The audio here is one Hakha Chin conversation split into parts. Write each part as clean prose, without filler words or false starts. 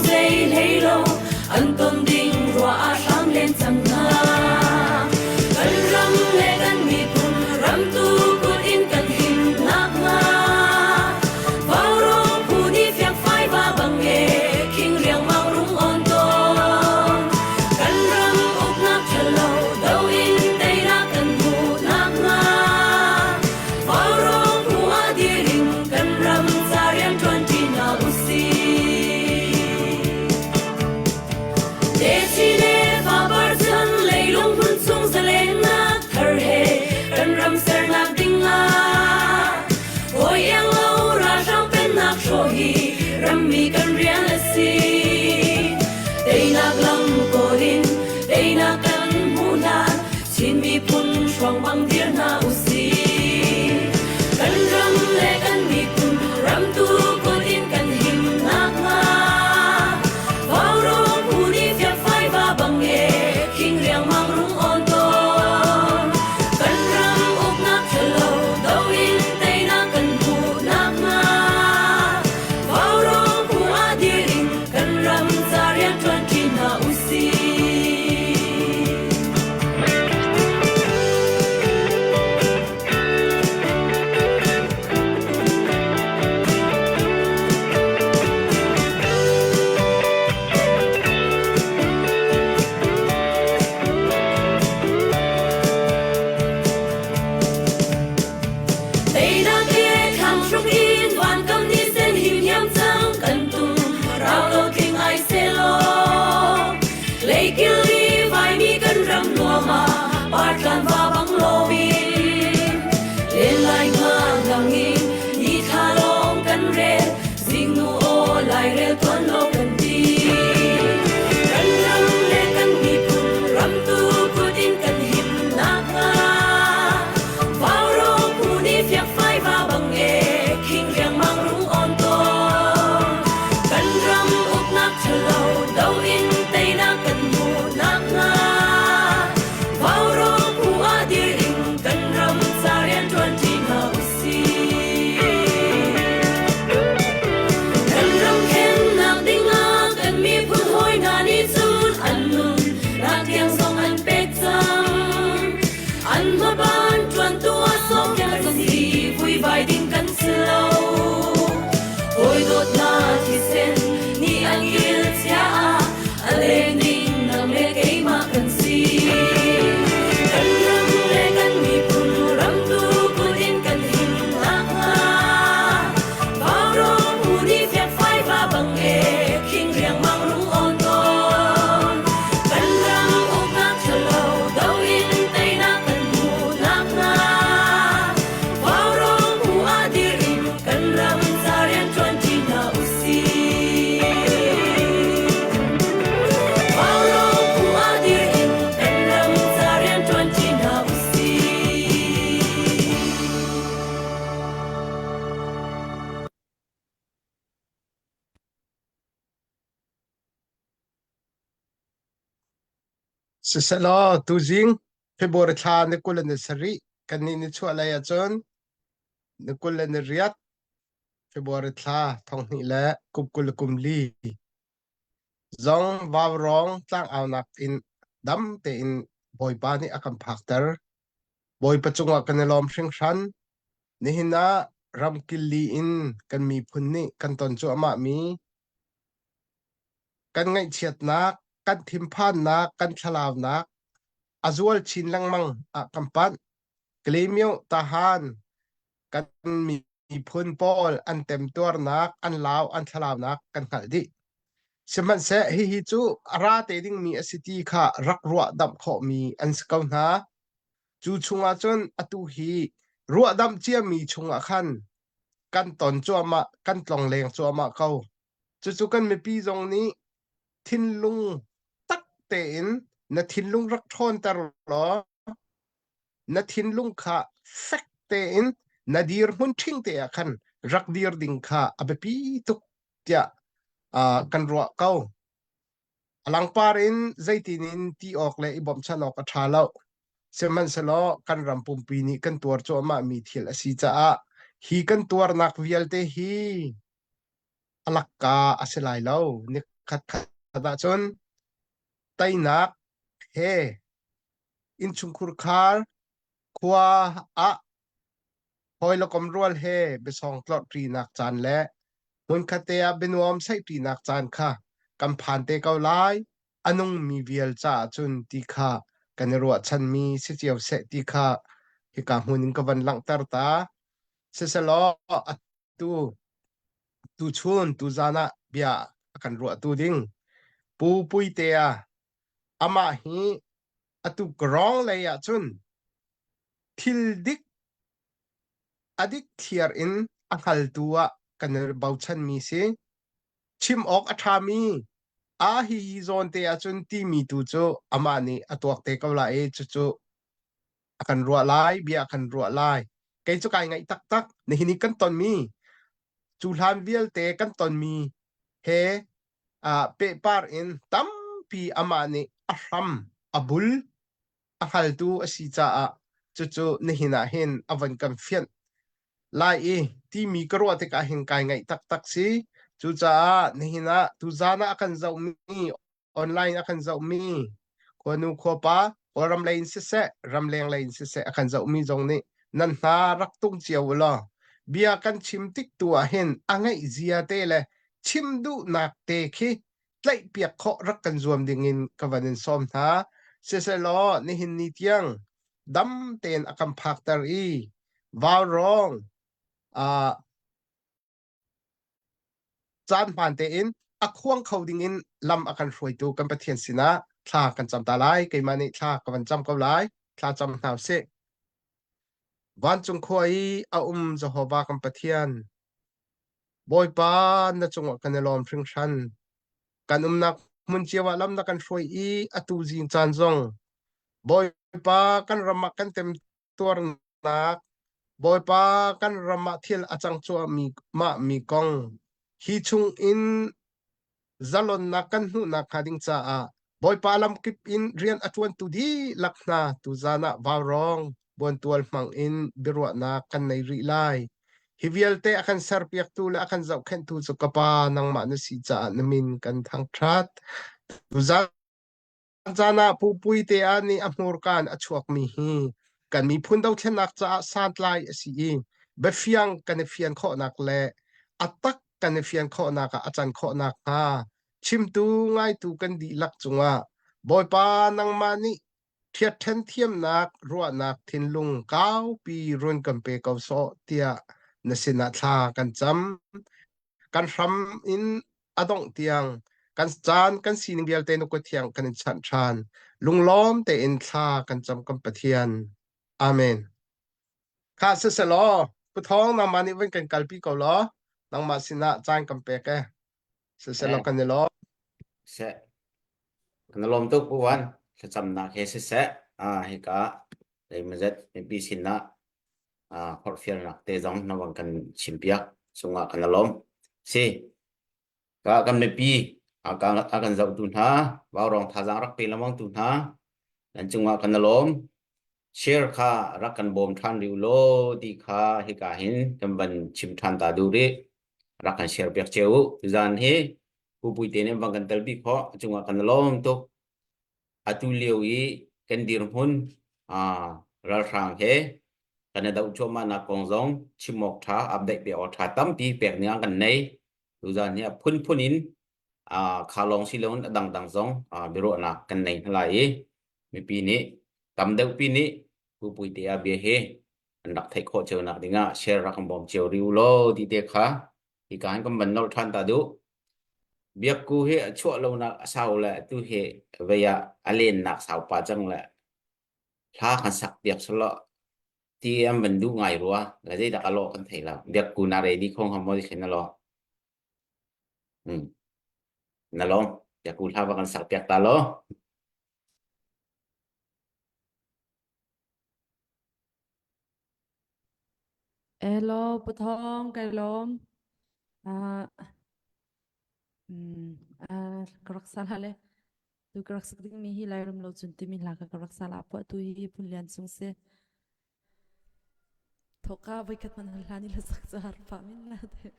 zei hlei lo an ton ding ruah ah hram len cang hna. Kan ram le kan miphun ramtu kut in kan him nakhnga Vaurawng phu nih fiangfai va bang e khing riangmang rung on tawn. Kan ram uknak ṭhalo do in teinak kan hmuh nakhnga Vaurawng phu ah dir in kan ram ca rianṭuan ṭi hna usih. Techi le fapar chan leilung hmun chung zalennak thar he kan ram sernak ding ah hawi iang lo ralhrang pennak hrawh hi rammi kan rian a si. Teinak lam kawl in teinak kan hmuh hlan Chin miphun hruang bang dir hna usih. Kan ram le kan miphun ramtu kut in kan him nakhnga Vaurawng phu nih fiakfai va bang e khing riangmang rung on tawn. Kan ram uknak ṭhalo do in teinak kan hmuh nakhnga Vaurawng phu ah dir in kan ram ca rianṭuan ṭi hna usih. Teinak he thlang hruk in vankam ni sen him hiam cang kan tum rau lo tling ai selaw Leikil i vaimi kan ram nuam ah partlan va bang loin len lai nga ngang in ni thla lawng kan rel zingnu aw lairel tuan lo kan ti kan ram le kan miphun ramtu kut in kan him nakhnga Vaurawng phu nih fiakfai va bang e khing riangmang rung on tawn kan ram uknak ṭhalo do in teinak kan hmuh nakhnga Vaurawng phu ah dir in kan ram ca rianṭuan ṭi hna usih. Kan ram khennak dingah kan miphun hawi hna nih cun an nun nak tiang zong an pek cang. An hmaban ṭuantu ah sawmpiak kan si, vuivai ding kan si lo. Hawi dawtnak thisen nih an kil chia ah a leng ding nang le keimah kan si. Kan ram le kan miphun ramtu kut in kan him nakhnga Vaurawng hu nih fiakfai va bang e khing riangmang rung awn tawn. Kan ram uknak ṭhalo do in teinak kan hmuh nakhnga Vaurawng hu ah dir in kan ram ca rianṭuan ṭi hna usih. Vaurawng hu ah dir in kan ram ca rianṭuan ṭi hna usih. Sisehlaw tuzing February thla ni 20 le ni sarih kannih ni chuah lei ahcun ni 20 le ni riat February thla thonghnih le kum 20 le kum li zong vaurawng tlangaunak in dam tein Bawipa nih a kan phakter. Bawipa cungah kan i lawm hringhran. Nihin ah ramkil li in kan miphun nih kan ton cuahmahmi kan ngaihchiatnak, kan thinphannak, kan thlalaunak a zual chin lengmang ah kan panh. Klemio Tahan kan miphun pawl an temtuarnak, an lau, an thlalaunak kan hngalh dih. Sihmanhseh hihi cu a ra te dingmi a si ti kha rak ruahdamh khawhmi an si ko hna. Cu chungah cun atu hi ruahdamh ciami chungah khan kan ton cuahmah, kan tlongleng cuahmah ko. Cucu kan mipi zong nih thinlung tak tein na thinlung rak ṭhawnter law na thinlung kha fek tein na dirhmun ṭhing te ah khan rak dir ding kha a biapi tuk tiah uh, kan ruah ko. A langpar in zeitin in ti awk le i bawmhchanh awk a ṭha lo. Sihmanhsehlaw kan ram pumpi nih kan tuar cuahmahmi thil a si caah hi kan tuarnak vialte hi a lakka a si lai lo. pakhat khat ahcun teinak he innchungkhur khar khua ah hawi le kom rual he biasawng tlorhṭinak caan le hmunkhat te ah bianuam saihṭinak caan kha kan phan te ko lai. A nungmi vial caah cun ti kha kan i ruahchanmi si cio seh ti kha hika hmun in ka van langhter ta. Siselaw atu tuchun tuzan ah bia a kan ruahtu ding Pu Puitea amah hi atu Krawng lei ah cun thil dik a dik thliar in a hngaltu ah kan i bochanmi si. Chim awk a ṭhami a hi hi zawn te ahcun timi tu cu amah nih a tuak te ko lai i cucu a kan ruah lai, bia a kan ruah lai. Kei cu kai ngaih taktak. Nihin i kan tonmi, cu hlan vialte kan tonmi he uh, pehpar in tampi amah nih a hram, a bul, a hngaltu a si caah cucu nihin ah hin a von kan fianh lai i timi ka ruah tikah hin kai ngaih taktak si. Cucaah nihin ah tuzaan ah a kan zohmi online a kan zohmi khuanu khuapa Kawlram lei in siseh ramleng lei in siseh a kan zohmi zong nih nan hna rak tung cio u law bia kan chim tik tu ah hin a ngeih zia te le chim duhnak te khi tlaihpiak khawh rak kan zuam ding in ka van in sawm hna. Siselaw nihin ni tiang dam tein a kan phakter i vaurawng uh, caan hmaan tein a khuang kho ding in lam a kan hruaitu kan Pathian sinah thla kan cam ta lai. Keimah nih thla ka van cam ko lai. Thla cam hna usih. Vancung khua i a um Jehovah kan Pathian, Bawipa na cungah kan i lawm hringhran. Kan umnak hmun cio ah lam na kan hruai i atu zing caan zong Bawipa kan ram ah kan temtuarnak Bawipa kan ram ah thil a cang cuahmi mah mi kong hi chung in zalonnak kan hmuhnak hnga ding caah Bawipa lamkip in rian a ṭuantu dihlak hna tuzan ah vaurawng buantual hmang in biaruahnak kan nei rih lai. Hi vialte a kan serpiaktu le a kan zohkhenhtu cu ka Pa nangmah na si caah na min kan thangṭhat. Tuzan caan ah Pu Puite ah nih a hmurka in a chuakmi hi kan miphun dothlennak caah santlai a si i biafiang kan i fian khawhnak le a tak kan i fian khawhnak ah a can khawhnak hnga chimtu ngaitu kan dihlak cungah Bawipa nangmah nih ṭhiatṭhen thiamnak ruahnak thinlung kaupi run kan pe ko sawh tiah na sinah thla kan cam. Kan hram in a dongh tiang kan caan kan sining vialte na kut thiang kan in chanh ṭhan. Lunglawm tein thla kan cam kan Pathian. Amen. Kha siselaw, Pu Thawng nangmah nih van kan kalpi ko law nangmah sinah caan kan pek e. Siselaw kan i lawm. Seh. Kan i lawm tuk Pu Van. Thlacamnak he siseh. Ah hika zeimazet mipi sinah forhfialnak te zong na van kan chimpiak cungah kan i lawm. Si, ka kan mipi a kan zohtu hna, vaurawng thazaang rak pe lengmang tu hna, nan cungah kan i lawm. Share kha rak kan bawm ṭhan rih u law ti kha hika hin kan van chim ṭhan ta duh rih. Rak kan share piak cio u. Tuzaan hi Pu Puite nih van kan telpi khawh cungah kan i lawm tuk. Atu lio i kan dirhmun ralhrang he kan i doh cuahmahnak kong zong chim awk ṭha, update pek awk ṭha tampi pek ning ah kan nei. Tuzaan hi a phunphun in kha lawng si loin a dangdang zong biaruahnak kan nei hna lai i mipi nih tam deuhpi nih Pu Puite ah bia hi an rak theih khawh cio nak dingah share rak kan bawm cio rih u law ti te kha hika hin kan van nolh ṭhan ta duh. Biakku hi a chuah lonak a sau le tu hi vei ah a lennak sau pa cang le hla kan sak piak selaw ti an van duh ngai rua le zeidah a lawh kan thei lo. Biakku na ready kho hnga maw ti khin a lawh. Hmm. Na lawm. Biakku hla va kan sak piak ta law. Hello, Pu Thawng, kai lawm. Ah, mm, ah, ka rak sal le. Tu ka rak sak ding mi hi Lairam lo cun timi hla ka ka rak sal ah phuah tu hi Phun Lian Sung si. Thoka voikhat man hlan i la sak ca har pa min la te.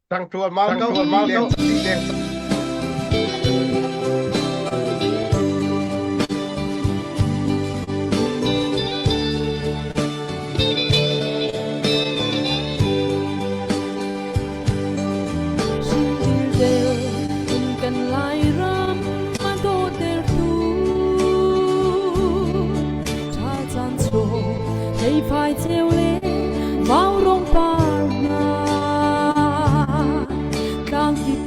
Tang tuan mau ko mau ko leng. Thei cheu le vau rong par hna tlang kip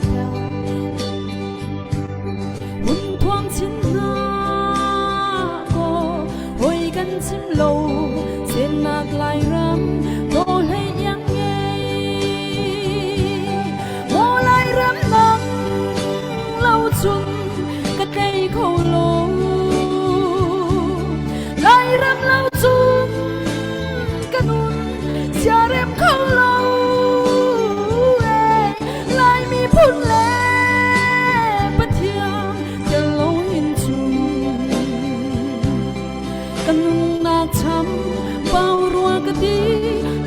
hun thuang chin hna ko hoi kan chim lo sennak lairam to hlei iang ngei maw lairam nang lo chung ka tlei kho lo lairam lo chung ka nun siarem kho lo lai miphun le Pathian tel lo hin cun ka nunnak cham pau rua ka ti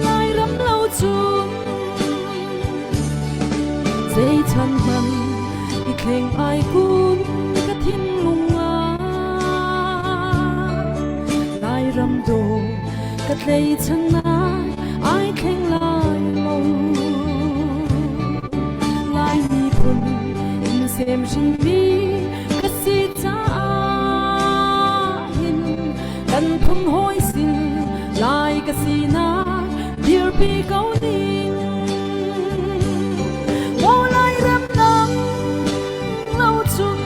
Lairam lo cun zei chan hman i thleng ai kun ka thinlung ah Lairam dawh ka tleichan ai thleng lai lo Lai miphun in sem hrinmi ka si caah hin kan phun hawi sin Lai ka sinak dirpi ko ning Maw Lairam nang lo cun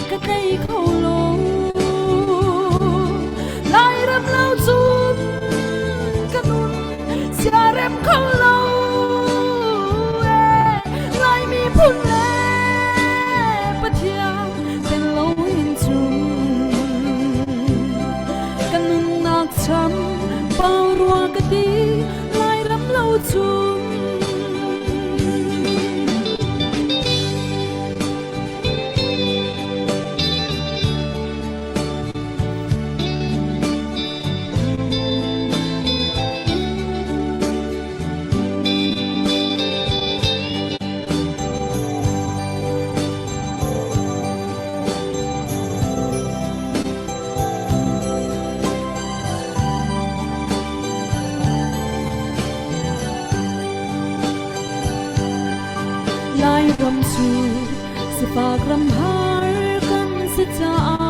ka tlei kho lo Lairam lo cun ka nun siarem kho lo Lai miphun le Pathian tel lo in cun ka nunnak cham pau rua ka ti Lairam lo cun Lairam cu sifak ram har kan si caah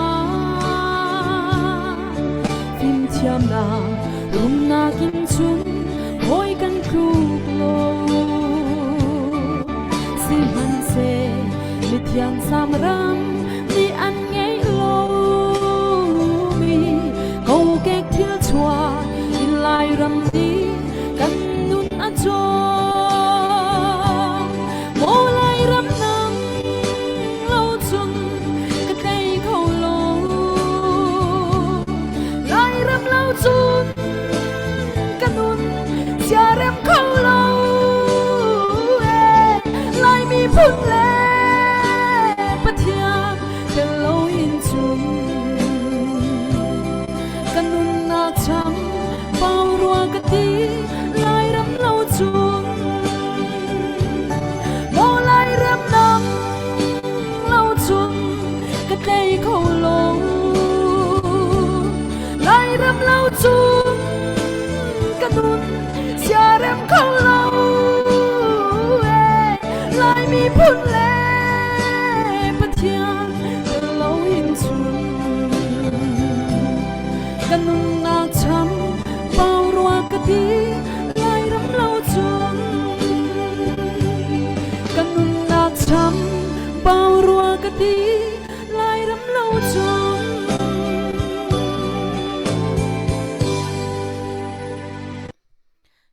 fimthiamnak rumnak in cun hawi kan tluk lo. Sihmanhseh mithiang samram nih an ngeih lomi kokek thil chuah in Lairam nih kan nun a cawm. Maw Lairam nang lo cun ka tlei kho lo. Lairam lo cun ka nun siarem kho lo. Lai miphun le Pathian tel lo in cun ka nunnak cham pau rua ka ti Lairam lo cun Maw Lairam nang lo cun ka tlei kho lo Lairam lo cun ka nun siarem kho lo Lai miphun le Pathian tel lo in cun ka nunnak cham pau rua ka ti Lairam lo cun ka nunnak cham pau rua ka ti Lairam lo cun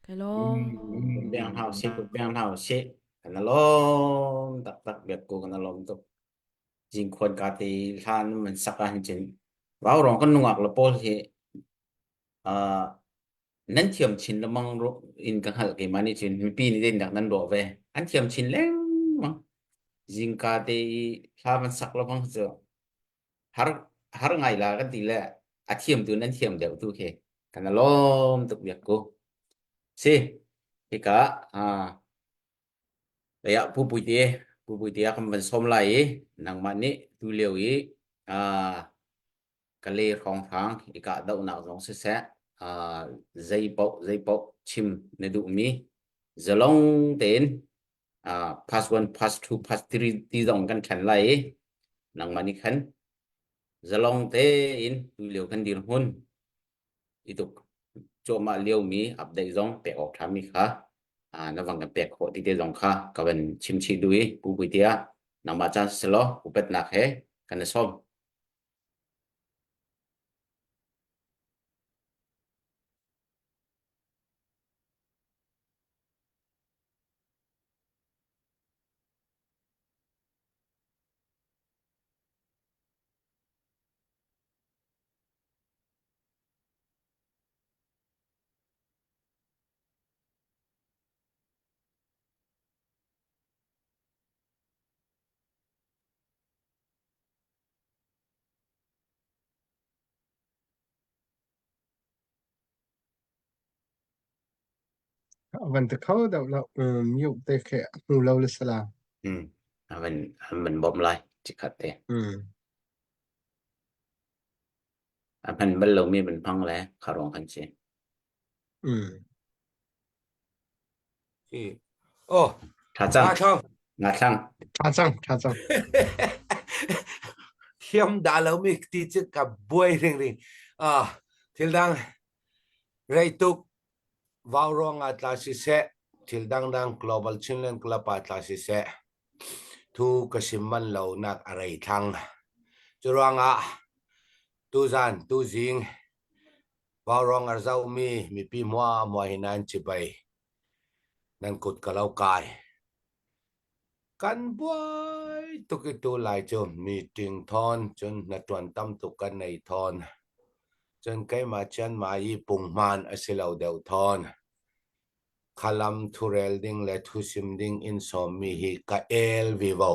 Kai lawm. Biang hau si biang hau si kan lawm taktak biak ko kan lawm tuk jingkhuan ka te hlan man sak ah hin cun vau rong kan nungak le pawl hi uh, nan thiam chin lemang in ka hngalh keimah nih cun mipi nih zeitindah nan ruah ve an thiam chin lengmang zingka te i hla van sak lengmang cu har har ngai la kan ti le a thiam tu nan thiam deuh tu khi kan lawm tuk biak ku si hika ah. Lei ah Pu Puite, Pu Puite ah kan van sawm lai i nangmah nih tu lio i ah Kale hrawnghrang i kahdohnak zong siseh, ah zei paoh zei paoh chim na duhmi zalong tein ah pass 1, pass 2, pass 3 ti zong kan ṭhen lai i nangmah nih khan zalong tein tu lio kan dirhmun i tuk cuahmah liomi update zong pek awk ṭhami kha na van kan pek khawh ti te zong kha ka van chim chih duh i Pu Puitea nangmah caan siselaw upatnak he kan i sawm. A van ti kho deuh lo. Mute te khi a hmu lo le sala. Hmm. A van an van bawmh lai cikhat te. Mm. A hman bal lomi van hmang le kha ruang kan si. Mm. Oh, Tha cang. nga thlang. Nga thlang. Tha cang, tha cang. Thiam dah lo mi ti cu ka buai ring ring. Ah, thil dang rei tuk vau ruang ah tla siseh, thil dangdang Global Chinland Club ah tla siseh, thu ka sim man lo nak a rei thlang. Cu ruangah tuzan tuzing Vauruang a zohmi mipi hmuahhmuah hi nan cibai. Nan kut ka lo kai. Kan buai tuk i tu lai cu meeting thawn cun hnaṭuan tam tuk kan nei thawn. Cun keimah chianmai i punghman a si lo deuh thawn. Khalam thurel ding le thusim ding in sawmmi hi ka el vivo.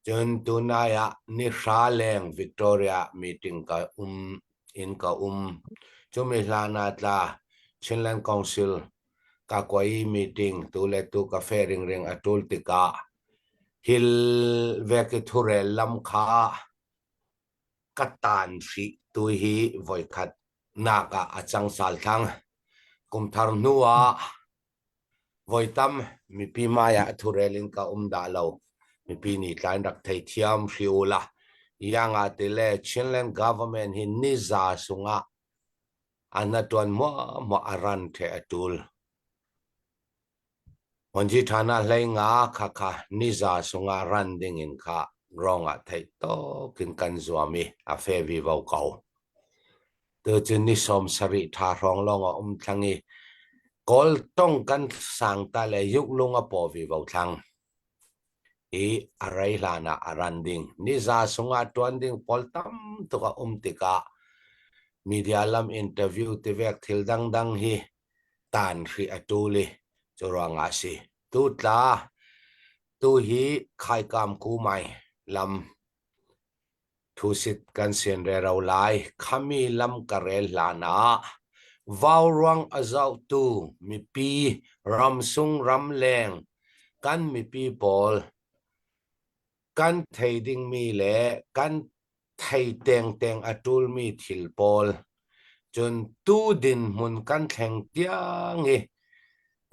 Cun tunai ah nihra leng Victoria meeting ka um in ka um. Cumi hlan ah tla Chinland Council ka kuai meeting tu le tu ka fe ringring a ṭul tikah hil vek i thurel lam kha ka tan hrih tu hi voikhat nak ah a cang sal thlang. Kumthar hnu ah Voitam mipi hmai ah thurel in ka um dah lo. Mipi nih tlain rak theithiam hri u la. Iang ah tile Chinland government hi niza sungah an hna muahmuah a ran the a tul. Honji thana hlei nga kha kha niza sungah ran ding in kha rong ah theih tawk in kan zuam i a fe vivo ko. Tucun ni 70 ṭha hrawng lawng a um thlang i Kawl tong kan sang ta le yuklung a paw vivo thlang. I a rei hlan ah a ran ding. Niza sungah ṭuan ding pawl tam tuk a um tikah media lam interview tivek thil dangdang hi tan hrih a ṭul i cu ruangah a si. Tu tla tu hi khaikam kumai lam Thusit kan sian rero lai. Khami lam ka rel hlan ah vauruang a zohtu mipi ramsung ramleng kan mipi pawl kan thei dingmi le kan thei tengteng a ṭulmi thil pawl cun tu dinhmun kan thleng tiang i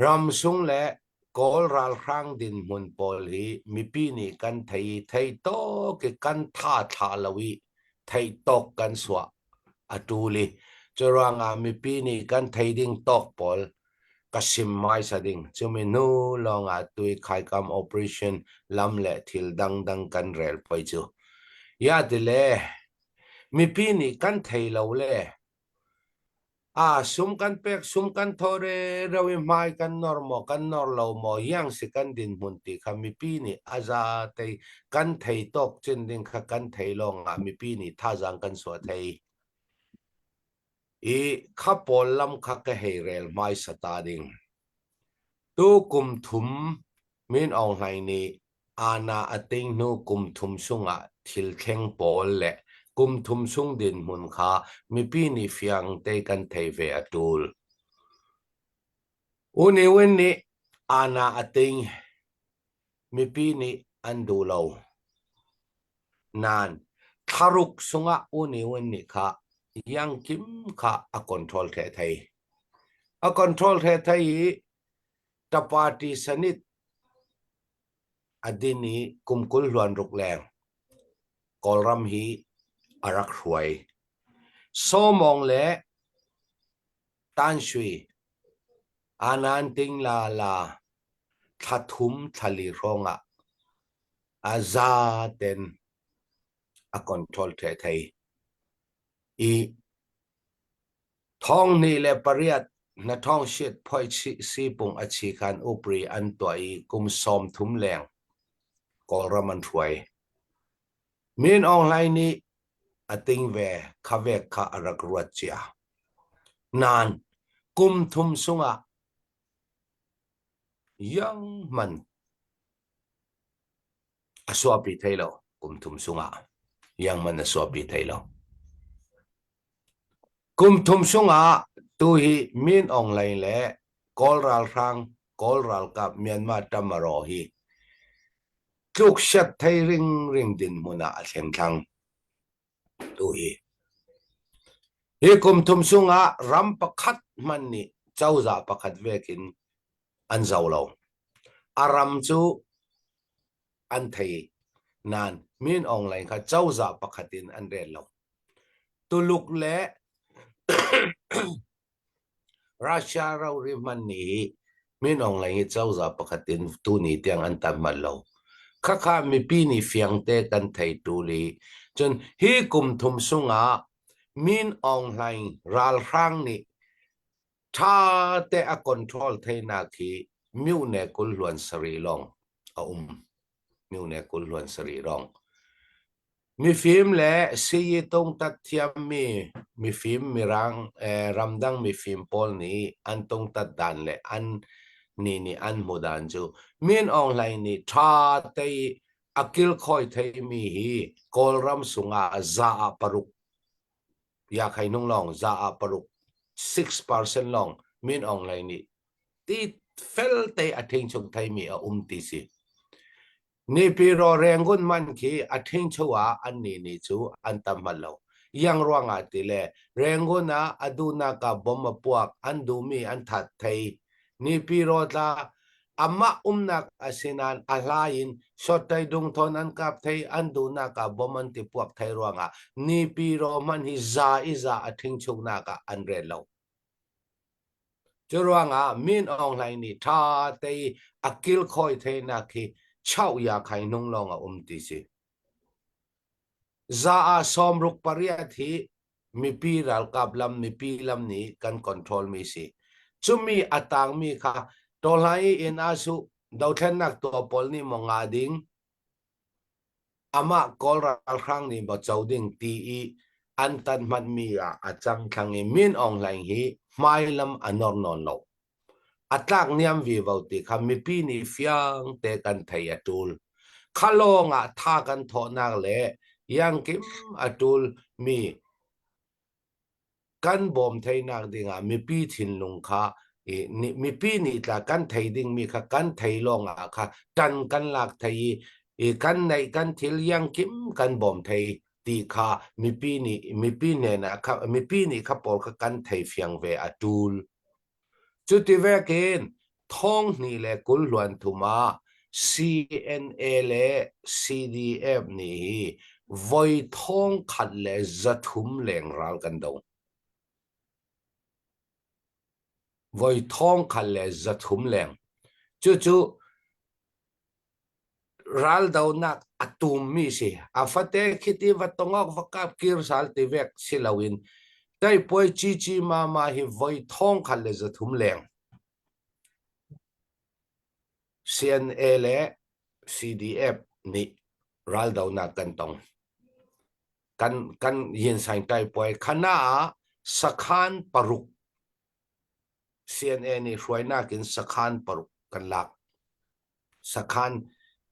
ramsung le Kawl ralhrang dinhmun pawl hi mipi nih kan thei i thei tawk i kan tha thlah lo i theih tawk kan suah a ṭul i curuangah mipi nih kan thei ding tawk pawl ka sim hmaisa ding. Cumi hnu lawngah tui khaikam operation lam le thil dangdang kan rel poi cu. Ya tile mipi nih kan thei lo le A sum kan pek sum kan thaw rero i hmai kan nor maw kan nor lo maw iang si kan dinhmun ti kha mipi nih a za te kan thei tawk cin ding kha kan thei lawngah mipi nih thazaang kan suah thei. I kha pawl lam kha ka hei rel hmaisa ta ding. Tu kum thum Min Aung Hlaing nih Aana a ting hnu kum thum sungah thil thleng pawl le kum thum sung dinhmun kha mipi nih fiang te kan thei ve a ṭul. U Ne Win nih aana a ting. Mipi nih an duh lo. Nain thlaruk sungah U Ni Win nih kha Yang Kim kha a control theh thei. A control theh thei i ta party sanit a din i kum 20 hluan ruk leng Kawlram hi a rak hruai. Sawmawng le Tanshui Anan ting la la thla thum thla li hrawng ah a za ten a control the thei i thong ni le pariat na thong shit phoi chi si pung a chi khan upri an tuah i kum 30 leng Kawlram an hruai. Min Aung Hlaing nih a ting ve kha vek kha a rak ruat cia. Nain kum thum sungah yang man a suahpi thei lo kum thum sungah yang man a suahpi thei lo. Kum thum sungah tu hi Min Aung Hlaing le Kawl ralhrang Kawl ralkap Myanmar Tamaraw hi tlukset thei ringring dinhmun ah a thleng thlang. Tu hi hi kum thum sungah ram pakhat hmanh nih cozah pakhat vekin an zo lo. A ram cu an thei nain Min Aung Hlaing kha cozah pakhat in an rel lo. Tuluk le Russia rori hman nih hi Min Aung Hlaing hi cozah pakhat in tuni tiang an tam bal lo. Khakha mipi nih fiangte kan thei tul i cun hi kum thum sungah Min Aung Hlaing ralhrang nih ṭha te a control theinak hi myone 20 hluan sarih lawng a um. Myone 20 hluan sarih lawng. Mifim le siyi tungtat thiammi mifim mirang eh, ramdang mifim pawl nih an tungtat dan le an ni nih an hmu dan cu Min Aung Hlaing nih ṭha te i a kilkhawi theimi hi Kawlram sungah za ah paruk ya khai nung lawng za ah paruk 6% lawng Min Aung Hlaing nih ti fel te a ṭhingchung theimi a um ti si. Nipiraw Rangoon man khi a ṭhingcho ah annih nih cu an tam bal lo. Iang ruangah ti le Rangoon ah a duhnak ah bom a puak, an duhmi an that thei. Nipiraw tla amah umnak a si nain a hla in Sawtai dungthawn an kap thei, an duhnak ah bom an ti puak thei ruangah Nipiraw hmanh hi za i za a ṭhingchuknak ah an rel lo. Curuangah Min Aung Hlaing nih ṭha te i a kilkhawi theinak hi chauh ya khai hnung lawng a um ti si. Za ah 68 hi mipi ralkap lam mipi lam nih kan control mi si. Cumi a tangmi kha tawhlai i inn ah su dothlennak tuah pawl nih maw nga ding Amah Kawl ralhrang nih maw co ding ti i an tanhmanhmi ah a cang thlang i Min Aung Hlaing hi hmailam a nor nawn lo. A tlak niam vivo ti kha mipi nih fiang te kan thei a ṭul. Kha lawng ah tha kan thawhnak le iangkim a ṭul mi kan bawm theinak dingah mipi thinlung kha mipi nih tla kan thei dingmi kha kan thei lawngah kha ṭan kan lak thei i kan neih kan thil iangkim kan bawm thei ti kha mipi nih mipi hnenah kha mipi nih kha pawl kha kan thei fiang ve a ṭul. Cuti vekin 2023 ah CNA le CDF nih hi voi 1300 leng ral kan do. Voi 1300 leng. Cucu raldonak a tummi si. A fate khiti va tongok va kap kir sal ti vek si loin teipuai cici mama hi voi 1300 leng CNA le CDF nih raldonak kan tong. Kan kan yinsaing taipuai khana ah sakhan paruk CNA nih hruainak in sakhan paruk kan lak. Sakhan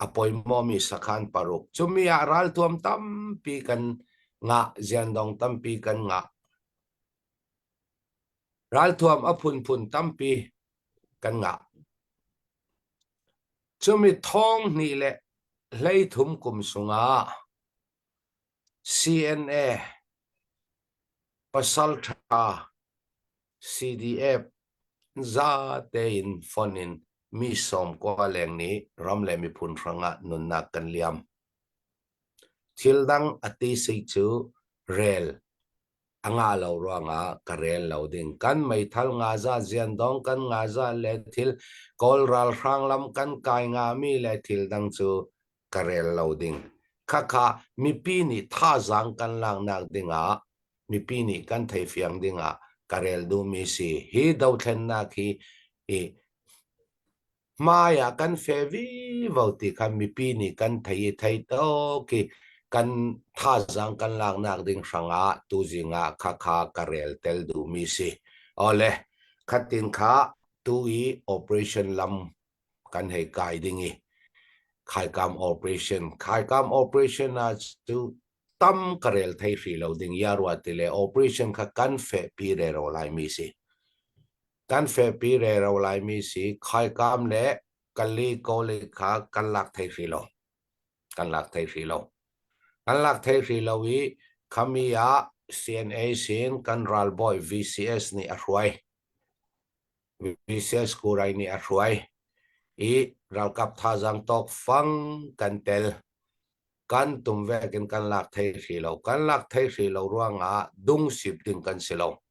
a poimawmi sakhan paruk. Cumi ah raltuam tampi kan ngah, ziandong tampi kan ngah. Ralthuam a phunphun tampi kan ngah. Cumi thong hnih le 13 kum sungah CNA pasalṭha CDF za tein fonh in mi 90 leng nih ram le miphun hrangah nunnak kan liam. Thil dang a ti si cu rel a ngah lo ruangah ka rel lo ding. Kan meithal ngaza ziandong kan ngaza le thil Kawl ralhrang lam kan kai ngami le thil dang cu ka rel lo ding. Khakha mipi nih thazaang kan laknak dingah mipi nih kan theifiang dingah ka rel duhmi si. Hi dothlennak hi i hmai ah kan fe vivo ti kha mipi nih kan thei i thei tuk i kan thazaang kan laknak ding hrangah tuzing ah khakha ka rel tel duhmi si. Awle, khatin kha tu i operation lam kan hei kai ding i khaikam operation khaikam operation ah cu tam ka rel thei hri lo ding ya rua ti le operation kha kan feh pi re ro lai mi si kan feh pi re ro lai mi si khaikam le kali koli kha kan lak thei hri lo kan lak thei hri lo kan lak thei hri lo i khami ah CNA sin kan ralbawi VCS nih a hruai VCS Kurai nih a hruai i ralkap thazaang tawk fang kan tel. Kan tum vek in kan lak thei hri lo. Kan lak thei hri lo ruangah dungsip ding kan si lo.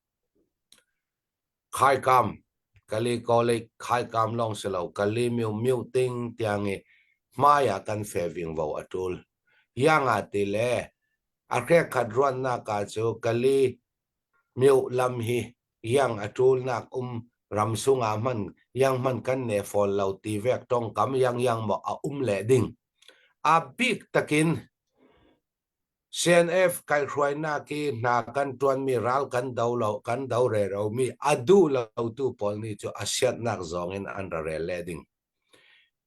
Khaikam, Kali College khaikam lawng si lo, Kali Miu Miu ting tiang i hmai ah kan fe vingvo a tul. Yang ah ti le a hrek khat ruannak ah cu Kali Miu lam hi iang a ṭulnak um ram sungah hman iang hman kan ne fawn lo ti vek tongkam iang iang maw a um le ding. A bik takin CNF kaihhruainak i hna kan ṭuanmi ral kan do lo kan do reromi a duh lotu pawl nih cu a siatnak zong in an ra rel le ding.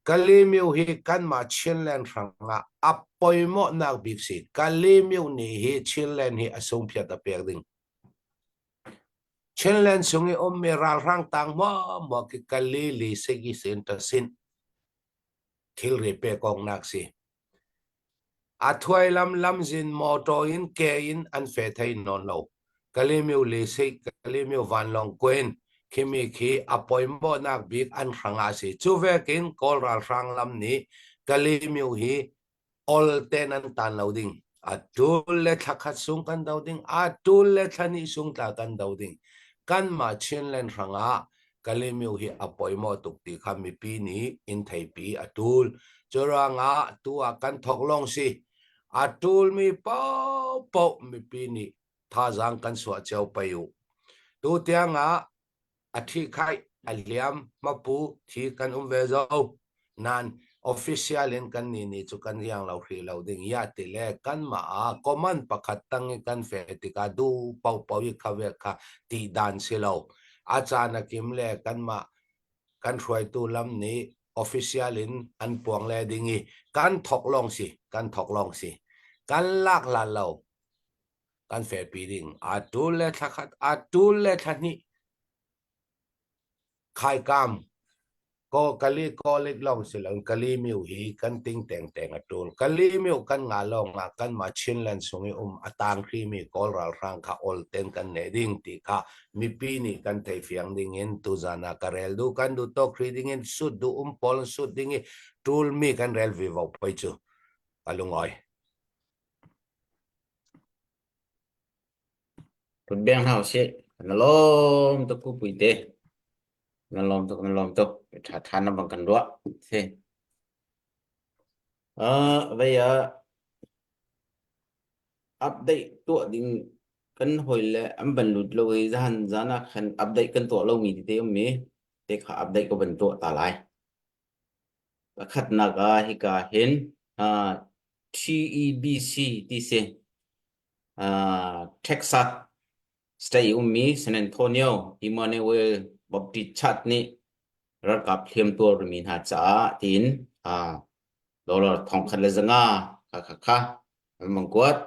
Kalemyo hi kanmah Chinland hrangah a poimawhnak bik si. Kalemyo nih hi Chinland hi a sungphiat a pek ding. Chinland chung i ummi ralhrang tang maw ki Kali li segi sin ta sin thilri pek awknak si. A thuailam lamzin mawṭaw in ke in an fe thei nawn lo. Kalemyo Lisik, Kalemyo vanlawng kuin khimi khi a poimawhnak bik an hrang ah a si. Cu vekin Kawl ralhrang lam nih Kalemyo hi ol ten an tan lo ding. A tul le thla khat sung kan do ding, a tul le thla hnih sung tla kan do ding. Kanmah Chinland hrangah Kalemyo hi a poimawh tuk ti kha mipi nih in theipi a tul. Curuangah tu ah kan thok lawng si. A tulmi paohpaoh mipi nih thazaang kan suah cio pei u. Tu tiang ah a ṭhihkhaih, a liam, hmapu, thi kan um ve zo. Nain official in kan nih nih cu kan riang lo hrih lo ding ya ti le kanmah ah command pakhat tang i kan fe tikah duh paohpaoh i kha ve kha ti dan si lo. A caan a kim le kanmah kan hruaitu lam nih official in an puang le ding i kan thok lawng si, kan thok lawng si. Kan lak hlan lo kan fepi ding. A tul le thla khat, a tul le thla hnih Khaikam ko kali kolik lawng si lo kali miu hi kan ting teng teng a tul. Kali miu kan nga lawng ah kan mah Chinland sung i um a tang mi Kawl ralhrang kha ol ten kan ne ding ti kha mipi nih kan thei fiang ding in tuzan ah ka rel du kan du tok hri ding in sut du um pawl sut ding i tul mi kan rel vi vo poi cu a lungoi. Run beng hna usih. Na lawm tuk Pu Puite. Na lawm tuk, na lawm tuk. Ṭha ṭha na bang kan ruah. Si. Uh, vei ah update tuah ding kan hoi le an ban lut lo i zahan zan ah khan update kan tuah lomi tete um i te kha update ka van tuah ta lai. Pakhatnak ah hika hin uh, TEBC ti si. Texas state ummi San Antonio Emmanuel Baptist Church nih ralkap hliamtuarmi hna caah tiin dollar 1,500 kha kha kha an vang kuat.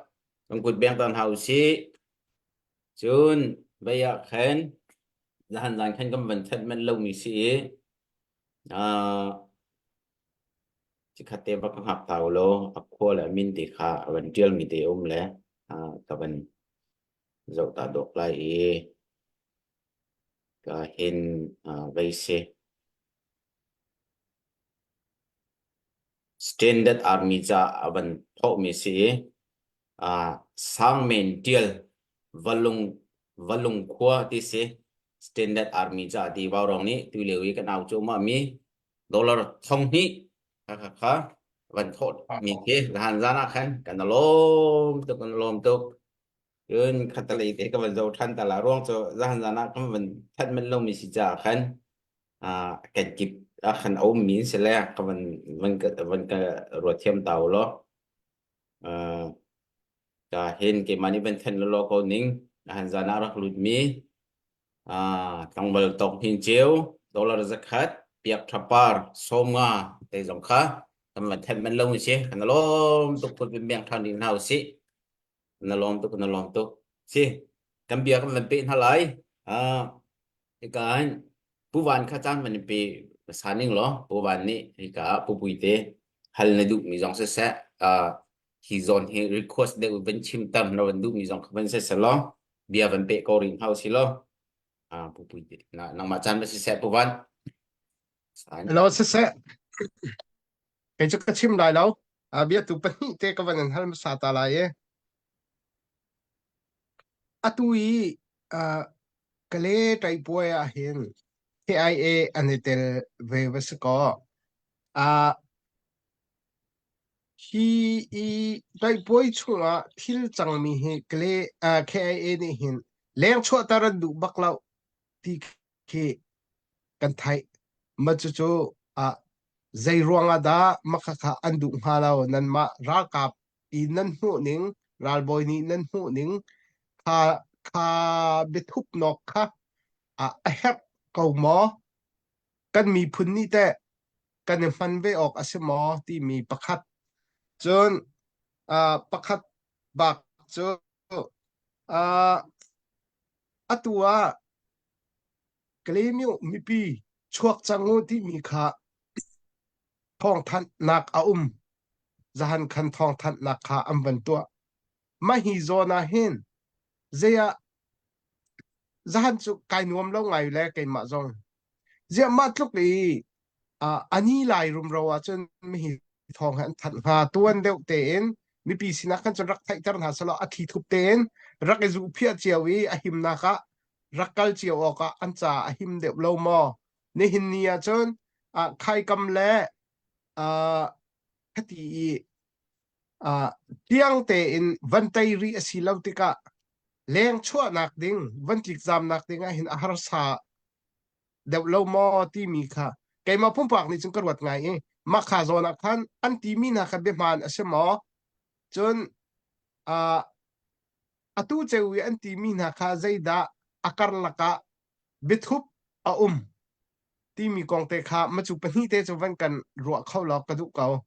Kan kut beng ta hna usih. Cun vei ah khan zahan zan khan kan van that manh lomi si i. Cikhat te va ka hngak ta ulaw a khua le a min te kha a van ṭialmi te a um le ka van zoh ta dawk lai i ka hin vei si. Standard Army ca a van thawhmi si i Sangmen ṭial Valung Valung khua ti si. Standard Army ca ti Vaurawng nih tulio i kan au cuahmah mi dollar 2000 kha kha kha van thawh mi khi zahan zan ah khan kan lawm tuk kan lawm tuk cun khatalei te ka van zo than ta la ruang cu zahan zan ah kan van that men lo mi si ca khan kan kip ah khan a um mi si le ka van van ka van ka ruat thiam ta u law ka hin keimah nih van then lo ko ning han zan ah rak lut mi Tlangval tawk hnin ceu, dollar zakhat, piak ṭhapar, sawmnga te zong kha kan van thenh manh lo si. Kan lawm tuk phun bin biang ṭhan ding hna usih. Na lawm tuk, na lawm tuk. Si, kan bia kan van peh hna lai. Ah, hika hin Pu Van kha caan van in pe hmasa ning law Pu Van nih hika ah Pu Pui te hal na duhmi zong siseh, ah, hi zawn hi request deuh van chim tam na van duhmi zong kha van siseh law bia van peh ko rih hna usih law pu pui na nangmah caan va siseh pu van Hello siseh kei cu ka chim lai lo bia tu pahnih te ka van in hal hmasa ta lai i atu i kale ṭaipuai ah hin KIA an i tel ve va si kaw Hi i toihpuai chungah thil cangmi hi KIA nih hin leng chuahter an duh bak lo ti khi kan theih. Mah cucu ah zei ruangah dah makhakha an duh hnga lo nanmah ralkap i nan hmuhning ralbawi nih nan hmuhning kha kha biathupnawk kha a herh ko maw? Kan miphun nih teh kan i hman ve awk a si maw timi pakhat. Cun uh, pakhat bak cu uh, atu ah Kalaymyo mipi chuak cang u timi kha thawngthanhnak a um. Zahan khan thawngthanhnak kha an van tuah. Mah hi zawn ah hin zei ah zahan cu kai nuam lo ngai le keimah zong. Ziah mah tluk i ani lai rumro ahcun mihi thawng hi an thanh hnga tuan deuh tein mipi sinah khan cun rak theihter hna selaw a thli thup tein rak i zuhphiah cio i a himnak ah rak kal cio awkah an ca a him deuh lo maw nihin ni ahcun khaikam le khati i tiang tein van tei rih a si lo tikah leng chuahnak ding van tlikzamnak ding ah hin a harsa deuh lo maw timi kha keimah pumpak nih cun ka ruat ngai i mah kha zawn ah khan an timi hna kha biahmaan a si maw cun uh, atu ceu i an timi hna kha zeidah a karlak ah biathup a um timi kong te kha macu pahnih te cu van kan ruah kho law ka duh ko.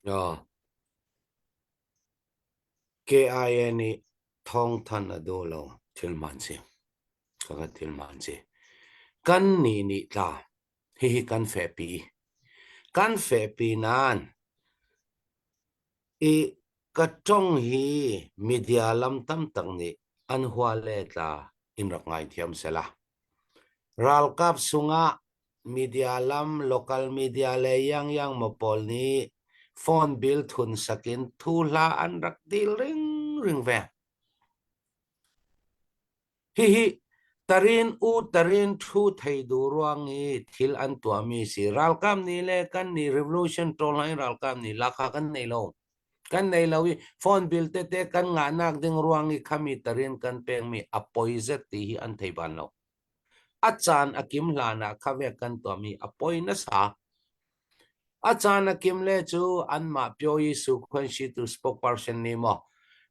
Oh. KIA nih thawngthanh a duh lo thil hmaan si. Ka thil hmaan si. Kan nih nih tla hihi kan fehpi. Kan fehpi nain i ka tong hi media lam tamtak nih an hua le tla in rak ngaithiam sela. Ralkap sungah media lam, local media le yangyang maw pawl nih phone bill thun sakin thu hla an rak dil ringring ve. Hihi tarin u tarin thu thei du ruang i thil an tuahmi si. Ralkap nih le kan nih revolution ṭawl in ralkap nih lakha kan nei lo. Kan nei lo i phone bill tete kan ngahnak ding ruang i khami tarin kan pekmi a poi zet ti hi an thei ban lo. A caan a kim hlan ah kha vek kan tuahmi a poi nasa. A caan a kim le cu anmah Pyoyi Su Khuanshitu spokesperson nih maw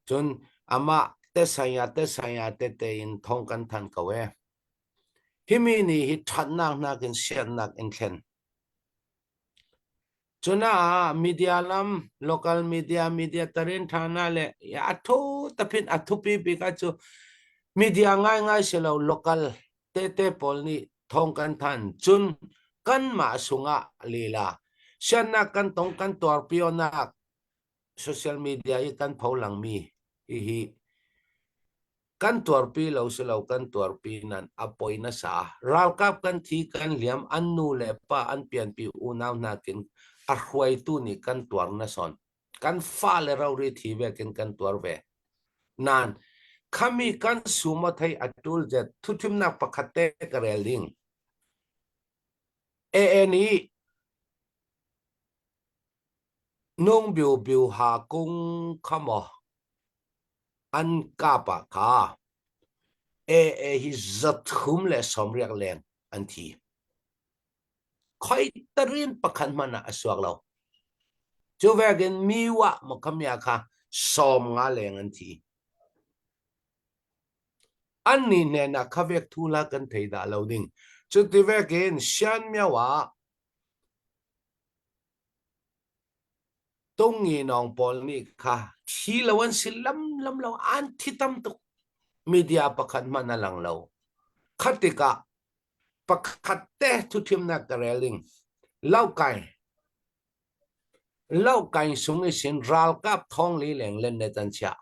cun amah te saya te saya tete in thong kan than ko e. Himi nih hi ṭhatnak nakin siannak in thlen. Cunaah media lam, local media, media tarin ṭhana le a thu taphin a thupi bik ah cu media ngaingai si lo local tete pawl nih thawng kan than. Cun Kanmah sungah lila siannak kan tong kan tuarpionak social media i kan pholangmi hihi kan tuarpi lo si lo kan tuarpi nan a poi nasa. Ralkap kan thi kan liam an nu le pa an pianpi unau hna kin a hruaitu nih kan tuar na son. Kan fale rori thi vekin kan tuar ve. Nan khami kan sumo thei atul zet thuthimnak pakhat te ka rel ding. AA nih nung biu biu ha kung khamo an kap ah kha AA hi 360 leng an thi. Khoi tarin pakhat hmanh ah a suak lo. Cu vekin miwa makhamia kha 50 leng an thi. An ni hnen ah kha vek thu la kan thei dah lo ding. Cu ti vekin sian miao ah Tungi nawng pawl nih kha thi lo an si lamlam lo an thi tam tuk. Media pakhat hmanh a lang lo. Kha tikah pakhat te thuthimnak ka rel ding. Laukai Laukai sung i sin ralkap thong li leng len ne tan chia.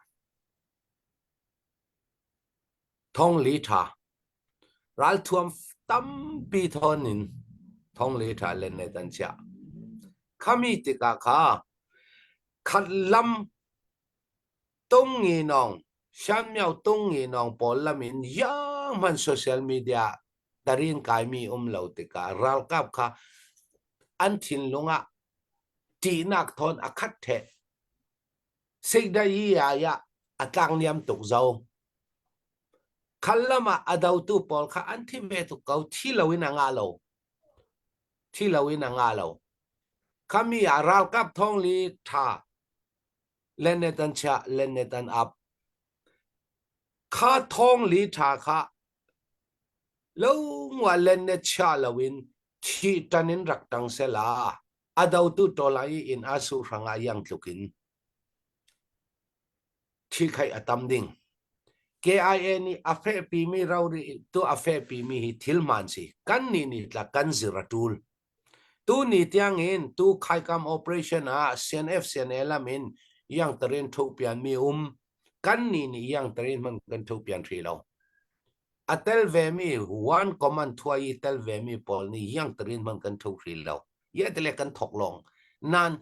Thong li tha. Ralthuam tampi thawn in thong li tha len ne tan chia. Khami tikah kha khat lam tung ngi nong Shan Miao tung ngi nong pawl lam in yang hman social media tarin kaimi um lo tikah ralkap kha an thinlung ah ṭihnak thawn a khat theh. Sikdayi ah a tlangniam tuk zo. Khal lam ah a dotu pawl kha an thi ve tuk ko. Thi loin a ngah lo. Thi loin a ngah lo. Khami ah ralkap thong li tha lennet an chiah, lennet an ap. Kha thong li tha kha lo ngua lennet chia loin thi tan in rak tang sela a dotu tawlai in a su hrangah yang tlukin thikhaih a tam ding. KIA nih a fehpimi rori tu a fehpimi hi thil hmaan si. Kan nih nih tla kan zir a tul. Tu ni tiang in tu khaikam operation ah CNF CNA lam in yang tarin thu pian mi um. Kan nih nih yang tarin man kan thu pian thri lo. A tel ve mi one command thuai i tel ve mi pawl nih yang tarin man kan thu thri lo. Ye tele kan thok long. Nan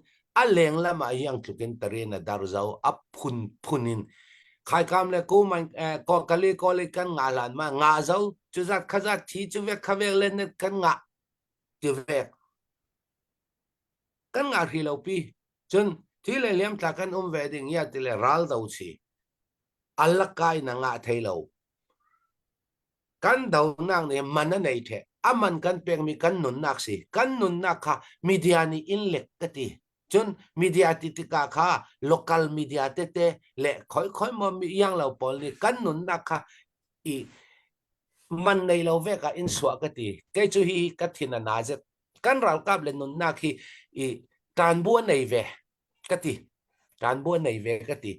a leng lam ah yang tlukin tarin a dar zo a phun phun in khaikam le ku man ko kali ko le kan nga lan ma nga zo chu zat kha zat thi chu vek kha vek len net kan nga ti vek kan nga hri lo pi cun thi le liam tla kan um ve ding ya ti le ral do chi alakai na nga thei lo Kan donak nih man a nei ṭheh. A man kan pekmi kan nunnak si. Kan nunnak kha media nih in lek ka ti. Cun media ti tikah kha local media tete le khoi khoi maw mi iang lo pawl nih kan nunnak kha i man nei lo vek ah in suah ka ti. Kei cu hi ka thin a na zet. Kan ralkap le nunnak hi i ṭanbu a nei ve. ka ti ṭanbu a nei ve ka ti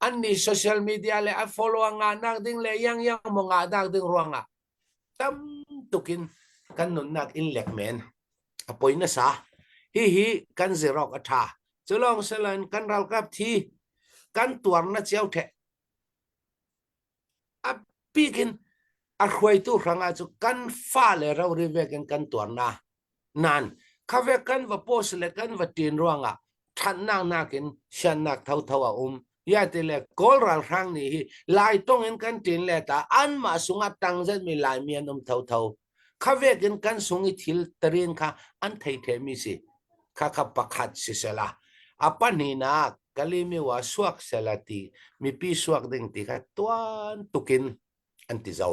an nih social media le a follow a ngahnak ding le yang yang maw ngahnak ding ruangah tam tukin kan nunnak in lek men a poi nasa hihi kan zirok a ṭha culong selan kan ralkap thi kan tuarna cio the a pikin a hruaitu hrangah cu kan fale rori vekin kan tuarna Nan khave kan va post le kan va ṭin ruangah ṭhatnak nakin siannak thotho a um. Ya ti le Kawl ralhrang nih hi Lai tong in kan ṭin le ta anmah sungah tang zetmi Laimi an um thotho. Khavek in kan sung i thil tarin kha an thei themi si. Kha kha pakhat si sela. A pahnihnak Kalimiwa suak sela ti mipi suak ding ti kha tuan tukin an ti zo.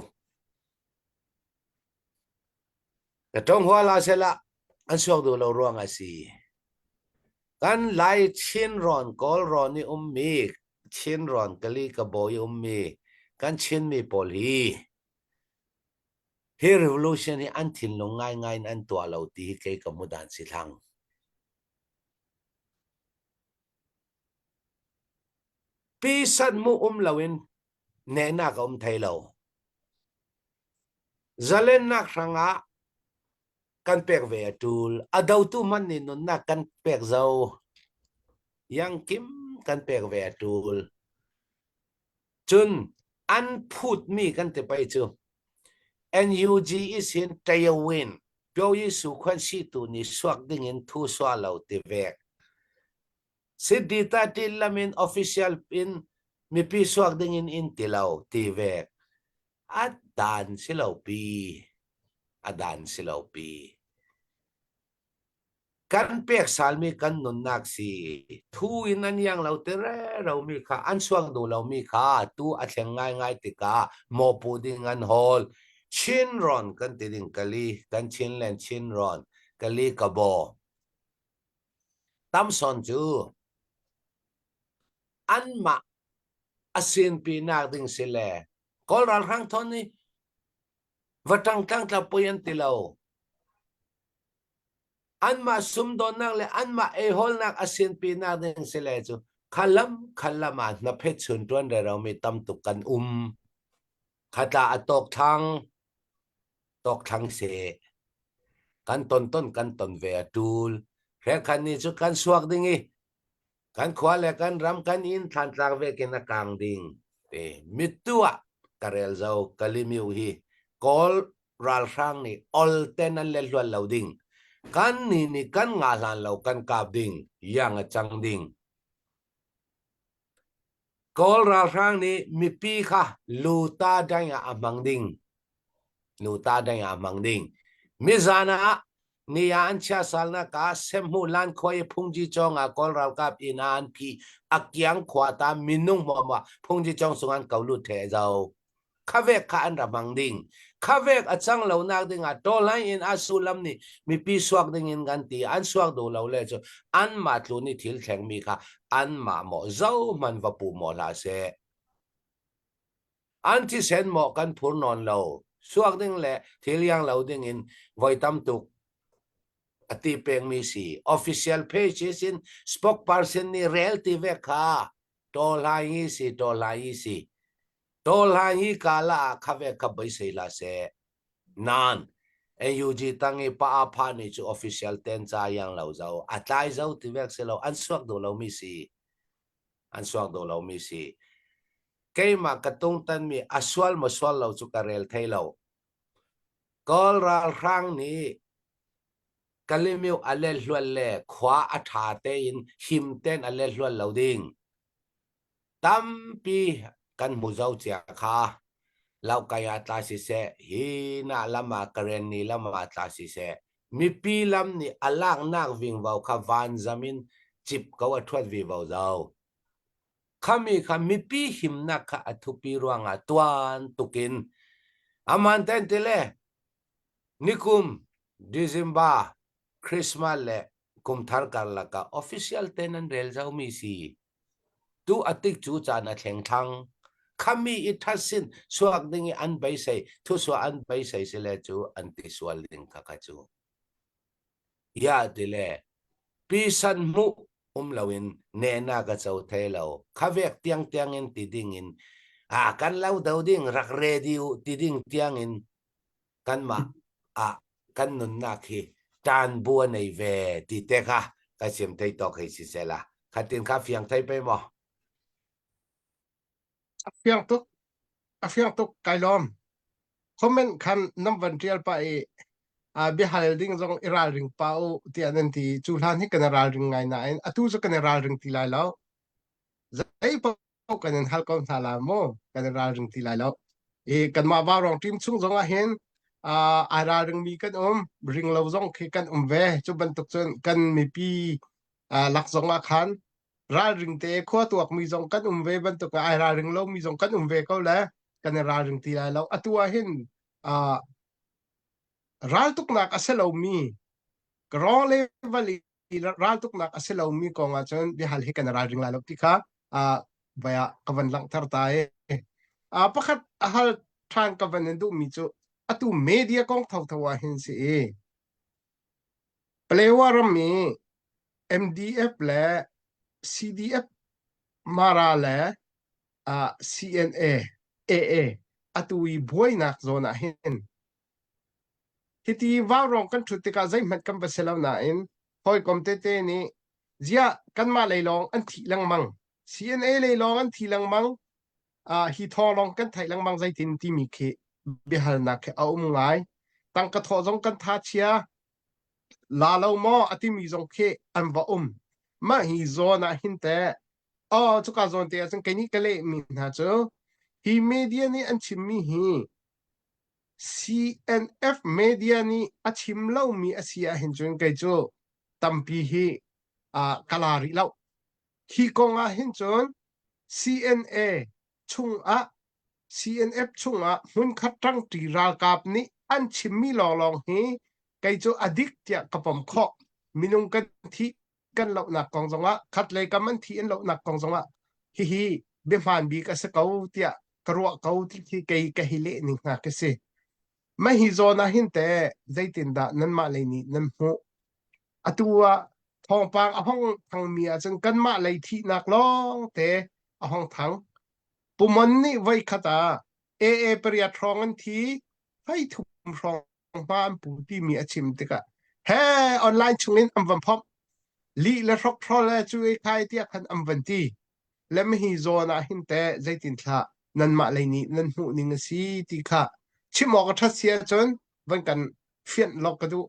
Ka ṭong hua la sehla an suak duh lo ruang a si. Kan Lai Chinrawn Kawlrawn i ummi Chinrawn Kali Kabaw i ummi kan Chinmi pawl hi hi revolution hi an thinlung ngaingai in an tuah lo ti hi kei ka hmu dan si thlang. Pi san mu um loin nehnak a um thai lo. Zalennak hrangah. Kan pek ve a ṭul. A dotu hmanh nih nunnak kan pek zau. Iangkim kan pek ve a ṭul. Cun an phutmi kan ti pei cu NUG isin Tayawin Pyo Yisu khuan situ nih suak dingin thu sua lo ti vek. Siddi ta ṭil lam in official in mipi suak dingin in ti lo ti vek. A dan si lo pi. A dan si lo pi. Kan pek salmi kan nunnak si thu in an iang lo ti reromi kha an suak duh lomi kha tu a thleng ngaingai tikah mawhpuh ding an hawl. Chinrawn kan ti ding kali kan Chinland Chinrawn kali kabaw. Tamson cu anmah a sinpinak ding si le Kawl ralhrang thawn nih va ṭang tlangtla pui an ti lo. Anmah sumdawnnak le anmah eihawlnak a sinpinak ding si le cu kha lam kha lam ah hnaphet chun ṭuan reromi tam tuk kan um. Khatla a tawk thlang, tawk thlang seh. Kan ton ton kan ton ve a ṭul. Hrengkhan ni cu kan suak ding i kan khua le kan ram kan inn thlantlang vekin a kang ding te mittu ah ka rel zo kalimiu hi kawl ralhrang nih ol ten an le hluan lo ding kan ni nih kan nga hlan lo kan kap ding yang a cang ding kawl ralhrang nih mipi kha luta dang ah a hmang ding Nuta dang ah hmang ding. Mizan ah ni ah an chia salnak ah semhmu lan khua i phungji cawng ah Kawl ralkap inn ah an phi a kiang khua ta minung hmuahhmuah phungji cawng sung an ko lut the zo. Khavek kha an ra hmang ding. Khavek a cang lo nak ding ah tawlai in a sullam nih mipi suak ding in kan ti an suak duh lo le cu an mah tlu ni thil thleng mi kha an mah maw zo man va pu maw hlah seh. An thisen maw kan phur nawn lo. Suak ding le thil iang lo ding in voi tam tuk a ti pengmi si. Official pages in spokesperson nih rel ti ve kha tawhlai hi si tawhlai hi si. Tawhlai hi kala ah kha ve kha beisei la seh. Nan NUG tang i pa a pha ni cu official ten ca iang lo zo. A tlai zo ti vek si lo. An suak duh lomi si. An suak duh lomi si. Keimah ka tungtanmi a sual maw sual lo cu ka rel thei lo. Kawl ralhrang nih Kalymyo a lehluan le khua a ṭha tein him tein a lehluan lo ding. Tampi kan hmu zo cia kha. Laukai ah tla siseh, hi na lam ah Karenni lam ah tla siseh, mipi lam nih a laknak vingvo kha vanzam in cip ko a ṭhuat vivo zo. Khami kha mipi himnak kha a thupi ruangah tuan tukin aman ten tile nikum December Christmas le kumthar karlak ah official ten an rel zaumi si tu atik cu caan a thleng thlang khami i thatsin suak ding i an beisei thusua an beisei sile cu an ti sual ding kha kha cu Ya ti le pisan hmuh um loin nehna ka co thai lo. Khavek tiangtiang in ti ding in a kan lo do ding rak ready u ti ding tiang in kanmah ah kan nunnak hi ṭan bu a nei ve ti te kha ka chim thei tawk hei si sela. Khatin kha fiang thei pe maw? A fiang tuk. A fiang tuk kai lawm. Comment khan nan van ṭial pah i uh, biahal ding zong i ralring pa u tiah nan ti. Cu hlan hi kan i ralring ngai nain atu cu kan i ralring ti lai lo. Zei paoh kan in hal ko hna la mu. Kan i ralring ti lai lo. I kanmah Vaurawng team chung zong ah hin uh, ai ralring mi kan um, ring lo zong khi kan um ve. Cu bantuk cun kan mipi uh, lak zong ah khan ralring te khua tuakmi zong kan um ve bantuk ai ralring lomi zong kan um ve ko le kan i ralring ti lai lo atu ah hin uh, raltuknak a si lomi ground level i raltuknak a si lomi kong ah cun biahal hi kan i ralring lai lo ti kha uh, vaya ka van langhter ta i uh, pakhat a hal ṭhan ka van in duhmi cu atu media kong thotho ah hin si i Palewa ram i MDF le CDF Mara le uh, CNA AA atu i buainak zawn ah hin. Hiti vaurawng kan ṭhut tikah zeihmanh kan va si lo nain hawikom tete nih ziah kanmah lei lawng an thih lengmang CNA lei lawng an thi lengmang uh, hi thawng lawng kan theih lengmang zeitin timi khi biahalnak khi a um ngai tangka thawh zong kan tha chia la lo maw a timi zong khi an va um mah hi zawn ah hin teh oh cuka zawn te ahcun kei nih ka leh mi hna cu hi media nih an chimmi hi CNF media nih a chim lomi a si ahhin cun kei cu tampi hi uh, ka la rih lo. Hi kong ah hin cun CNA chungah CNF chungah hmunkhat ṭangṭi ralkap nih an chimmi lawnglawng hi kei cu a dik tiah ka pom khawh. Minung kan thih kan lohnak kong zongah khatlei kam an thi an lohnak kong zongah hihi biahmaan bik a si ko tiah ka ruah ko ti khi kei ka hi leh ning hna ka si. Mah hi zawn ah hin teh zeitindah nanmah lei nih nan hmuh? Atu ah thawngpang a hong thangmi ahcun kanmah lei thihnak lawng te a hong thang. Pumon nih voikhat ah AA pariat hrawng an thi, 13 hrawng hma an pu timi a chim tikah he online chungin an van phomh lih le hrokhrol le cu e khai tiah khan an van ti le hi zawn ah hin teh zeitin thlah nanmah lei nih nan hmuh ning a si ti kha chim awk a ṭhat si ahcun van kan fianh lawk ka duh.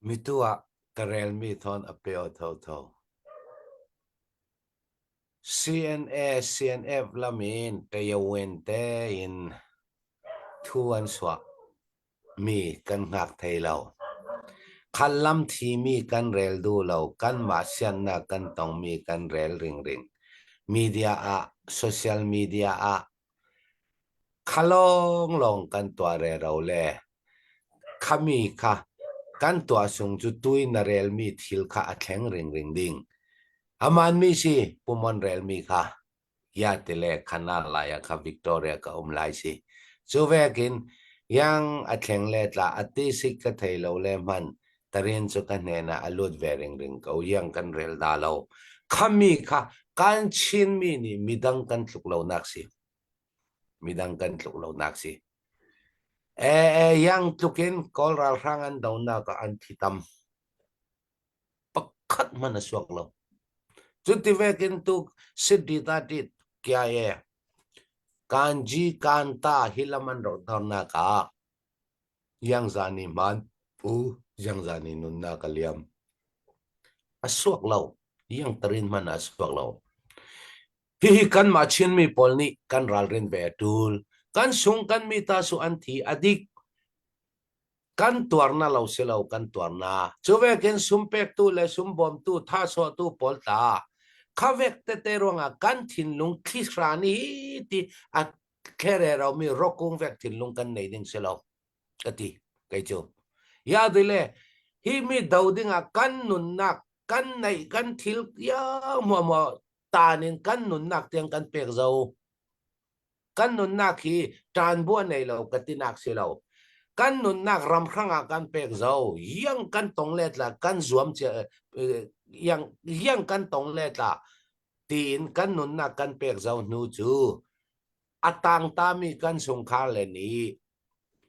Mitu ah ka relmi thawn a peo thotho. CNA CNF lam in Tayawin tein thu an suah mi kan hngak thei lo. Khan lam thimi kan rel duh lo. Kanmah siannak kan tongmi kan rel ringring. Media ah, social media ah kha lawnglawng kan tuah rero le khami kha kan tuah sung cu tui na relmi thil kha a thleng ringring ding. Aman mi si pumon relmi kha ya tile khana lai ah kha Victoria ka um lai si. Cu vekin yang a thleng le tla a ti sik ka thei lo le hman tarin cu ka hnen ah a lut ve ringring ko yang kan rel da lo. Khami kha kan Chinmi nih midang kan tluk lo nak si. Midang kan tluk lo nak si. E, e yang tlukin Kawl ralhrang an donak ah an thi tam. Pakhat hmanh a suak lo. Cuti vekin tu siddi ta tit kya ye kanji kanta hi lam an ro nak ah Yangzani hman pu Yangzani nunnak a liam. A suak lo. Yang tarin hmanh a suak lo. Hihi kanmah Chinmi pawl nih kan ralrin ve a tul. Kan sung kan mi ta su an thi a dik. Kan tuarna lo si lo kan tuarna. Cu vekin sum pektu le sum bawmtu tha sawhtu pawl tla. Kha vek tete ruangah kan thinlung thli ni hi ti a khere romi rokung vek thinlung kan nei ding si lo ka ti kei cu. Ya dile hi mi do dingah kan nunnak kan neih kan thil ya mua mua tan in kan nunnak tiang kan pek zo. Kan nunnak hi ṭan bu a nei lo ka tinak si lo. Kan nunnak ramhrang ah kan pek zo. Yang kan tong le tla kan zuam cia yang yang kan tong le tla tiin kan nunnak kan pek zo hnu cu a tangtami kan chungkhar le nih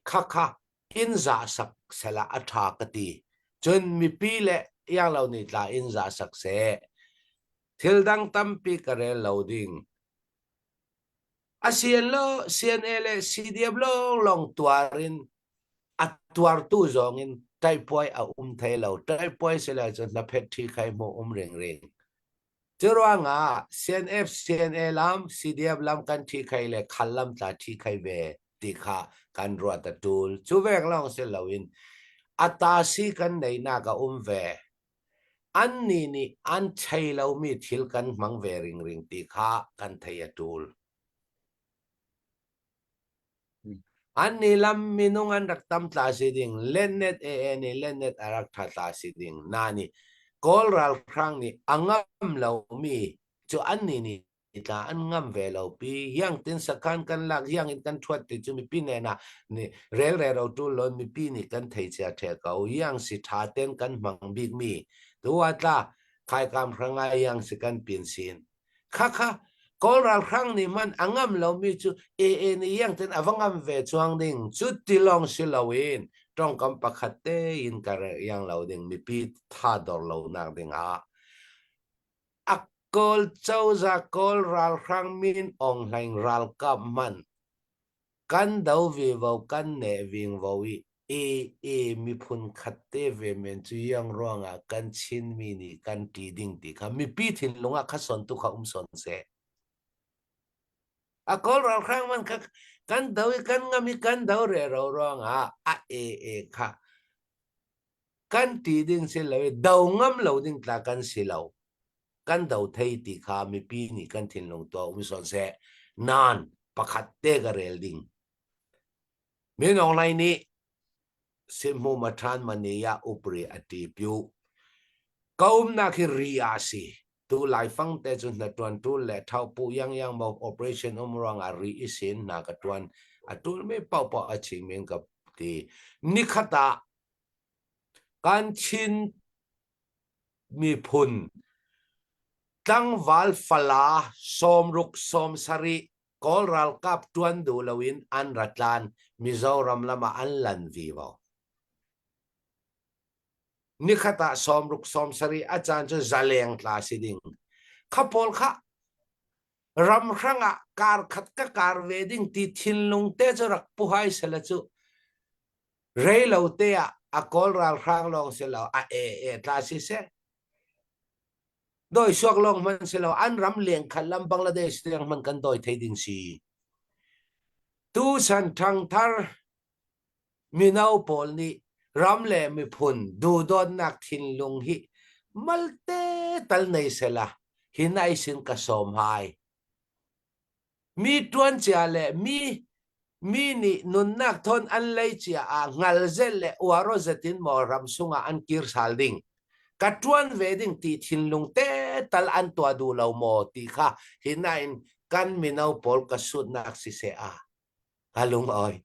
khakha in za sak sela a ṭha ka ti. Cun mipi le iang lo nih tla in za sak seh. Thil dang tampi ka rel lo ding. A sian lo CNA le CDF lawnglawng tuar in a tuartu zong in ṭaipuai a um thai lo. Ṭaipuai sila cun hnaphet ṭhi khai hmu um ringring. Cu ruangah CNF CNA lam CDF lam kan ṭhi khai le khal lam tla ṭhi khai ve ti kha kan ruat a ṭul. Cu vek lawng si loin a tasi kan neinak a um ve. Annih nih an thei lomi thil kan hmang ve ringring ti kha kan thei a ṭul. Annih lam minung an rak tam tla si ding, lennet AA nih lennet a rak ṭha tla si ding. Na nih Kawl ralhrang nih a ngam lomi cu annih nih tla an ngam ve lo pi yang tin sakhan kan lak yang in kan thuat ti cu mipi nen ah ni rel re ro tul lon mipi nih kan thei chia the ko yang si tha ten kan hmang bik mi tu wa tla khai kam hrangai yang si kan pin sin kha kha. Kawl ralhrang nih hmanh a ngam lomi cu AA nih iang ten a va ngam ve chuang ding cu ti lawng si loin tongkam pakhat tein ka iang lo ding mipi tha dor lonak ding ah a Kawl cozah Kawl ralhrang Min Aung Hlaing ralkap hmanh Kan do vivo kan neh vingvo i AA miphun khat te ve men cu iang ruangah kan Chinmi nih kan ṭih ding ti kha mipi thinlung ah kha son tu kha um son seh. A Kawl ralhrang man kha kan do i kan ngam i kan do rero ruangah a AA kha kan ṭih ding si lo i do ngam lo ding tla kan si lo. Kan do thei ti kha mipi nih kan thinlung tuah um son seh. Nan pakhat te ka rel ding. Min Aung Hlaing nih Simhu Mathan Maniya upri a ti piu. Ka umnak hi ri ah si. Tu laifang te cu hna tuan tul le thau pu yang yang mo operation um ruang ah ri i sin hna ka tuan. A tul mi pau pau a ching min ka ti. Nikhat ah kan Chin miphun tlangval fala sawmruk 70 Kawl ralkap ṭuan duh loin an ra tlan Mizoram lam ah an lan vivo. Nikhat ah 60 70 a caan cu zaleng tla si ding. Kha pawl kha ramhrang ah kar khat ka kar ve ding ti thinlung te cu rak pu hai sela cu Rei lo te ah a Kawl ralhrang lawng si lo a e e tla si seh. Doi suak lawng hman si lo an ram leng khat lam Bangladesh tiang hman kan doi thei ding si. Tu san ṭhangthar mino pawl nih ram le miphun duhdawtnak thinlung hi malte tal nei sela hi nai sin ka sawm hai. Mi ṭuancia le mi mi nih nunnak thawn an lei cia ah ngal zel le uaro zet in maw ram sungah an kir sal ding. Ka ṭuan ve ding ti thinlung te tal an tuah duh lo maw ti kha hi nain kan mino pawl ka sutnak siseh a ka lung oi.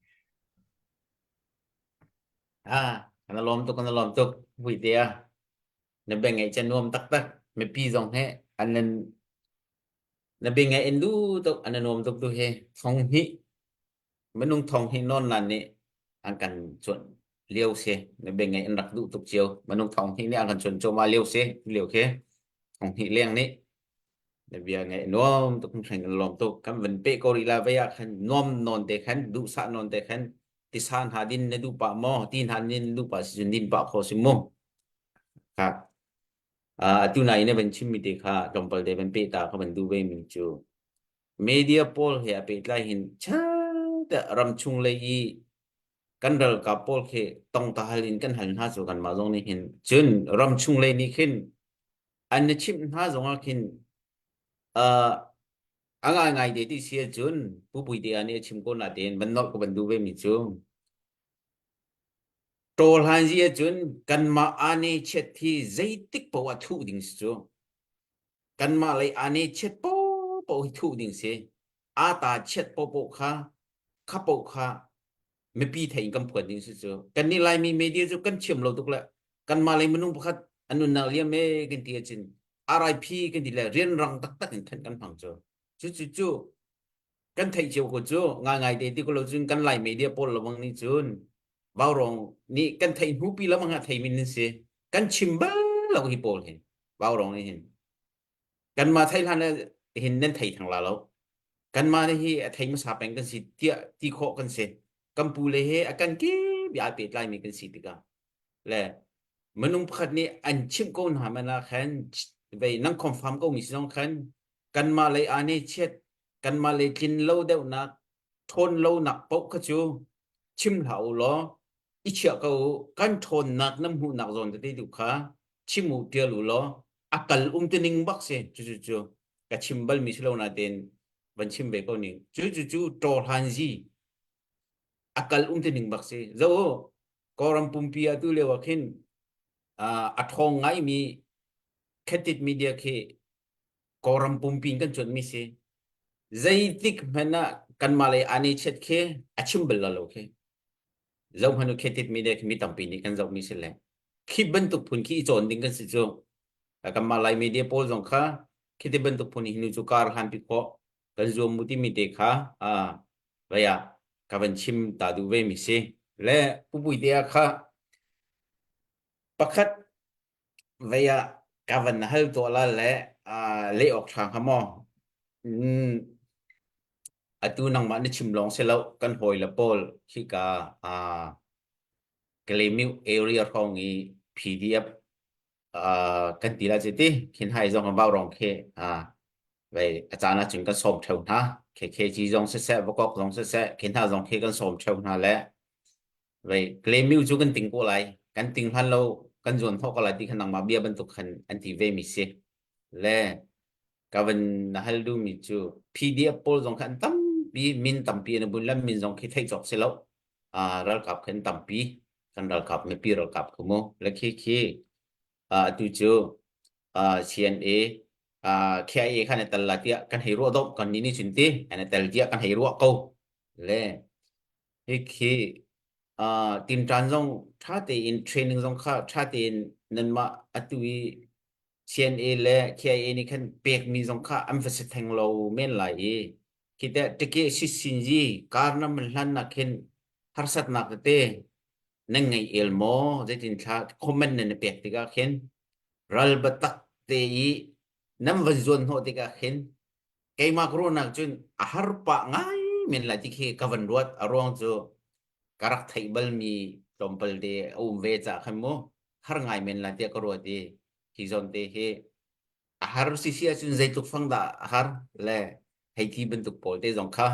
Ah, kan lawm tuk, kan lawm tuk. Vui te ah na beng ngeih chan nuam taktak. Mipi zong he an nan Na bia ngaih in duh tuk an i nuam tuk tu hi thong hnih minung thong hnih nawn lan nih an kan cuanh lio si. Na bia ngaih an rak duh tuk cio. Minung thong hnih nih an kan cuanh cuahmah lio si. Lio khi thong hnih leng nih na bia ngaih nuam tuk hringhran kan lawm tuk. Kan van peh ko rih la vei ah khan nuam nawn te khan duhsah nawn te khan tisa hna din na duh pah maw ti hna din na duh pah si cun din pah kho si mu. Kha Atu nai na van chimmi te kha tlawmpal te van peh ta kha van duh ve mi cu media pawl he a pehtlai hin chate ramchung lei i kan ralkap pawl khi tongta hal in kan hal hna cu kanmah zong nih hin cun ramchung lei nih khin an na chimh hna zong ah khin uh, a ngaingai te ti si ahcun Pu Puite nih a chim ko na tein van nolh ka van duh ve mi cu Ṭawlhanzi ahcun kanmah aa chiat hi zeitik paoh ah thuh ding si cu. Kanmah lei aa chiat paohpaoh hi thuh ding si. Aa ta chiat paohpaoh kha kha paoh kha mipi thei in kan phuan ding si cu. Kannih Laimi media cu kan thiam lo tuk le kanmah lei minung pakhat a nunnak liam e kan ti ahcun RIP kan ti le rianrang taktak in thanh kan hmang cu. Cucu cu kan theih cio ko cu ngaingai te ti ko lo cun kan Lai media pawl lawng nih cun Vaurawng nih kan theih hnu pi lamang ah theimi nan si kan chim bal lo hi pawl hi Vaurawng nih hin kanmah thei hlan hin nan thei thang la lo kanmah nih hi a thei hmasa peng kan si tiah ti khawh kan si kan pu le he a kan kip ai pehtlai mi kan si tikah le minung pakhat nih an chimh ko hna man ah khan vei nang confirm ko mi si zong khan kanmah lei aa ne chiat kanmah lei tlin lo deuhnak ṭhawn lonak paoh kha cu chim hlah u law i chiah ko u kan ṭhawnnak nan hmuhnak zawn tete tu kha chim u ṭial u law a kal um ti ning bak si cu cu cu ka chim balmi si lo nain van chim ve ko ning cu cu cu ṭawhlan zi a kal um ti ning bak si zo u Kawlram pumpi ah tu lio ah khin a ṭhawng ngaimi Khatit media khi Kawlram pumpi in kan cuanmi si. Zeitik hmanh ah kanmah lei aa ne chiat khi a chim bal lo khi. Zoh hmanh u Khatit media khi mi tampi nih kan zohmi si le. Khi bantuk phun khi i cawn ding kan si cu. Kanmah Lai media pawl zong kha khi ti bantuk phun hi nu cu kar hlanpi khawh. Kan zuam mu timi te kha vei ah ka van chim ta duh ve mi si. Le pupui te ah kha pakhat vei ah ka van hal tuah la le leh awk ṭha hnga maw? Mm, atu nangmah na chim lawng si lo kan hawi le pawl khika Kalaymyo area hrawng i PDF kan ti la ci ti khin hai zong a vau rong khi vei a caan ah cun kan sawm theo hna KKG zong siseh Vakok zong siseh khin hna zong khi kan sawm theo hna le vei Kalaymyo cu kan ting ko lai kan ting hlan lo kan zuan thawk ko lai ti khan nangmah bia bantuk khan an ti ve mi si le ka van na hal duhmi cu PDF pawl zong kha an tampi min tampi an bun le min zong khi theih cawk si lo ralkap khan tampi kan ralkap mipi ralkap khu mu le khi khi atu cu CNA KIA khan tel la tiah kan hei ruah dok kan ni ni cun ti an tel tiah kan hei ruah ko le hi khi tinṭan zong ṭha tein training zong kha ṭha tein nanmah atu i CNA le KIA nih khan pekmi zong kha an va si theng lo men lai i khi teh tike sisinzi kar na man hlan nak khin harsatnak tete nan ngei el maw zeitin thla comment nan pek tikah khin ral batak te i nan van zuan hnawh tikah khin keimah ka ruahnak cun a har pah ngai men lai ti khi ka van ruat a ruang cu ka rak theih balmi tlawmpal te a um ve ca khan mu har ngai men lai tiah ka ruat i hi zawn te hi a har si si ahcun zeitluk fang dah a har le hei ti bantuk pawl te zong kha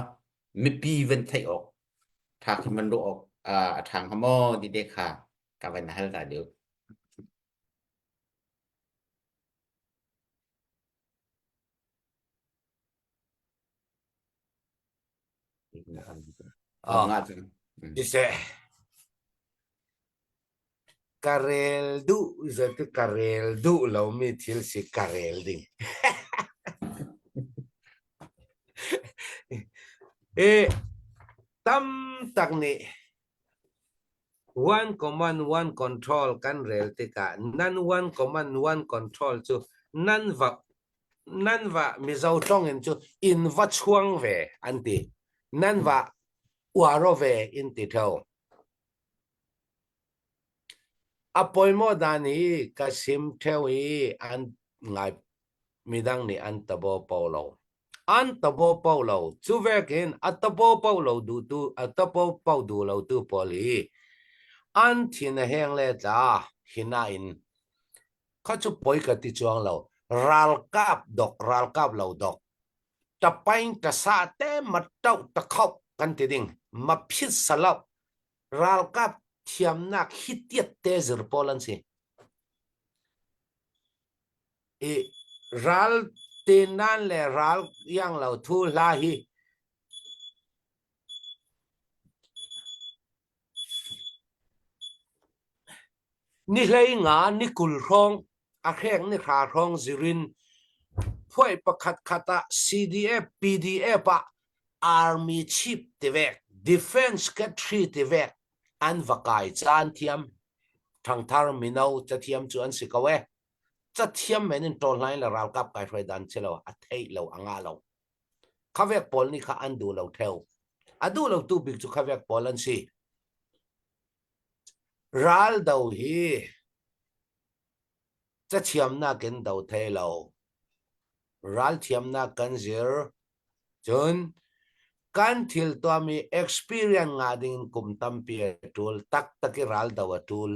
mipi van theih awk tha khin van ruah awk a ṭha hnga maw ti te kha ka van hal ta deuh. Ah, siseh ka rel duh zati ka rel duh lomi thil si ka rel ding. E tam tak nih one command one control kan rel tikah nan one command one control cu nan va nan va Mizo ṭong in cu in va chuang ve an ti. Nan va uaro ve in ti ṭheo. A pawimawh dan hi ka sim ṭheo i an ngai midang nih an tabo po lo. An tabo po lo. Cu vekin a tabo po lo duhtu a tabo po duh lotu pawl hi an thin a heng le tla hina in kha cu poi ka ti chuang lo. Ralkap dok ralkap lo dok. Tapaing ta sa te ma tau ta khop kan ti ding. Ma phit salau ralkap thiamnak hi tiat te zir pawl an si. I ral tenan le ral iang lo thu hla hi ni hlei nga ni kul hrawng a hreng ni hra hrawng zirin phuai pakhat khat ah CDF PDF ah army chief ti vek defense secretary ti vek an va kai caan thiam ṭhangthar mino cathiam cu an si ko e cathiam men in ṭawl hlain le ralkap kai hruai dan si lo a theih lo a ngah lo khavek pawl nih kha an duh lo theo a duh lo tu bik cu khavek pawl an si ral do hi Cathiamnak in do thei lo. Ralthiamnak kan zir. Cun kan thil tuahmi experience ngah ding in kum tampi a ṭul. Taktak i raldo a ṭul.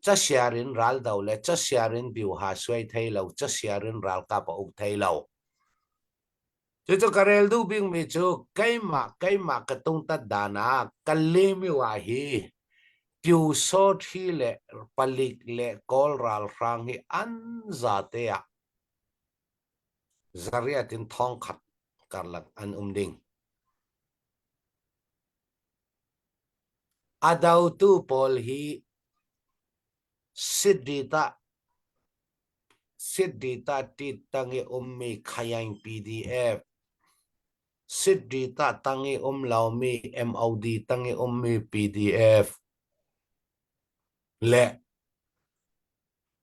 Casiar in raldo le casiar in biuha suai thei lo, casiar in ralkap a uk thei lo. Cucu ka rel duh bikmi cu keimah keimah ka tungtat dan ah ka lemiwa hi Pyusawṭhi le palik le Kawl ralhrang hi an zate ah zariat in thongkhat karlak an um ding. A dotu pawl hi Sidrit ah Sidrita ṭit tang i ummi Khayaing PDF, Sidrita tang i um lomi MOD tang i ummi PDF le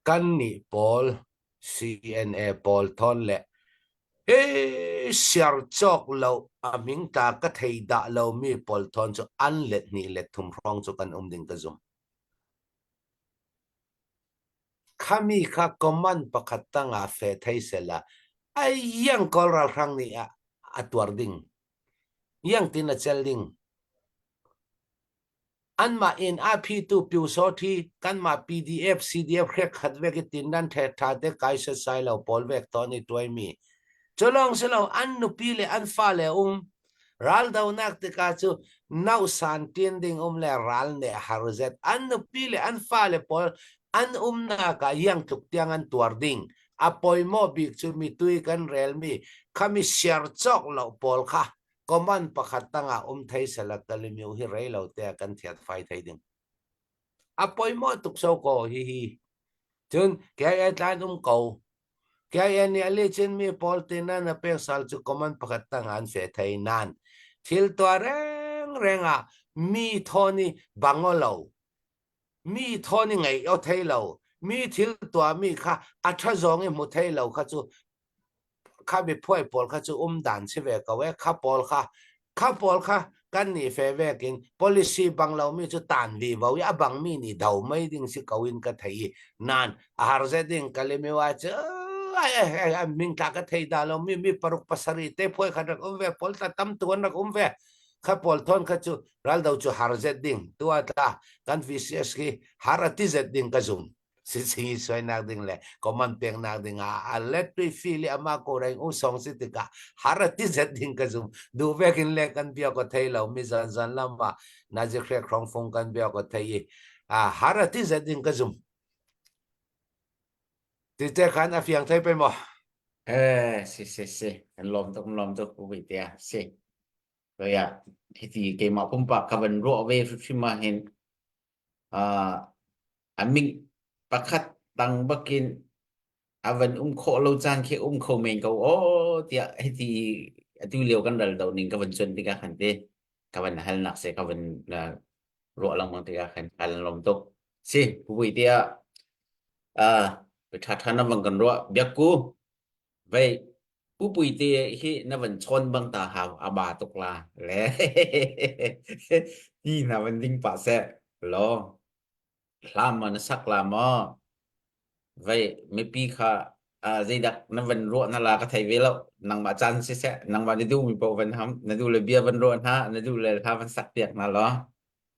kannih pawl CNA pawl thawn le. Hi siar cawk lo a ming ta ka thei dah lomi pawl thawn cu an let hnih let thum hrawng cu kan um ding ka zum. Khami kha command pakhat tangah fe thei sela ai yang kawl ralhrang nih a a tuar ding. Yang tin a cel ding. Anmah in a phitu Pyusawthi kanmah PDF CDF hrek khat vek i tindan ṭhe ṭha te kai setsai lo pawl vek tawn i tuaimi. Cu lawng si lo an nupi le an fale um raldonak tikah cu nausan ṭin ding um le ral ne har zet an nupi le an fale pawl an umnak ah iang tluk tiang an tuar ding a poimawh bik cu mitui kan relmi khami siar cawk lo pawl kha command pakhat tangah um thei sela Kalymyo hi rei lo te ah kan thiat fai thei ding. A poimawh tuk so ko hi hi. Cun KIA tlan um ko. KIA nih ali chin mi pawl tinan na pek sal cu command pakhat tangah an fe thei nan. Thil tua reng reng ah mi thawni bango lo. Mi thawni ngei o thei lo. Mi thil tua mi kha a tha zong i hmu thei lo kha cu Kha miphuai pawl kha cu um dan si ve ko e. Kha pawl kha kha pawl kha kan nih fe vek in policy bang lomi cu tan vi vo i a bangmi nih do mei ding si ko in ka thei i nan a har ze ding kalimiwa cu ai ai ai ai ming tla ka thei da lo mi mi paruk pasarih te phuai kha rak um ve pawl tla tam tu an rak um ve kha pawl thon kha cu raldo cu har zet ding tua tla kan VCS hi har ati zet ding ka zum sising i suainak ding le command peknak ding ah a let tui fi le ama ko reng u song si tikah har a ti zet ding ka zum du vekin le kan bia ko thei lo mi zan zan lam ah nazi hrek hrong fung kan bia ko thei i a har a ti zet ding ka zum ti te khan a fiang thei pe mo Eh, si si si. Kan lawm tuk, kan lawm tuk pu tia. Si. Kaya hiti keimah pumpak ka van ruah ve hrim ah hin uh, A ming pakhat tang bakin a van um khawh lo caan khi um kho men ko aw tiah hiti atu lio kan ral do ning ka van cuan tikah khan te ka van halnak se ka van ruah lengmang tikah khan kan lawm tuk si pui tiah ah tha tha na van kan ruah biakku vei Pupui te hi na van chawn bang ta hau a ba tuk la le ti na van ding pah seh law hla maw na sak la maw vei mipi kha zeidak na van ruah na la ka thei ve lo nangmah caan siseh nangmah na duh mi paoh van ham na duh le bia van ruah hna na duh le hla van sak piak hna law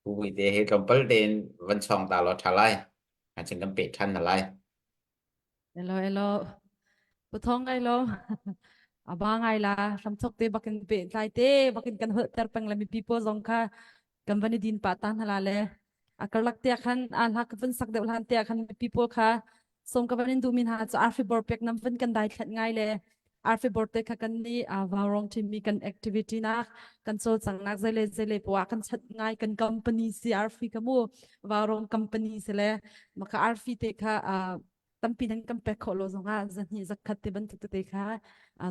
pupui te hi tlawmpal tein van chawng ta law tha lai cun kan peh than na lai Hello, hello. Puthong kai lo. Aba ngai la hramthok te bakin pe tlai te bakin kan holh ter peng le mipi pawl zong kha kan van i din pa ta hna la le a karlak te khan a hla ka van sak deuh hlan te khan mipi pawl kha som ka van in duh min ha chu arfi bor pek nam van kan dai thlat ngai le arfi bor te kha kan ni a vaurong thimi kan activity nak kan cawlcang nak zele zele po kan chat ngai kan company si arfi ka mu vaurong company se le maka arfi te kha tampi nan kan pek khawh lo zongah zahnih zakhat te bantuk tete kha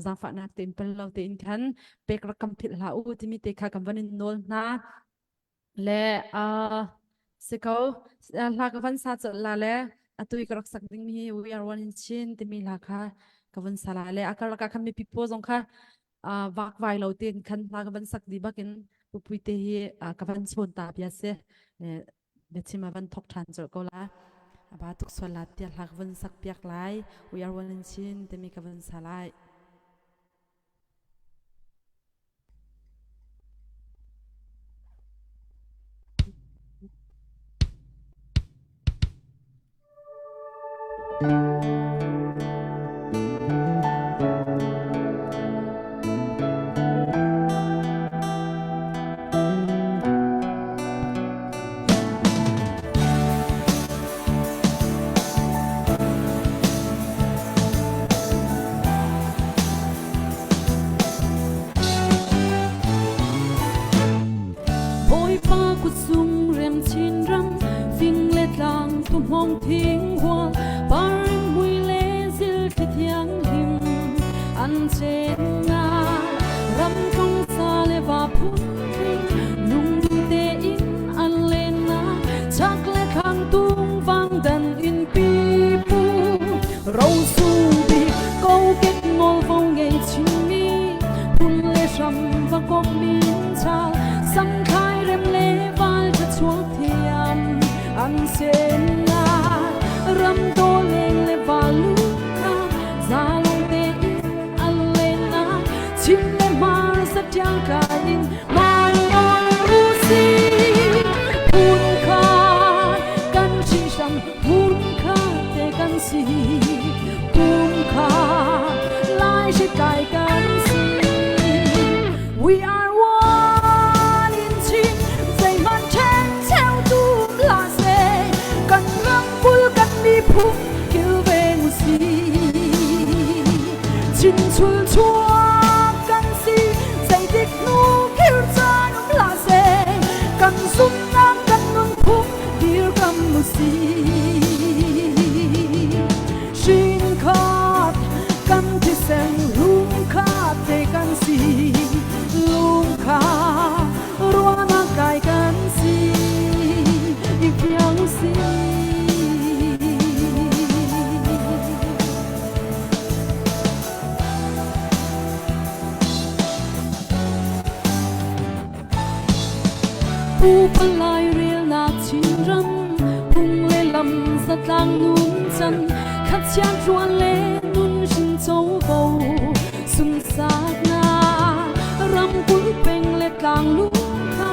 zaangfahnak tein pal lo tein khan pek rak kan philh hlah u timi te kha kan van in nawl hna le si ko hla ka van sa colh la le atu i ka rak sak ding mi we are one in Chin timi hla kha ka van sa la le a karlak ah khan mipi pawl zong kha vakvai lo tein khan hla ka van sak di bakin pupui te hi ka van chawn ta bia si biachim a van thok ṭhan colh ko la aba tuk sual la tiah hla ka van sak piak lai we are one in Chin timi ka van sa lai Bawipa kutzung rem chinram fing le tlang tuhmawng thing hual par mui le zil thli thianghlim an chen nga ram kong sa le va phun tling lungdu tein an len na chak le thlang tung vang dan in pi pu ro su bi kokek ngol vo ngei chin. ram va kop min chal samthlai rem le val tha chuak thiam an sen na ram to leng le valu kha zalong te in an len na chim le mar sa tiang kai in mai ol u si phun kha kan chi sham phun kha te kan si phun kha lai shi kai kan si we are one in chin zeihmanh ṭhen cheu tum hlah seh kan ramkulh kan miphun kilveng u si chin chul chuak kan si zeitik hnu khir caan um hlah seh kan zumhnak kan nunphung dirkam u si Shin khat kan thisen lung khat te kan si lung kha ruahnak kai kan si i fiang si Pupa lairelnak Chinram phung le lam zatlang nun chan khatchian ṭuan le nun hrin covo sunghsaknak ramkulh peng le tlang lungkha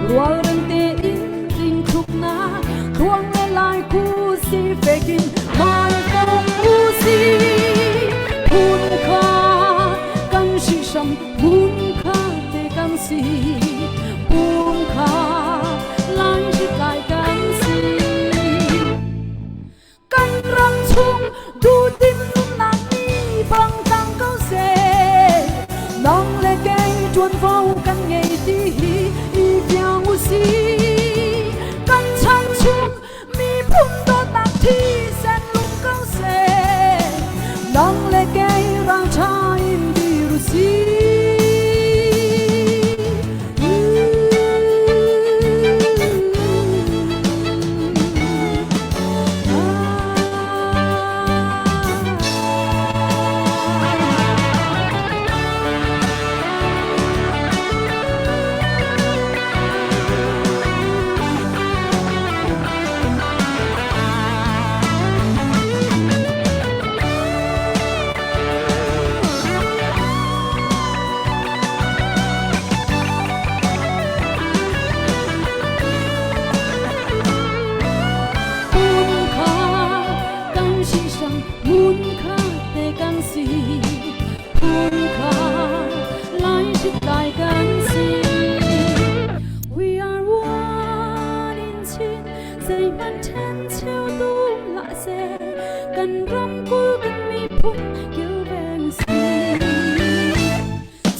rualrem tein dingthluknak thluang le lai khu si fekin mai kong u si phun kha kan hrihhram phun kha te kan si pum kha lai hritlai kan si kan ram chung duhdim nunnak ni bang tang ko seh nang le kei ṭuanvo kan ngei ti hi i fiang u si kan chan chung miphun dawtnak thisen lung ko seh nang le kei ralṭha in dir u si Kan si mun kha te kan si phun kha lai sit lai kan si We are one in Chin zeihmanh ṭhen cheu tum hlah seh kan ram kul kan miphun kilveng si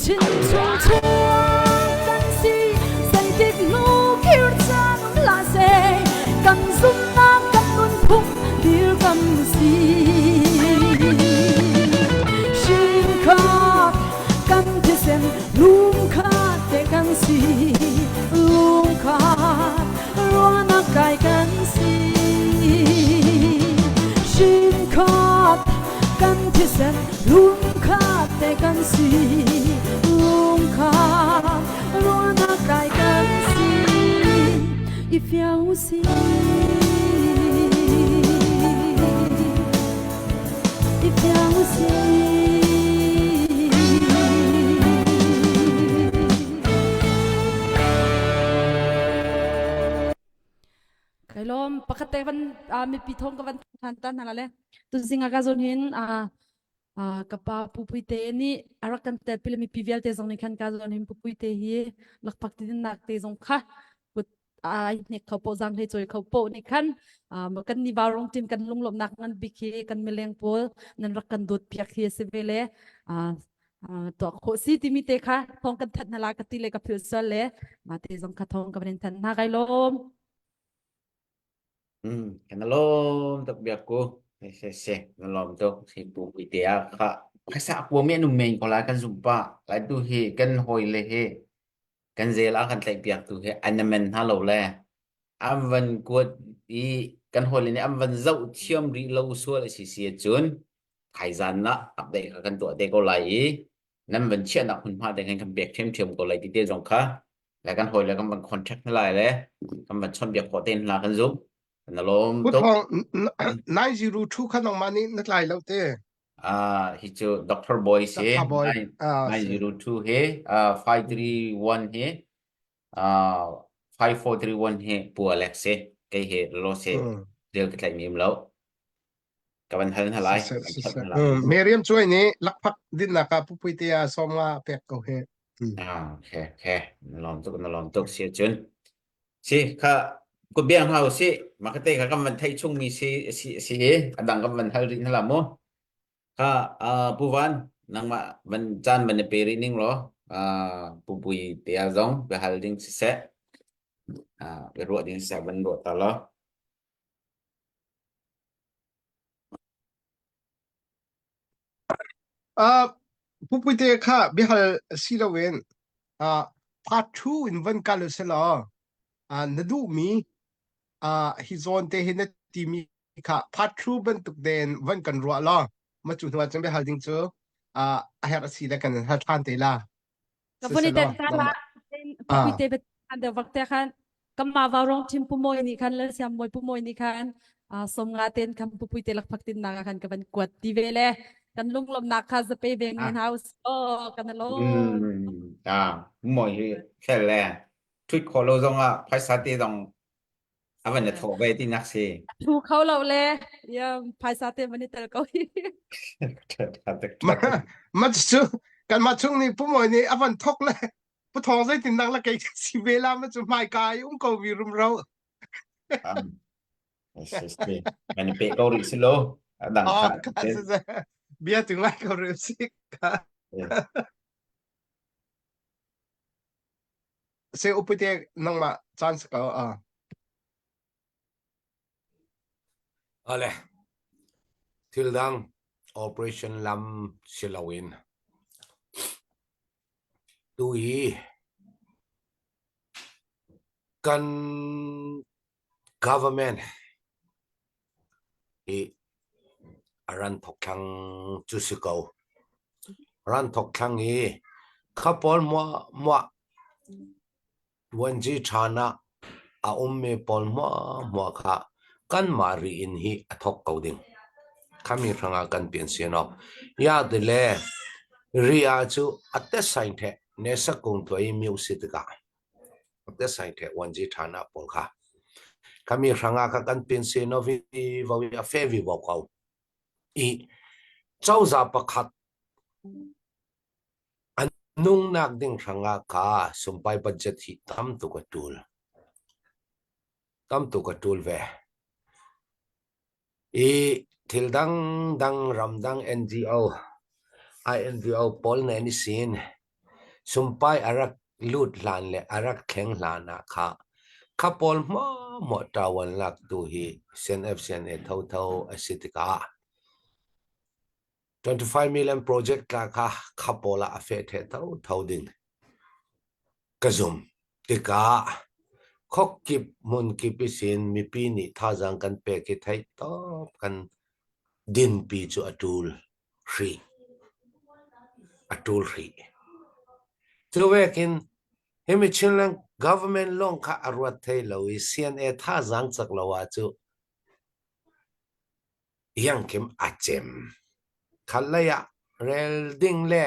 Chin chung chuak kan si zeitik hnu khir caan um hlah seh kan zumhnak kan nunphung dirkam si Hrin kan thisen lungkhat te kan si lungkhat ruahnak kai kan si Hrin khat kan thisen lungkhat te kan si lungkhat ruahnak kai kan si i fiang si i fiang si Kai lawm pakhat te van mipi thong ka van than tan hna le tuzing ah ka zon hin ka pa pupui te nih a rak kan tel pile mipi vialte zong nih khan ka zon hin pupui te hi lakphak ti nak te zong kha kut ai hnek kho po zang hlei choi kho po nih khan kan ni varong tin kan lunglawmnak ngan bik hi kan mileng pawl nan rak kan dawt piak hi si ve le tuah khawh si timi te kha thong kan that na la ka ti le ka phil sual le ma te zong kha thong ka van in than hna kai lawm Mm, kan lawm tuk biak ku. Se se, kan lawm tuk. Si pu pui te ah kha phaisa kuam mi an um men ko lai kan zum pa. Lai tu hi kan hawi le hi kan zel a kan tlaih piak tu hi an men hna lo le an van kuat i kan hawi le nih an van zoh thiam rih lo sual a si si cun thaizan ah update kha kan tuah te ko lai i. Nan van chiahnak hmunhma te khan kan pek ṭhiamṭhiam ko lai ti te zong kha le kan hawi le kan van contact hna lai le kan van chawnhbiak khawh te hna kan zumh. Kan i lawm Pu tuk. Thawng 902 kha nangmah nih na tlai lo te. Ah, hi cu Dr. Boy si. Dr. Boy. Ah, si. 902 he, uh, 531 he, uh, 5431 he Pu Alex si. Kei he lo se rel ka tlaih mi um lo. Ka van hal hna lai. Siseh, Kan chap siseh. hna lai. Mm, Miriam Cuai nih lakphak dinnak ah pupui te ah sawm nga pek ko he. Mm. Ah, okay, okay. Na lawm tuk, na lawm tuk si cun. Si, kha kut biang hna usih. Makate kha kan van theih chungmi si si si i a dang kan van hal rih hna la mu. Kha uh, Pu Van, nangmah van caan van i pe rih ning law uh, Pu Pui te ah zong biahal ding siseh, uh, biaruah ding siseh van ruah ta law. Uh, Pupuite kha biahal si loin uh, part 2 in van kal usih law uh, na duhmi uh, hi zawn te hi na timi kha part 2 bantuk den van kan ruah law ma cu hnu ah cun biahal ding cu uh, a herh a si le kan hal ṭhan te la. Ka vun i den ta la pupuite bet an deuh vak te khan kamma vau rong thim pu moi nih khan lal siam moi pu moi nih khan som nga ten khan pupuite lak phak tin na khan ka van kuat ti ve le kan lunglom nak kha zape ve ngai hau o kan lo ah moi hi khel le thut kho lo zong ah phaisa te zong a van na thawh ve ti nak si. Thu kho lo le ya phaisa te van i tel ko hi. Ma cu kan mah chung nih pu Mawi nih a van thok le pu Thawng zeitin nak la kei si ve la ma cu hmai ka i um ko vi rumro. Man pe ko rih si lo. Dang kha. Bia tu ngai ko rih si ka. Se upite nangmah caan si ko a. Ale thil dang operation lam si loin tu hi kan government hi a ran thok thlang cu si ko. Ran thok thlang i kha pawl muah muah vuanci ṭhan ah a ummi pawl muah muah kha kanmah ri in hi a thok ko ding. Khami hrangah kan pian sian awk. Ya ti le ri ah cu a te sain the ne sakung tuai miu si tikah te sai the wanji thana pawl kha khami hranga kha kan pin se no vi vo a fe vi vo ko i cozah pakhat an nungnak ding hranga kha sumpai budget hi tam tuk a tul tam tuk a tul ve I thil dangdang ramdang NGO, INGO pawl nih an i sin. Sumpai a rak lut hlan le a rak thleng hlan ah kha kha pawl hmuahhmuah ṭawan laktu hi CNF-CNA thotho a si tikah 25 million project tla kha kha pawl ah a feh theh thotho ding ka zumh. Tikah khuakip hmunkip isin mipi nih thazaang kan pek i theih tawp kan dinpi cu a ṭul hrih. A ṭul hrih. Cu vekin himi Chinland government lawng kha a ruat thei lo i CNA thazaang cak lo ah cu Iangkim a cem. Khatlei ah rel ding le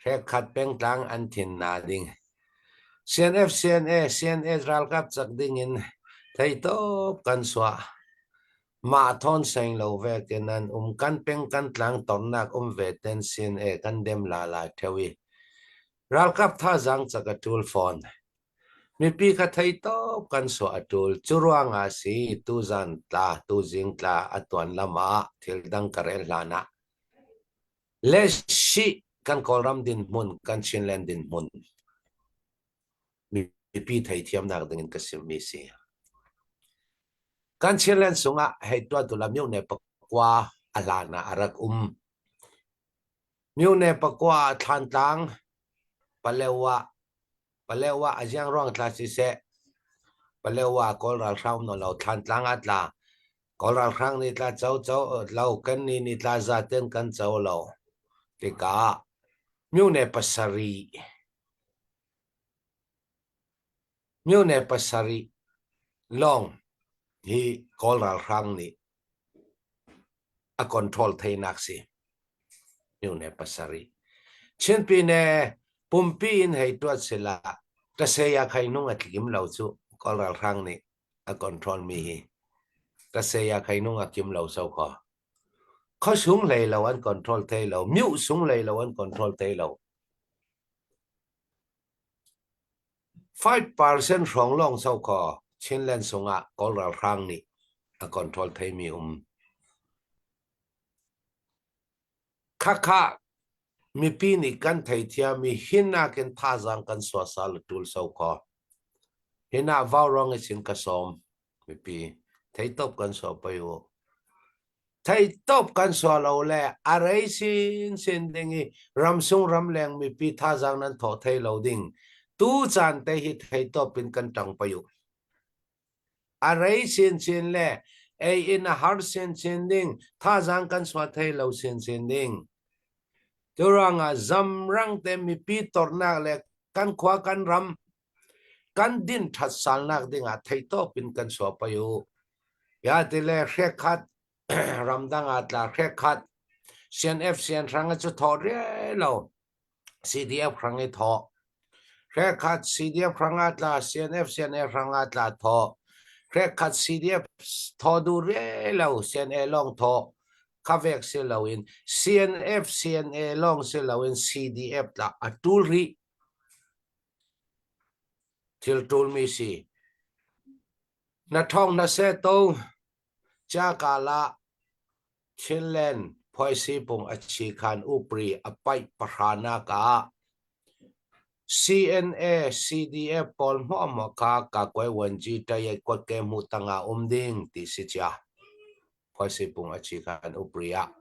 hrekkhat pengtlang an thin hna ding. CNF, CNA, CNA ralkap cak ding in theitawp kan suah. Mah thawn seng lo vekin an um kan peng kan tlang tonnak um ve ten CNA kan dem la lai theo i ralkap thazaang cak a tul fawn. Mipi kha theitawp kan suah a ṭul. Cu ruangah a si, tuzan tla, tuzing tla a tuan lam ah thil dang ka rel hlan ah le sih kan Kawlram dinhmun, kan Chinland dinhmun mipi theithiamnak ding in ka simmi si. Kan Chinland sungah hei tuah tu la myone pakua a hlan ah a rak um. Myone pakua Thlantlang, Palewa Palewa a ziangruang tla siseh, Palewa Kawl ralhrang um lo Thlantlang ah tla. Kawl ralhrang nih tla co co lo kan ni nih tla zaten kan co lo tikah. Myone pasarih myone pasarih lawng hi Kawl ralhrang nih a control theinak si. Myone pasarih. Chinpine pumpi in hei tuat sila ka saya khai nung a tlim lo cu Kawl ralhrang nih a control mi hi. Ka saya khai nung a kim lo so kho. Khuasung hlei lo an control thei lo, myu sung hlei lo an control thei lo. 5% hrawng lawng so kaw Chinland sungah Kawl ralhrang nih a control theimi um. Khakha mipi nih kan theithiam i hinak in thazaang kan suasal a tul so kaw. Hinah vauruang isin ka sawm. Mipi theitawp kan suah pei u. Theitawp kan suah lo le a rei sinsin ding i ramsung ramleng mipi thazaang nan thawh thei lo ding. Tu caan te hi theitawp in kan ṭang pei u. A rei sinsin le ei in a har sinsin ding, thazaang kan suah thei lo sinsin ding. Turuangah zamrang te mipi tornak le kan khua kan ram Kan din ṭhat salnak dingah theihtawp in kan chuah pei u. Ya ti le hrekhat ramdang ah tla hrekhat CNF sianhrang cu thawh riai lo. CDF hrang i thawh. Hrekhat CDF hrang ah tla CNF CNA hrang ah tla thawh. Hrekhat CDF thawh duh riai lo CNA lawng thawh. Khavek si loin CNF CNA lawng si loin CDF tla a ṭul rih. Thil ṭulmi si. Na ṭhawng na seh to. Cakal ah Chinland phuaisipung a chikhan upri a paih pahranak ah CNA CDF pawl hmuahhmuah kha Kakuai-Wanji Tayet kuatke hmuh tangah um ding ti si cia. Phuaisipung a chikhan upri ah.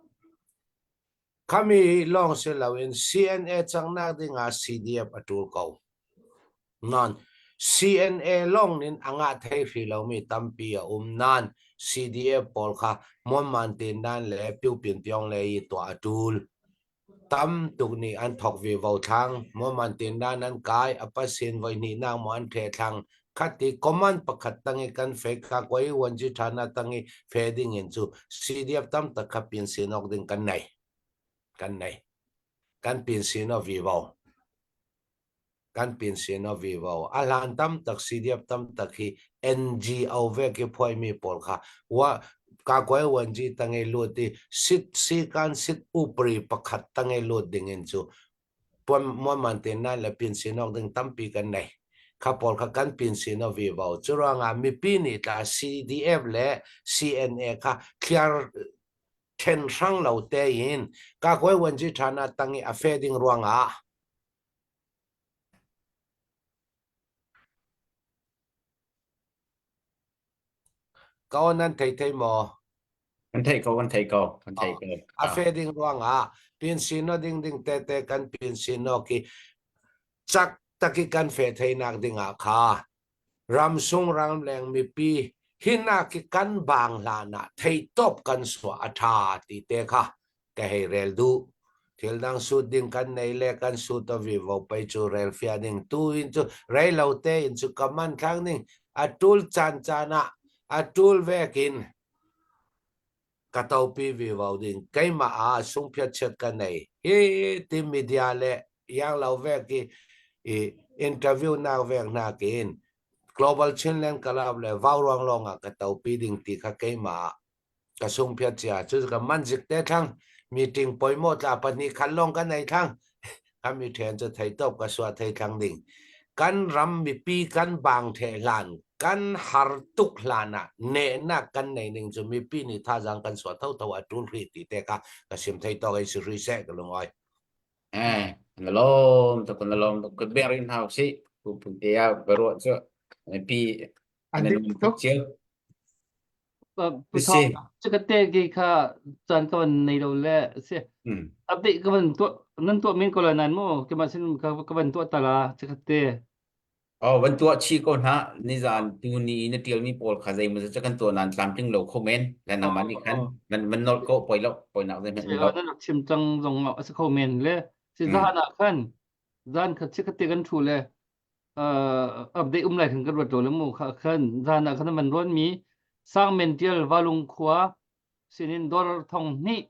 Khami lawng si loin CNA cangnak dingah CDF a ṭul ko. Nain CNA lawng nin a ngah thei hri lomi tampi a um nain CDF pawl kha Muanman Tindan le Pyupin Pyong le i tuah a ṭul. Tam tuk nih an thok vivo thlang. Muanman Tindan an kai, a pasin voihnihnak maw an ṭhe thlang. Khati command pakhat tang i kan fe kha koi wanji ṭhana tang i fe ding in cu CDF tam tak kha pin sin awk ding kan nei. Kan nei. Kan pin sin o vivo. Kan pin sin o vivo. A hlan tam tak CDF tam tak hi NGO ve ki phuai mi pawl kha wa ka koi wanji tangi lut i sit si kan sit upri pakhat tangi lut ding in cu Muanman te nan le pin sin awk ding tampi kan nei. Kha pawl kha kan pin sin o vivo. Curuangah mipi nih tla CDF le CNA kha thliar then hrang lo tein kakoi wanji thana tangi a fe ding ruangah Ka aw nan thei thei maw? Kan theih ko, kan theih ko, kan theih ko. A fe ding ruangah pin sino ding ding te te kan pin sino ki chak taki kan fe theinak dingah kha ramsung ramleng mipi hina ki kan bang hlan ah theitop kan suah a tha ti te kha ka hei rel duh. Thil dang sut ding kan nei le kan sut a vivo pei cu rel fia ding tu in cu rei lo te in cu ka man thlang ning a tul caan caan ah a tul vekin ka topi vivo ding keimah ah sungphiat chiat ka nei hi ti media le yang lo vek i i interview nak vek nakin Global Chinland Club le vau ruang lawng ah ka topi ding ti kha keimah ah ka sungphiat cia cu ka man zik te thlang meeting poimo tla pahnih khat lawng kan ei thlang kan mi then cu thei top ka suah thei thlang ding kan ram mipi kan bang the hlan kan har tuk hlan ah nehnak kan nei ning cu mipi nih thazang kan suah tho tho a tul ri ti te kha ka sim thei tawk ei si ri seh ka lungoi Eh, na lawm tuk na lawm tuk ka bek rin hau si pu pu te ah baruah cu pi A na dik lung tuk tuk. cio Pu si Thawng, cu te ki kha caan ka van nei lo le si mm update ka van tuah nan tuah men ko la nan mu keimah sin ka ka van tuah ta la cu te Oh, van tuah chi ko hna nizan tu ni na tialmi pawl kha zeimaw zat kan tuah nan tlamtling lo kho men le oh nangmah nih khan oh van van nolh ko poi lo poi nak zeihmanh si um lo nan rak chim cang zong a si kho men le. Si zahan ah khan zan khat chi khat te kan thu le update um lai khan kan ruat lo le mu kha khan zan ah khan man ruan mi sang men tial valung khua sinin dollar thong hnih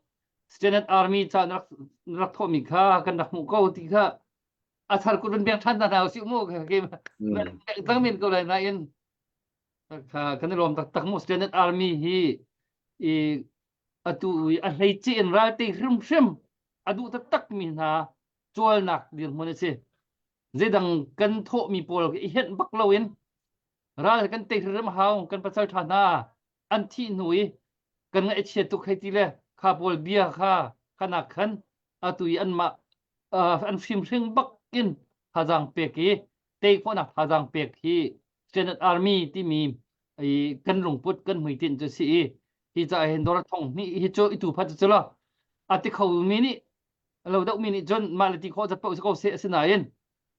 Standard Army ca rak rak thawh mi kha kan rak hmuh ko ti kha a thar kun biang than ta hna usih mu ke tang men ko lai nain kha kan i lawm taktak mu Standard Army hi i atu i a hleice in ralte hrimhrim a duh taktak mi hna cualnak dirhmun a si zeidang kan thawhmi pawl i henh bak loin ral kan tei hrimhrim hau kan pasal ṭha hna an thih hnu i kan ngaih chia tuk hei ti le kha pawl bia kha kanak khan atu i anmah an hrimhring bak in thazaang pek i tei khawhnak thazaang pek hi Senate Army timi i kan lungput kan hmuitinh cu si i hi ca hin dawr thong hnih hi cu itu phat cu lo a ti kho mi nih lo deuh mi nih cun mah le ti khawh zat paoh si ko seh asinain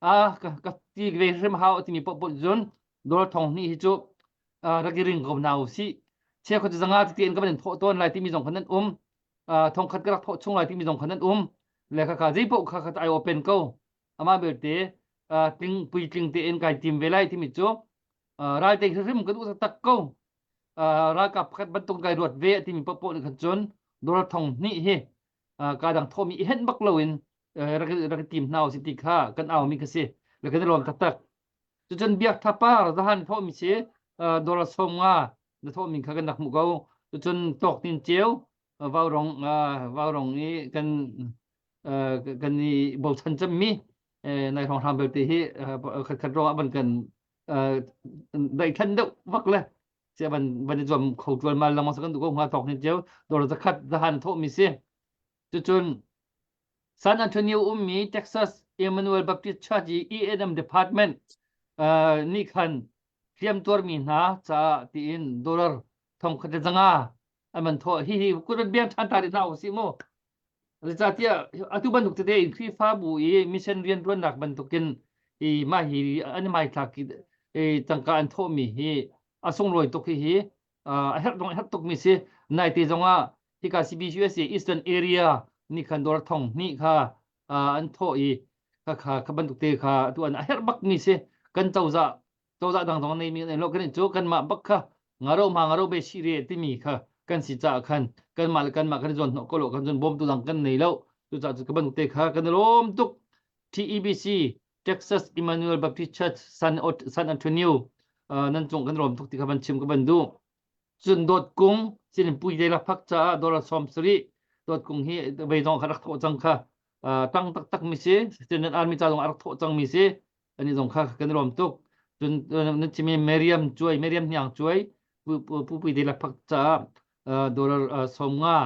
a ka ka ti ve hrim hau a timi paoh paoh cun dawr thong hnih hi cu rak i ring ko hna u sih chia kho cu zanga tete in ka van in thawh tawn lai timi zong khan nan um thong khat ka rak thawh chung lai timi zong khan nan um le kha kha zei paoh kha kha ai open ko amah belte tling puitling tein kai tim ve lai timi cu ralte hrim kan duh tak ko ralkap pakhat bantuk kai ruat ve timi paoh nih khan cun dawr thong hnih hi ka dang thawmi i henh bak loin rak rak tim hna usih ti kha kan aumi kha si le kan i lawm taktak cucun biak thapar zahan thawmi si dollar som nga na thawhmi kha kan rak hmuh ko cucun tawk tin ceu vaurong vaurong i kan kan i bochan cemmi nai hrawng hram belte hi khat khat ruangah van kan daithlan deuh vak le sia van van i zuam kho tual mal lengmang sa kan duh ko hnga tawk ni ceu dollar zakhat zahan thawhmi si cucun San Antonio ummi Texas Emmanuel Baptist Church i E&M Department nih khan hliamtuarmi hna caah tiin dollar thongkhat le zanga an man thawh hi hi kut an biang ṭhan ta rih hna usih mu Zeicahtiah atu bantuk tete in Khrihfabu i mission rianṭuannak bantukin i mah hi an i hmaithlak i tangka an thawhmi hi a sunglawi tuk hihi a herh zong a herh tukmi si. Naite zongah hika CBCUSA Eastern Area nih khan dawr thong hnih kha an thawh i kha kha kha bantuk te kha atu an a herh bakmi si. Kan cozah cozah dang zong nei mi kan lo kan cu kanmah bak kha ngaro ma ngaro be si re timi kha kan si caah khan kanmah le kanmah kan zawn hnawh ko lo kan zon bawmtu dang kan nei lo cucaah cu ka bantuk te kha kan lawm tuk TEBC Texas Emmanuel Baptist Church San, San Antonio uh, nan cung kan lawm tuk ti kha van chim ka van duh cun dawt kung sin pui dei la phak caah dollar som sarih dawt kung hi vei zong kha rak thawh cang kha tang taktak mi si Student Army ca zong a rak thawh cang mi si ani zong kha kan lawm tuk cun nan chimi Meriam cuai Meriam hniang cuai pu pui de lakphak caah dollar som nga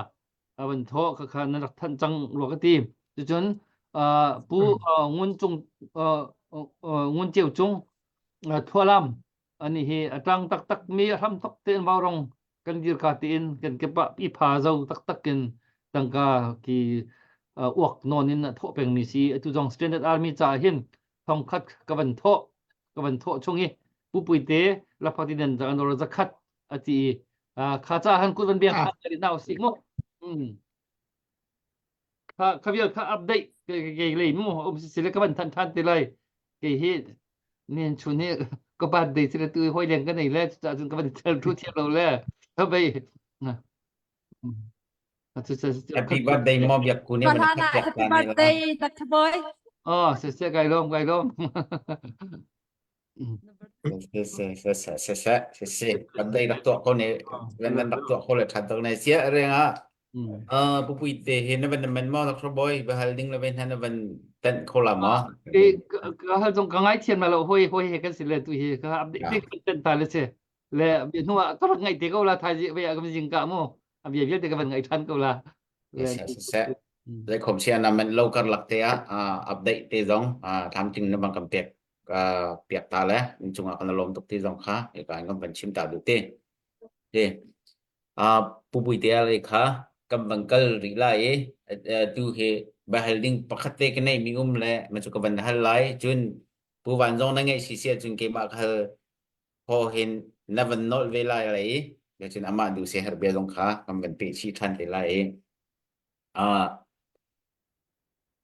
avan thawh kha kha nan rak thanh cang rua ka ti cucun pu ngun cung ngun ceu cung thualam ani hi a tang taktak mi a hram tok tein vaurong kan dir ka tiin kan kepa i pha zo taktak in tangka ki uak nawn in a thawh peng mi si atu zong standard army ca hin thongkhat ka van thawh ka van thawh chung i pupui te laphak ti nan an or zakhat ati kha cha han kut van biang kha nau si mu Kha kha vial kha update ke ke lei mu um si le ka van than than te lai ke hi nen chun hi ka birthday si le tu hoi leng ka nei le cha cun ka van tel thu thiam lo le ha bei Happy birthday mo biak ku ne van Hana happy birthday Dr. Boy. Oh, se se kai lom kai lom. Se se se se se se se se birthday rak tuah ko ne van van rak tuah ko le ṭhat tuk ne sia reng ah Uh, pupui te hi na van man maw Dr. Boy bahal ding le ven na van tan kho la ma Ke ka hal zong ka ngai thiam la lo hoi hoi he kan si le tu hi ka update te kan tan ta le se le bi hnu ah ka rak ngai te ko la thai ji ve ka jing ka mu a bia vialte ka van ngai than ko la se se se zai khom sia na man lo kar lak te a update te zong tham ting na bang kam pek piak ta le in chungah kan lom tuk ti zong kha e ka kan van chim ta du te te Pupui te le kha kan van kal rih lai i tu hi biahal ding pakhat te ka neihmi um le ma cu ka van hal lai. Cun Pu Van zong na ngeih si si ahcun keimah ka hal kho hin na van nolh ve lai lai i cun amah duh se herh bia zong kha kan van peh chih ṭhan te lai i.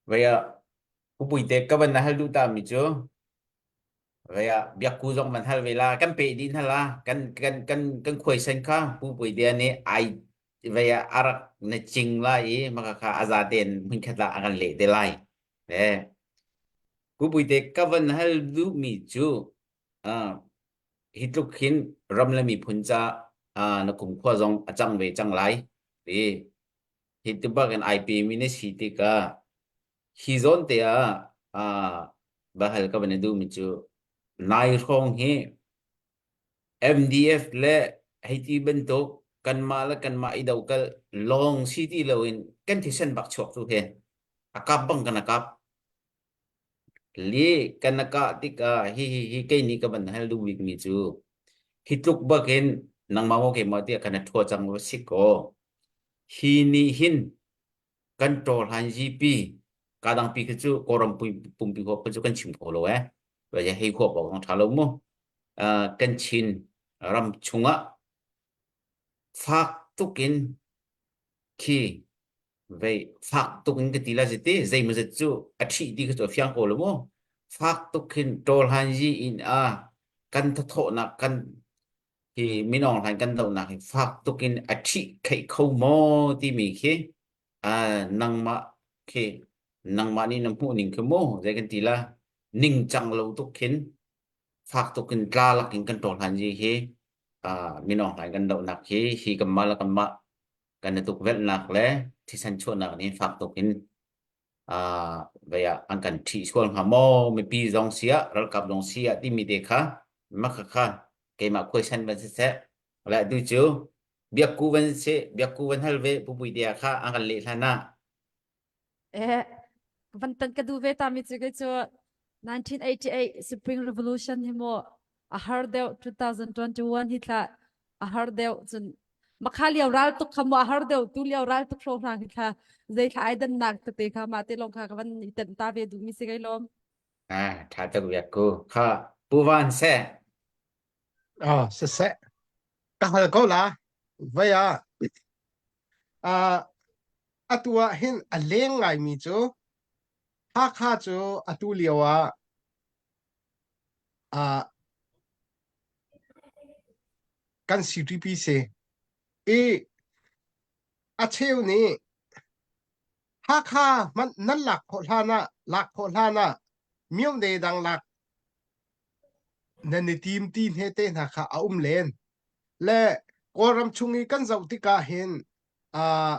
Vei ah. Pu Puite ka van na hal duh ta mi cu Vei ah biakku zong van hal ve la kan pe dih hna la kan kan kan kan khuaisen kha Pu Puite nih ai vei ah a rak na cing lai i maka kha a za tein hmunkhat ah a kan leh te lai. Eh Pu Puite ka van hal duh mi cu ah hi tluk hin ram le miphun ca ah na kumkhua zong a cang ve cang lai. I hi tu bak in ai pe mi na si tikah hi zawn te ah ah va hal ka van i duh mi cu nai hrawng hi MDF le hei ti bantuk kanmah le kanmah i dokal lawng si ti loin kan thisen bak chuak tu hi a kap bang kan a kap li kan a kah tikah hi hi hi kei nih ka van hal duh bik mi cu hi tluk bakin nangmah maw keimah tiah kan a thua cang va si kaw hi nih hin kan ṭawhlan GP ka dangpi khi cu Kawlram pumpi huap khi cu kan chim kho lo eh va hei huap awk zong ṭha lo mu kan Chin ram chungah fak tukin khi vei fak tukin ka ti la ziti zeimawzat cu a ṭhih ti khi cu a fiang ko lo mu fak tuk khin ṭawlhan yi in a kan thathawhnak kan hi minawng hlan kan dohnak hi fak tuk in a ṭhih kheih kho maw timi khi nangmah khi nangmah nih na hmuh ning khi mu zei kan ti la ningcang lo tuk khin fak tuk in tla lak in kan ṭawl hlan ji hi minawng hlan kan dohnak hi hi kanmah le kanmah kan i tukvelhnak le thisen chuahnak nih fak tuk in vei ah an kan ṭhih sual hnga maw mipi zong si ah ralkap zong si ah timi te kha makha kha keimah khuaisan van siseh le atu cu biakku van si biakku van hal ve pupui te kha an kan leh hlan ah Eh, van tan ka du ve ta mi chu ke chu 1988 Spring Revolution hi mo a har deuh 2021 hi thla a har deuh cun makha lio ral tuk kha mu a har deuh tu lio ral tuk hro hrang hi thla zei thla ai dan nak tete kha ma te long kha ka van i ten ta ve du mi si kai lom ah tha tuk biak ku kha pu van se ah se se ka hal ko la vai ah ah atu ah hin a leng ngai mi cu Hakha cu atu lio ah ah kan CTP si i a cheu nih Hakha hmanh nan lak khawh hlan ah lak khawh hlan ah myone dang lak nan i tim ti hne te hna kha a um len le Kawlram chung i kan zoh tikah hin uh,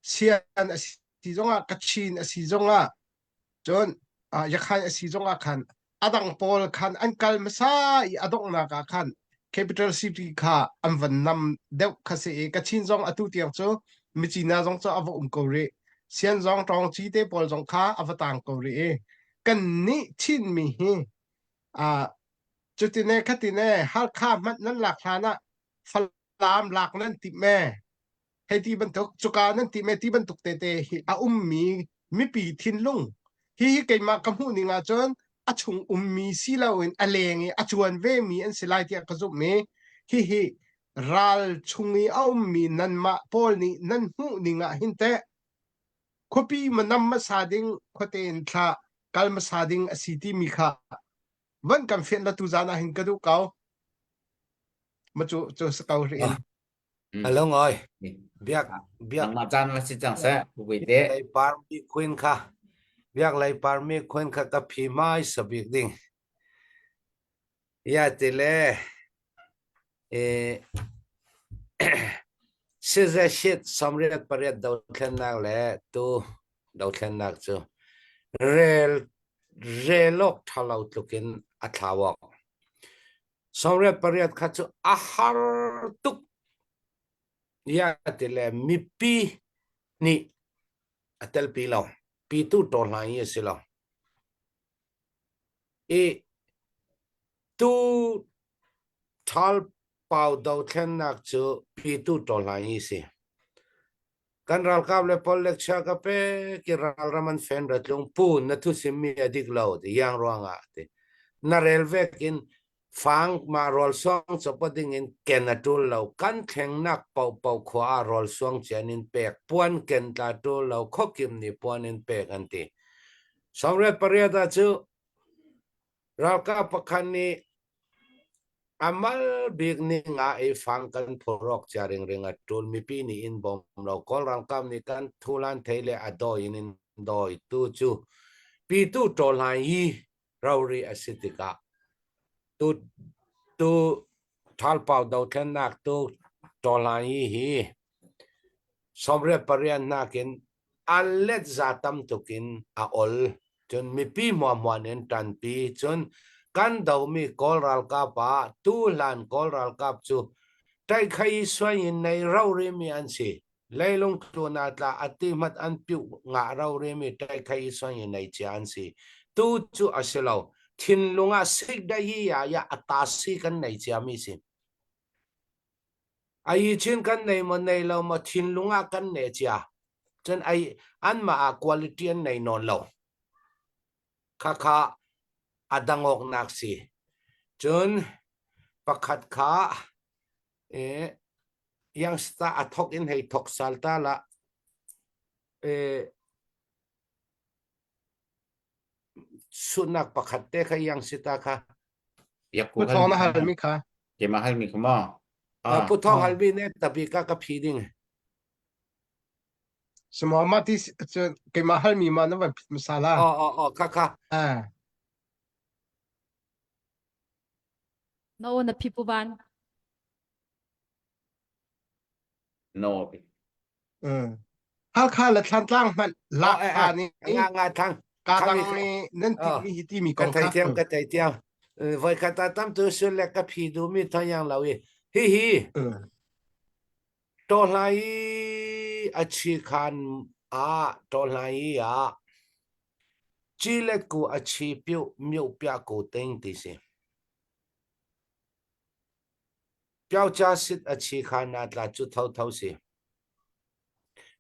sian a si zongah Kachin a si zongah Cun Yakhain a si zongah khan a dang pawl khan an kal hmasa i a donghnak ah khan capital city kha an van nam deuh kha si i Kachin zong atu tiang cu Myitkyina zong cu a va um ko rih. Sian zong Ṭawngci te pawl zong kha a va tang ko rih i kannih Chinmi hi uh, cutine khatine Halkha hmanh nan lak hlan ah Falam lak nan timh ee hei ti bantuk cuka nan ti me ti bantuk tete hi a ummi mipi thinlung hi hi keimah ka hmuh ning ahcun a chung ummi si loin a leng i a cuan ve mi an si lai tiah ka zumh i hihi ral chung i a ummi nanmah pawl nih nan hmuh ning ah hin teh khuapi manam hmasa ding khuate in thla kal hmasa ding a si timi kha van kan fianh la tu zan ah hin ka duh ko ma cu cu sa ko ri in Alo ngoi. Biak biak Nangmah caan la si cang seh. Pupuite. Lei parmi queen kha biak lei parmi queen kha ka phi mai sabik ding. Ya tile e size shit samriat pariat dothlennak le tu dothlennak cu rel relok thalo tlukin a thlawak 98 kha cu a har tuk ya ti le mipi nih a telpi lo pitu ṭawhlang hi a si lo i tu ṭhal pau dothlennak cu pitu ṭawhlang hi si Kan ralkap le pol lecture ka pek i ralram an fen ratlung pu na thu simmi a dik lo ti yang ruangah ti na rel vek in fang ma rawl suang copa ding in ken a tul lo kan thlengnak paohpaoh khua ah rawl suang cian in pek puan ken tla tul lo khokim nih puan in pek an ti. 98 ah cu ralkap pakhat nih a mal bik ning ah i fang kan phurok cia ringring a ṭul mipi nih in bawm lo Kawl ralkap nih kan thulan thei le a dawi in in dawi tu cu pitu ṭawlhai hi rori a si tikah tu tu ṭhalpau dothlennak tu ṭawlhai hi 98 nakin a let za tam tuk in a ol. Cun mipi hmuahhmuah in ṭanpi. Cun kan domi Kawl ralkap ah tuhlan Kawl ralkap cu ṭaihkhai suai in nei rorimi an si. Leilung tlun ah tla a ti hmat an piuh ngah rorimi ṭaihkhai suai in nei cia an si. Tu cu a si lo. Thinlung ah sikdayi ya ya a ta si kan nei ciami si. Ai chin kan nei maw nei lo maw thinlung ah kan ne cia. Cun ai anmah ah quality an nei nawn lo. Khakha a dangawk nak si. Cun pakhat kha eh, youngster a thok in hei thok sal ta la eh, sutnak pakhat te kha yang sita kha Yak Pu Thawng na halmi kha. Keimah halmi kha maw? Ah. Pu Thawng halmi ne tabi ka ka phi ding. Simo ma ti keimah halmi ma na van phit masala. Oh oh oh kha kha. Ah. No na phi pu van. No. Halkha le Thlantlang hmanh lak than i nga nga thang ka dang ni nan ti mi hi ti mi kong kha ka thei ka thei tiang voi khat ta tam tu sul le ka phi du mi thang yang lo i hi hi to hlai a chi khan a to hlai a chi le ku a chi piu miu pia ko teng ti si Piocha sit a chi kha na tla cu thotho si.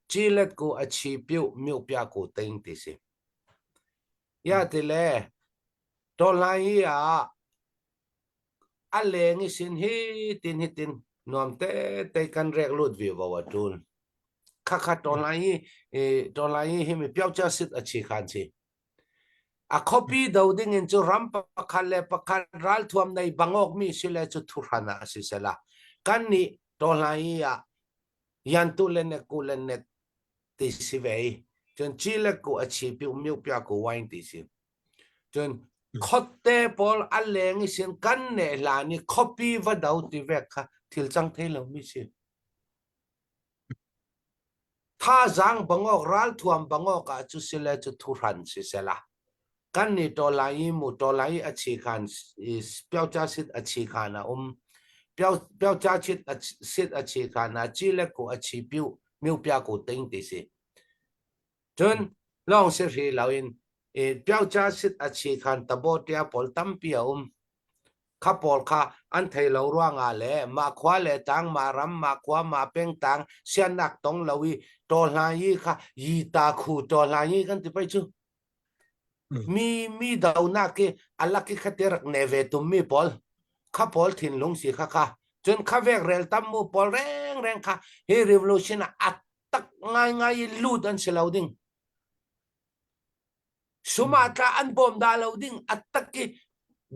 Cilet ku a chi piuh miuhpia ku ting ti si. Ya ti le tawhlai hi ah a leng i sin hi tin hi tin nuam te te kan rek lut vi vo a tul. Khakha tawhlai hi tawhlai hi mi piocha sit a chi khan si. A khuapi do dingin cu ram pakhat le pakhat ralthuam nei bangawkmi si le cu thuhran ah si sela. Kannih tawhlai ah yantu le ne ku le net ti si ve i cun ci le ku a chi pi miu pia ku wine ti si. Cun khotte pawl a leng i sin kan ne hlan i khuapi va do ti vek kha thil cang thei lomi si. Thazaang bangawk ralthuam bangawk ah cu sile cu thuhran sisela kan nih tawlai i mu tawlai i a chi khan piocha sit a chi khan a um piocha chit a sit a chi khan a chi le ku a chi piu miu pia ku ting ti si cun lawng si hri lo in piocha sit a chi khan tabo tia pawl tampi a um Kha pawl kha an thei lo ruangah le mah khua le tlang, mah ram, mah khua, mah pengtlang siannak tong lo i tawhlan i kha yi ta khu tawhlan i kan ti pei cu. Mi mi donak i alak i khate rak ne ve tum mi pawl kha pawl thinlung si kha kha cun kha vek rel tam mu pawl reng reng kha hi revolution ah a tak ngai ngai i lut an si lo ding. Suma tla an bawm dah lo ding a tak i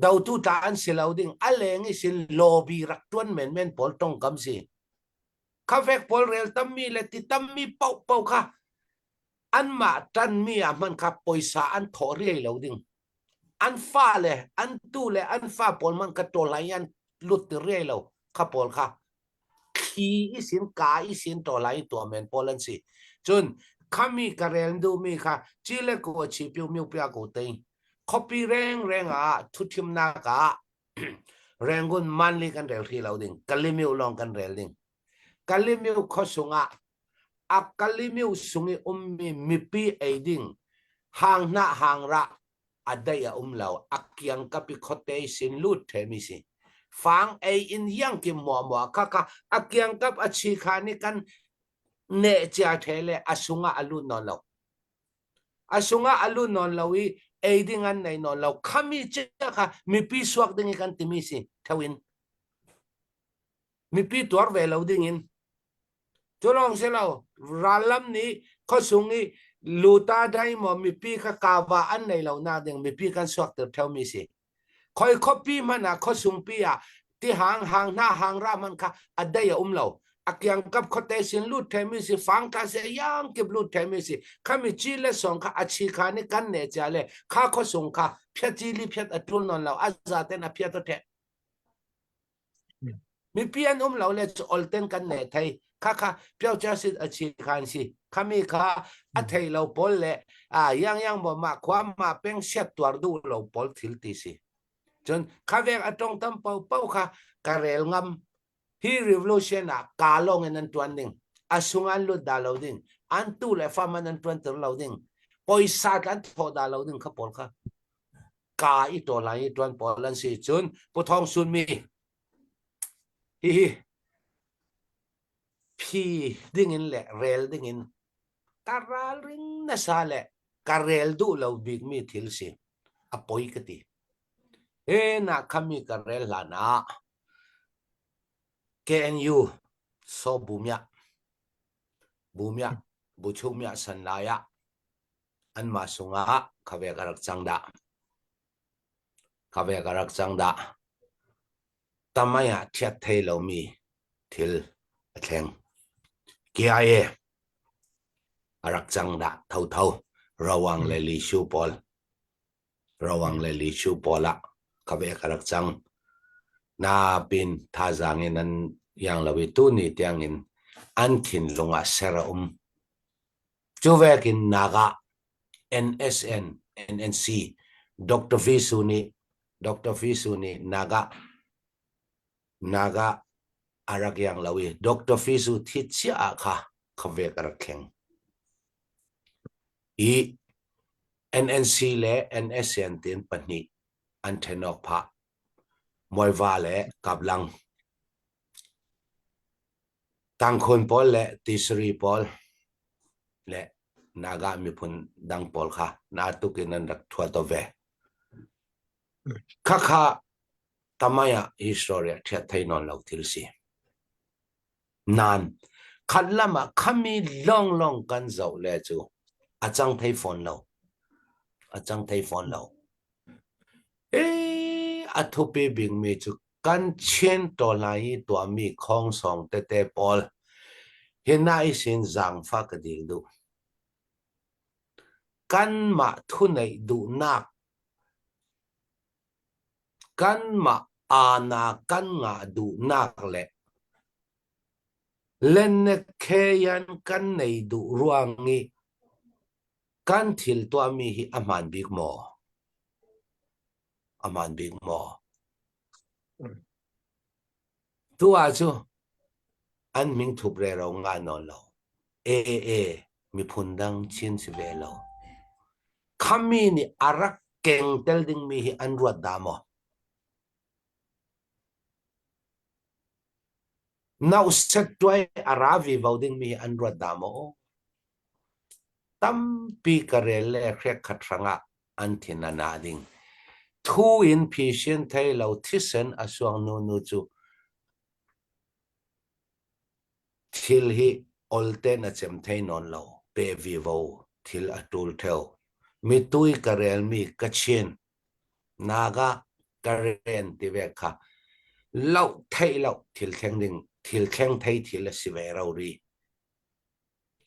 dotu tla an si lo ding a leng i sin lobby rak tuan menmen pawl tongkam si. Khavek pawl rel tammi le ti tammi paoh paoh kha anmah ṭanmi ah hman kha poisa an thawh riai lo ding. An fa le an tu le an fa pawl hmanh kha ṭawl lai an lut ti riai lo kha pawl kha thli i sin ka i sin to lai tuah men pawl an si cun khami ka rel duhmi kha chile ko chi piu miu pia ko te khopi reng reng ah thuthimnak ah Rangoon manli kan rel hri lo ding Kalimiu lawng kan rel ding Kalimiu khosung ah a Kalimiu sung i ummi mipi ei ding hang hna hang ra a dei a um lo a kiang kapi khote sin lut themi si fang ei in yang ki mua mua kha kha a kiang kap a chi kha ni kan ne chia the le a sunga a lut non lo a sunga a lut non lo i ei ding an nei non lo khami che kha mipi suak ding i kan timi si thewin mipi tuar ve lo ding in cu lawng si lo rallam nih khuasung i Luta dai maw mipi kha kawa an nei lo nak ding mipi kan suak ter theo mi si. Khoi khuapi hmanh ah khuasungpi ah tihang hang hna hang ra hmanh kha a dei a um lo. A kiangkap khuate sin lut themi si fang tla si yang kip lut themi si khami chi le song kha a chi kha ni kan ne cha le kha khuasung kha phiat chi li phiat a tul non lo a za ten a phiat o the. Mipi an um lo le cu olten kan ne thei kha kha pio cha sit a chi khan si khami kha a thei lo pawl le a yang yang mo ma khwa ma peng siat tuar du lo pawl thil ti si cun kha vek a tong tam pau pau kha ka rel ngam hi revolution ah ka long in an tuan ding a sung an lut da lo ding an tu le fam an an tuan ter lo ding poisa an tho da lo ding kha pawl kha ka i to lai i tuan pawl an si cun Pu Thawng Sun mi hihi phi ding in le rel ding in ka ralring nasa le ka rel duh lo bik mi thil si a poi ka ti he na khami ka rel hlan ah KNU so bumya bumya buchumya san lai ah anmah sungah khavek a rak cang dah. Khavek a rak cang dah. Tamai ah ṭhiat thei lomi thil a thleng. KIA a rak cang dah thotho rawang le lishu pawl rawang le lishu pawl ah khavek a rak cang. Na pin thazaang in an yang lo i tu ni tiang in an thinlung ah ser a um. Cu vekin nak ah NSN, NNC, Dr. Visu nih Dr. Visu nih Naga Naga a rak iang lo i Dr. Visu thi cia ah kha khavek a rak thleng. I NNC le NSN tin pahnih an ṭhen awk phah. Muaiva le Kaplang. Tangkhun pawl le tisari pawl le Naga miphun dang pawl kha na tuk in an rak thuat ve. Khakha tamaya history ah ṭhiat thei nawn lo thil si. Nan khat lam ah khami longlong kan zoh le cu a cang thei fawn lo. A cang thei fawn lo. E a thupi bikmi cu kan Chin tawlai i tuahmi khongsong tete pawl hi na i sin zaangfah ka dil duh. Kanmah thuneih duhnak kanmah aana kan ngah duhnak le lennekheyan kan nei duh ruang i kan thil tuahmi hi a hmaan bik maw? A hmaan bik maw? Tu ah cu an min thup rero nga nawn lo. AA miphun dang Chin si ve lo. Khami nih a rak keng tel dingmi hi an ruat dah maw? Nauset tuai a ra vivo dingmi hi an ruat dah maw? Tampi ka rel le hrek khat hrangah an thin a na ding. Thu in phisin thei lo thisen a suang nunu cu thil hi olten a cem thei nawn lo. Pe vivo thil a tul theo. Mitui ka relmi Kachin, Naga, Karen ti ve kha loh theih loh thil thleng ding thil thleng thei thil a si ve ro ri.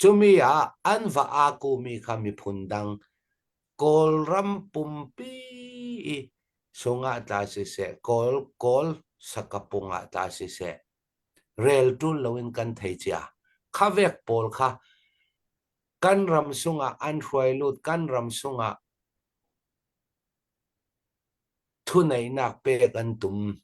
Cumi ah an va akumi kha miphun dang Kawlram pumpi i sungah tla siseh, Kawl Kawl sakapung ah tla siseh, rel ṭul loin kan thei cia. Khavek pawl kha kan ram sungah an hruai lut, kan ram sungah thuneihnak pek an tum.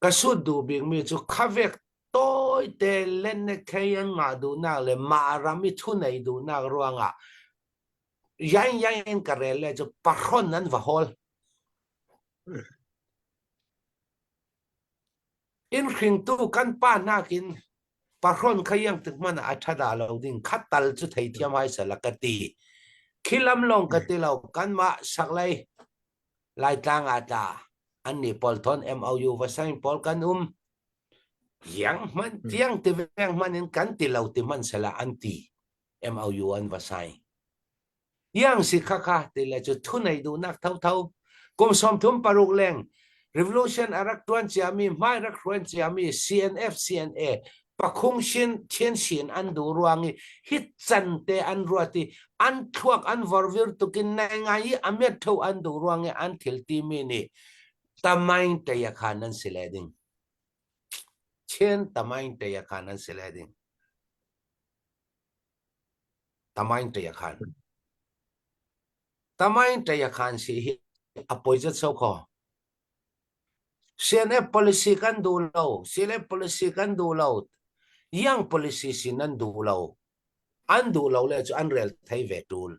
Ka sut duh bikmi cu khavek tawite lennekhei an ngah duhnak le mah ram i thunei duhnak ruangah yan yan in ka rel le cu pahron an va hawl. In hringtu kan pa nakin pahron kha yang tik hmanh ah a ṭha dah lo ding kha tal cu theithiam hai sala ka ti. Khi lam lawng ka ti lo kanmah saklei Laitlang ah tla an nih pawl thon MOU va sign pawl kan um Yang hmanh tiang ti veng hmanh in kan ti lo ti hmanh sela an ti. MOU an va sign. Yang si kha kha ti le cu thu nei duhnak thotho. Kum 36 leng revolution a rak tuan ciami hmai rak hruan ciami CNF CNA pakhung shin chin shin an duh ruang i hit can te an ruat i an thluak an vorvir tukin nai ngai i amiat tho an duh ruang i an thil timi nih tamain te ya khan an si le ding Chin tamain te ya khan an si le ding Tamain te ya khan Tamain te ya khan si hi a poi zat so kho CNF policy kan duh lo, CNF policy kan duh lo, yang policy si nan duh lo. An duh lo le cu an rel thei ve tul.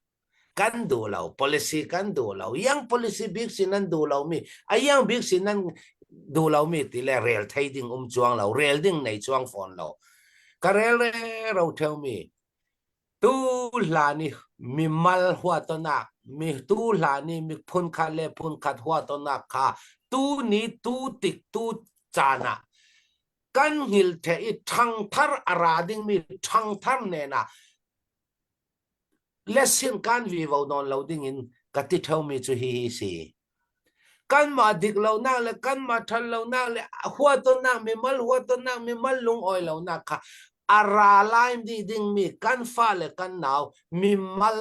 Kan duh lo, policy kan duh lo, yang policy bik si nan duh lo mi, a yang bik si nan duh lo mi ti le rel thei ding um chuang lo, rel ding nei chuang fawn lo. Ka rel re ro theu mi, Tu hlan i mimal huatonak, mi tu hlan i mi phunkhat le phunkhat huatonak kha tu ni tu tik tu caan ah kan hngil the i ṭhangthar a ra dingmi ṭhangthar nen ah lesin kan vivo nawn lo dingin ka ti ṭheumi cu hihi si. Kanmah dik lonak le kanmah ṭhat lonak le huatonnak mimal huatonnak mimal lungawi lonak kha a ra lai dih dingmi kan fale kan nau mimal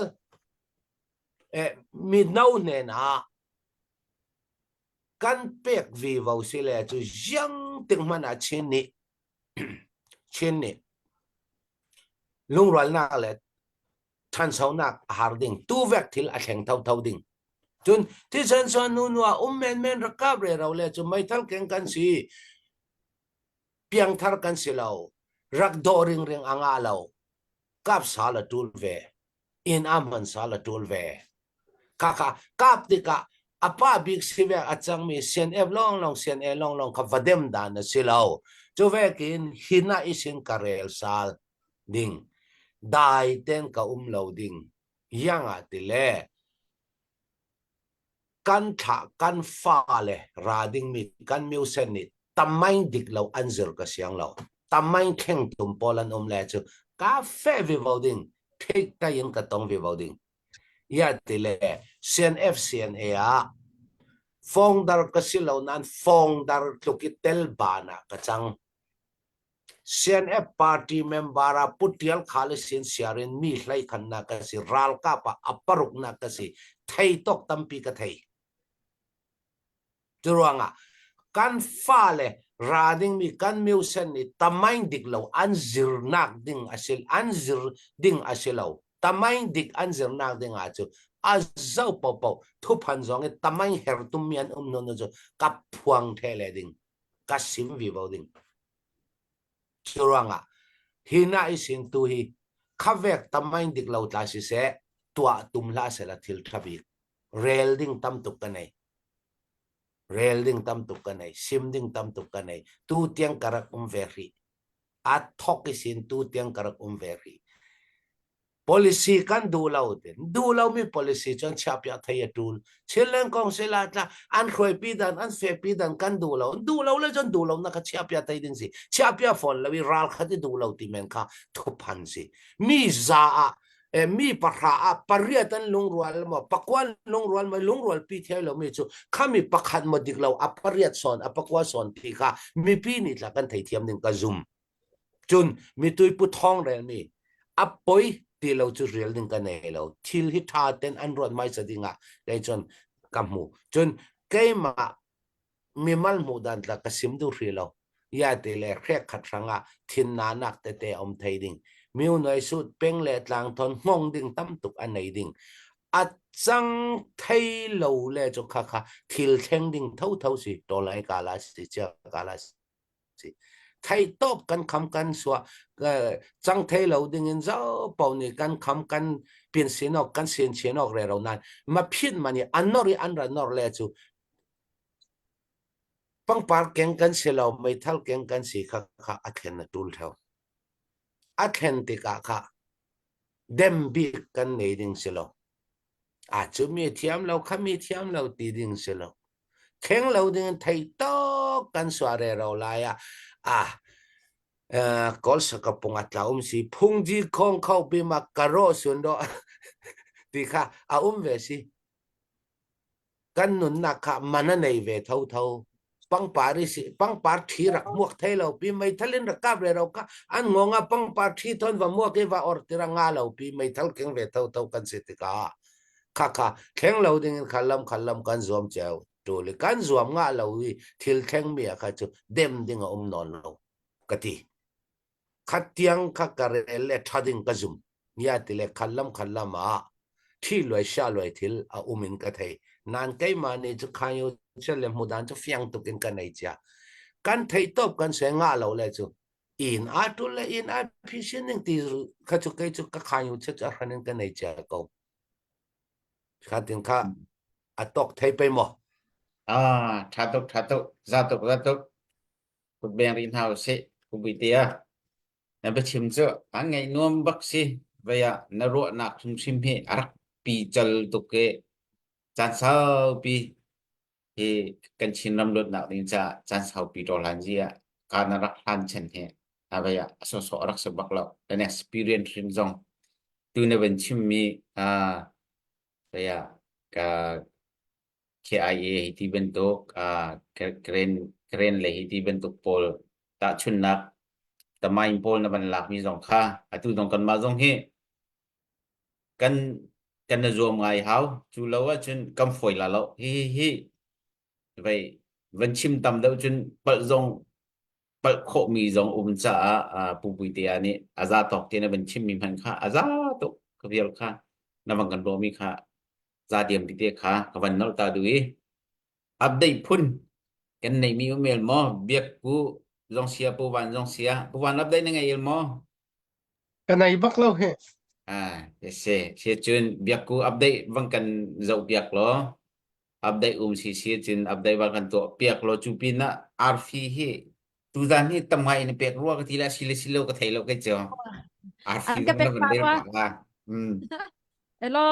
eh, mino hnenah kan pek vivo si le cu ziang tik hmanh ah Chin nih Chin nih lungrualnak le ṭhanchonak a har ding tuvek thil a thleng thotho ding cun thisen suan nu nu ah um menmen rakap re ro le cu meithal keng kan si piangthar kan si lo rak dawh ringring a ngah lo kap sal a tul ve inn a hman sal a tul ve kha kha kap tikah a pa bik si ve a cangmi CNF long long CNA long long kha vadem dan a si lo cu vekin hina isin ka rel sal ding dai ten ka um lo ding iang ah ti le kan thlah kan fa le ra ding mi kan miusen nih tamain dik lo an zir ka siang lo tamain thleng tum pawl an um le cu ka fe vi vo ding theik ta in ka tong vi vo ding ya ti le CNF CNA ah fongdar ka si lo nan fongdar tluk i tel ban ah ka cang CNF party member ah Pu Tial Khal i sin siar in mi hleikhannak ka si, ralkap ah a paruknak ka si, thei tok tampi ka thei. Cu ruangah kan fale ra dingmi kan miusen nih tamain dik lo an zirnak ding a si an zir ding a si lo tamain dik an zirnak ding ah cu a zo popo thuphan zong i tamain her tummi an um nu cu ka phuang the le ding ka sim vivo ding Cu ruangah hi na i sin tu hi khavek tamain dik lo tla si seh tuah tum hlah sehla thil tha bik rel ding tam tuk ka nei rel ding tam tuk ka nei sim ding tam tuk ka nei tu tiang ka rak um ve rih a thok i sin tu tiang ka rak um ve rih Policy kan duh lo tin duh lomi policy cun chiahpiak thei a ṭul. Chinland kong si la tla an hruaipi dan an fehpi dan kan duh lo. Duh lo le cun duh lo na kha chiahpiak thei ding si. Chiahpiak fawn lo i ral khat i duh lo ti men kha thuphan si. Mi za ah eh, mi pahra ah pariat an lungrual maw pakuan lungrual maw lungrual pi thei lo mi cu khami pakhat maw dik lo a pariat sawn a pakua sawn ti kha mipi nih tla kan theithiam ding ka zum. Cun mitui pu thawng relmi a poi ti lo cu rel ding ka nei lo. Thil hi ṭha ten an ruat hmaisa ding ah kei cun ka hmu. Cun keimah mimal hmuh dan tla ka sim duh hri lo. Ya ti le hrek khat hrang ah thin nanak tete a um thei ding. Miu noi sut peng le tlang thon hngong ding tam tuk a nei ding. A cang thei lo le cu kha kha thil thleng ding thotho si tolai ka la si chia ka la si. si. Theitawp kan kham kan suah cang thei lo ding in zo pau nih kan kham kan pin sin ok kan sin chin ok re ro nan ma phin mani an nor i an ra nor le cu pangpar keng kan si lo meithal keng kan si kha kha a thlen a tul theo a thlen tikah kha dem bik kan nei ding si lo a cu mi thiam lo kha mi thiam lo ti ding si lo Kheng lo ding in thei tok kan suah rero lai ah ah kawl sakapung a tla um si phungji khong kho pi ma karo sun do. Ti kha a um ve si. Kan nunnak kha man a nei ve thotho. Pangpar i si pangpar ṭhi rak muak thei lo pi meithal in rak kap re ro kha an ngong ah pangpar ṭhi thon va muak i va or tira nga lo pi meithal keng ve thotho kan si tikah kha kha thleng lo ding in kha lam kha lam kan zuam ceu ṭul i kan zuam ngah lo i thil thleng mi ah kha cu dem ding a um nawn lo ka ti. Khat tiang kha ka rel le ṭha ding ka zum. Nia ti le khat lam khat lam ah ṭhi luai sha luai thil a um in ka thei. Nan keimah nih cu khanyo chiat le hmudan cu fiang tuk in ka nei cia. Kan theih top kan se ngah lo le cu inn a ṭul le inn a phi sin ning ti kha cu kei cu ka khanyo chiat cu a hran in ka nei cia ko. Kha tin kha a tok thei pe maw? Ah, ṭha tuk, ṭha tuk, za tuk, za tuk. Kutbeng rih hna usih, Pupuite ah. Na biachim cu an ngaih nuam bak si. Vei ah na ruahnak hrimhrim hi a rak pi cal tuk i caan saupi hi kan Chinram luatnak ding caah caan saupi ṭawhlan zi ah ka na rak hlan chan hi a vei ah a sawhsawh a rak si bak lo. Kan experience hrim zong tu na van chimmi ah vei ah ka KIA hi ti bantuk Karen Karen le hi ti bantuk pawl tahchunnak tamain pawl na van lakmi zong kha atu zong kanmah zong hi kan kan na zuam ngai hau cu lo ahcun kan fawi la lo hi hi hi vei van chim tam deuh cun palh zong palh khawhmi zong um caah Pu Puitea nih a za tawk te na van chimmi hmanh kha a za tuk ka vial kha na van kan ruahmi kha za diam tete kha ka van nolh ta duh i update phun kan neihmi um el maw biak pu zong sia pu van zong sia pu van update na ngei el maw Ka nei bak lo hi. Ah, se se cun biak ku update van kan zoh piak law update um si si cun update van kan tuah piak law cu pin ah arfi hi tuzan hi tam ngai in pek rua ka ti la si le si lo ka thei lo kai cu arfi An ka zong pek na van pa rel rua. bak la mm Hello.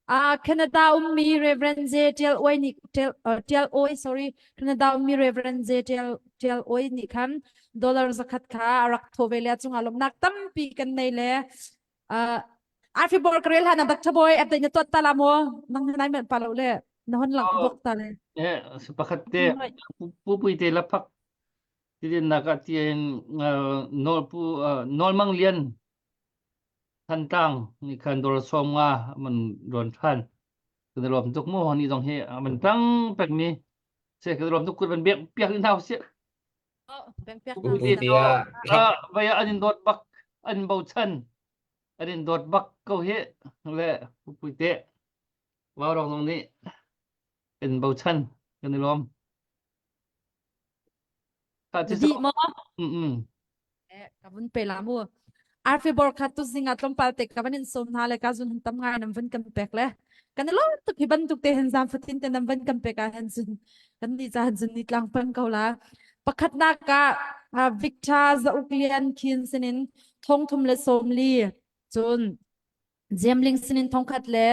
Ah, Canada ummi Reverend J. Tial Oi nih Tial uh, Tial Oi sorry Canada ummi Reverend J. Tial Tial Oi nih khan dollar zakhat kha a rak tho ve le a cungah lawmhnak tampi kan nei le uh, Arfi bor ka rel han Dr. Boy update na tuat ta la mo nang nai men pa lo le na hon lang bok ta le Eh, pakhat te pu pui te la phak tidin nak ah tien nawl pu nawl mang lian Thantlang nih khan dawr sawm nga man rawn ṭhan. Kan i lawm tuk mu ni zong hi man tang pek mi se kan i lawm tuk kut van biak piak in hau si. Vai an in dawt bak an bochan an in dawt bak ko hi le pui te wau rong zong nih in bochan kan i lawm. Dih maw? Ka vun pe la mu. Arfi bor kha tu zinga tlawmpal te ka van in som hna le ka zun han tam ngai nam van kan pek le. Kan lo tuk hi bantuk te hen zam fatin te nam van kan pek ah hen zun kan ni cha hen zun ni tlang pang ko la. Pakhatnak ah Victor Zauk Lian Khin sinin thong thum le som li cun Ziamling sinin thongkhat le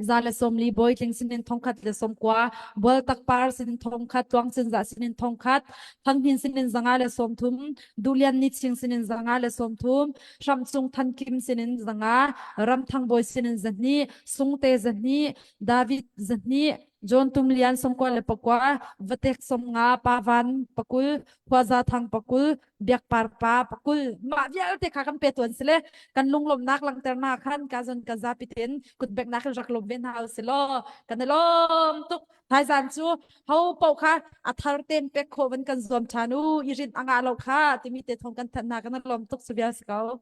za le 40 Bawitling sinin thongkhat le 90 Bualtak par sinin thongkhat Tluangcinzah sinin thongkhat Thanghnin sinin 130 le 30 Duhlian Niching sinin 100 le 30 Hramcung Thankim sinin 100 Ramthangbawi sinin 200 Sungte 200 David 200 John Tum Lian 99 le pakua Vatek 50 Pavan pakul Khuaza Thang pakul Biak Par pa pakul mah vialte kha kan pe tuan sile kan lunglawmnak langhternak khan ka zon ka zapi ten kutbeknak in rak lawm ve hna u silaw kan i lawm tuk thaizan cu ho paoh kha a thar ten pek khawh van kan zuam ṭhan u i rin a ngah lo kha timi te thong kan thanh hna kan i lawm tuk su vial si ko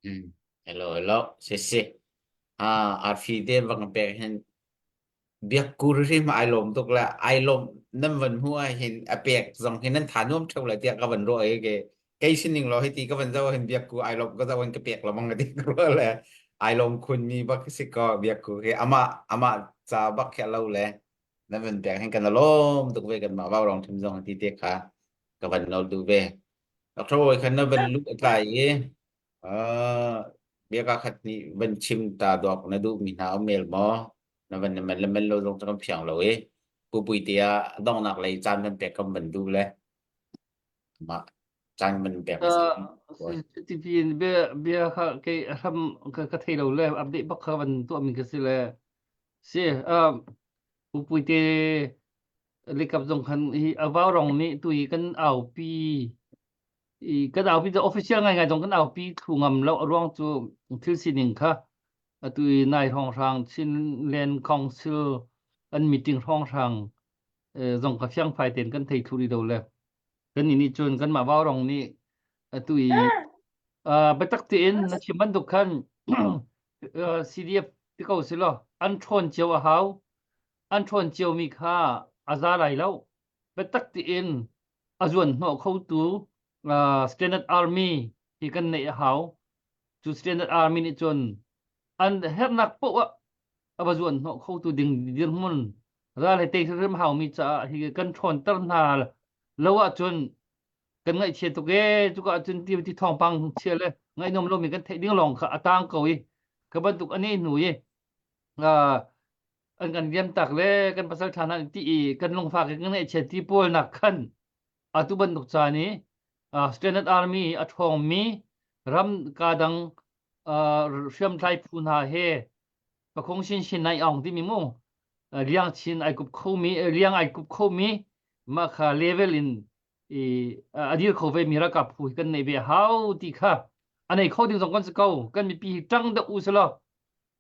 Mm. Hello, hello. Si si. Ah, arfi te bang pek hin biak kur hrim ai lawm tuk le ai lawm nan van hmu ah hin a pek zong hin nan tha nuam theu lai tiah ka van ruah i ke kei sining lo hiti ka van zo hin biak ku ai lawm ka zo in ka pek lamang ka ti ka ruah le ai lawm khun mi bak si ko biak ku hi ama ama ca bak khi lo le nan van pek hin kan lawm tuk ve kan mah vau rong thim zong ti te kha ka van nol du ve Dr. Oi khan na van lut tlai i bia ka khat nih van chim ta dawk na duh mi hna um mel maw na van man le man lo zong cu kan phiang lo i pupui te ah donghnak lei caan van pek kam van duh le mah caan van pek. CCTV in bia bia kha kei a hram ka ka thei lo le update bak kha van tuah mi ka si le si um pupui te likap zong khan hi avau rong nih tu hi kan aupi i kan aupi cu official ngai ngai zong kan aupi thlu ngam lo a ruang cu thil sining kha atu i nai hrawnghrang Chinland Council an meeting hrawnghrang zong kha fiangfai tein kan thei thlu rih lo le kan nih nih cun kanmah vaurong nih atu i biatak tein na chim bantuk khan CDF ti ko si law an ṭhawn cio a hau an ṭhawn ciomi kha a za lai lo biatak tein a zuan hnawh khotu Standard Army hi kan neih a hau cu Standard Army nih cun an herhnak poah ah a va zuan hnawh khotu ding dirhmun ral he tei hrim haumi caah hi kan ṭhawnter hna lo ahcun kan ngaihchia tuk ee cuka ahcun ti ti thawngpang chia le ngaihnuam lomi kan theih ding lawng kha a tang ko i ka bantuk a ne hnu i an kan liam tak le kan pasal ṭha hna ti i kan lungfak i kan ngaihchia ti pawl nak khan atu bantuk caan i Standard Army a ṭhawngmi ram ka dang hriamtlai phu hna he pakhong chinchin nai aung timi mu liang chin ai kup khomi liang ai kup khomi mah kha level in i a dir kho ve mi ralkap phu hi kan nei ve hau ti kha a nei kho ding zong kan si ko kan mipi hi ṭang deuh u selaw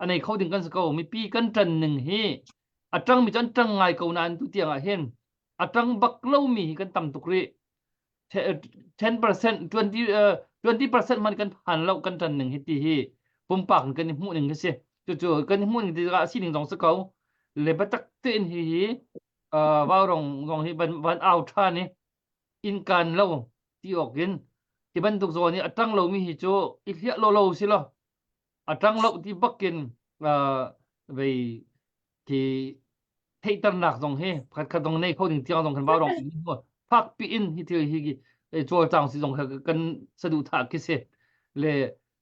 a nei kho ding kan si ko mipi kan ṭan ning hi a ṭang mi cu an ṭang ngai ko nain tu tiang ah hin a ṭang bak lomi hi kan tam tuk rih 10% 20 20% man kan phan lo kan ṭan ning hi ti hi pumpak in kan i hmuh ning hi si cucu kan i hmuh ning ti a si ning zong si ko le biatak tein hi hi vaurong zong hi van van au ṭhan i in kan lo ti awk in hi bantuk zawn i a ṭang lomi hi cu i hliah lo lo si lo a ṭang lo ti bakin vei khi theihternak zong hi pakhat khat zong nei kho ding tiang zong kan vaurong fak pi in hi thil hi cawlcang si zong kan saduhthah khi si le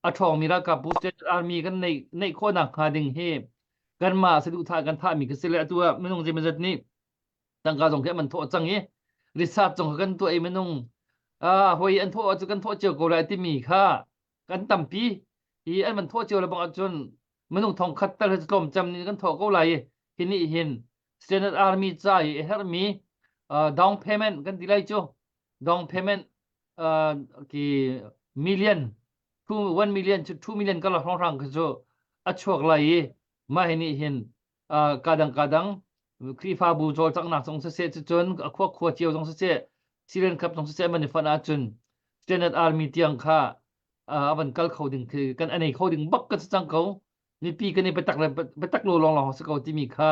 a ṭhawngmi ralkap bu state army kan neih neih khawhnak hnga ding hi kanmah saduhthah kan thahmi khi si le atu ah minung zeimazat nih tangka zong khi an thawh cang i research zong kan tuah i minung ah hoi an thawh cu kan thawh cio ko lai timi kha kan tampi i an van thawh cio le bang ahcun minung thong khat tal hi tlawm cem nih kan thawh ko lai i hi nih hin Standard Army ca i a herhmi down payment kan ti lai cu down payment ki million two one million to 2 million kala hrawnghrang khi cu a chuak lai i mah hi nih hin kadang kadang Khrihfabu cawlcanghnak zong siseh cucun a khua khua cio zong siseh Syrian Cup zong siseh man i fonh ahcun Standard Army tiang kha a van kal kho ding khi kan anei kho ding bak kan si cang ko mipi kan i biatak le biatak lo lawng lawng si ko timi kha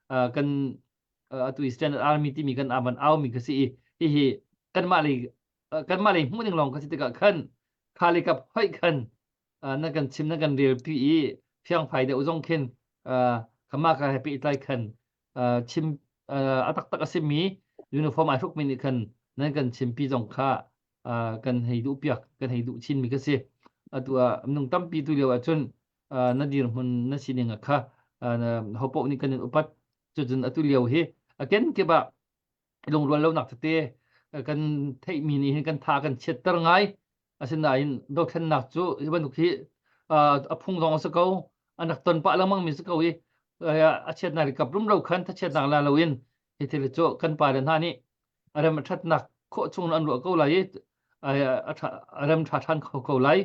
kan atu i Standard Army timi kan avan au mi kha si i hihi kanmah lei kanmah lei hmuh ning lawng kha si tikah khan kha le kap hoih khan na kan chim na kan rel pi i fiangfai deuh zong khin khama ka he pehtlai khan chim a taktak a simi uniform ai hrukmi nih khan nan kan chimpi zong kha kan hei duh piak kan hei duh chinmi ka si atu ah minung tampi tu lio ahcun na dirhmun na sining kha hopoh nih kan in upat cucun atu lio hi a kenkip ah lungrual lonak tete kan theihmi nih hin kan tha kan chiatter ngai asinain dothlennak cu hi bantuk hi a phung zong a si ko an rak ton pah lengmang mi si ko i a chiatnak le kap rumro khan thachiatnak la loin hi thil cu kan pa le hna nih a rem a ṭhatnak khawh chung an ruah ko lai i a rem ṭha ṭhan kho ko lai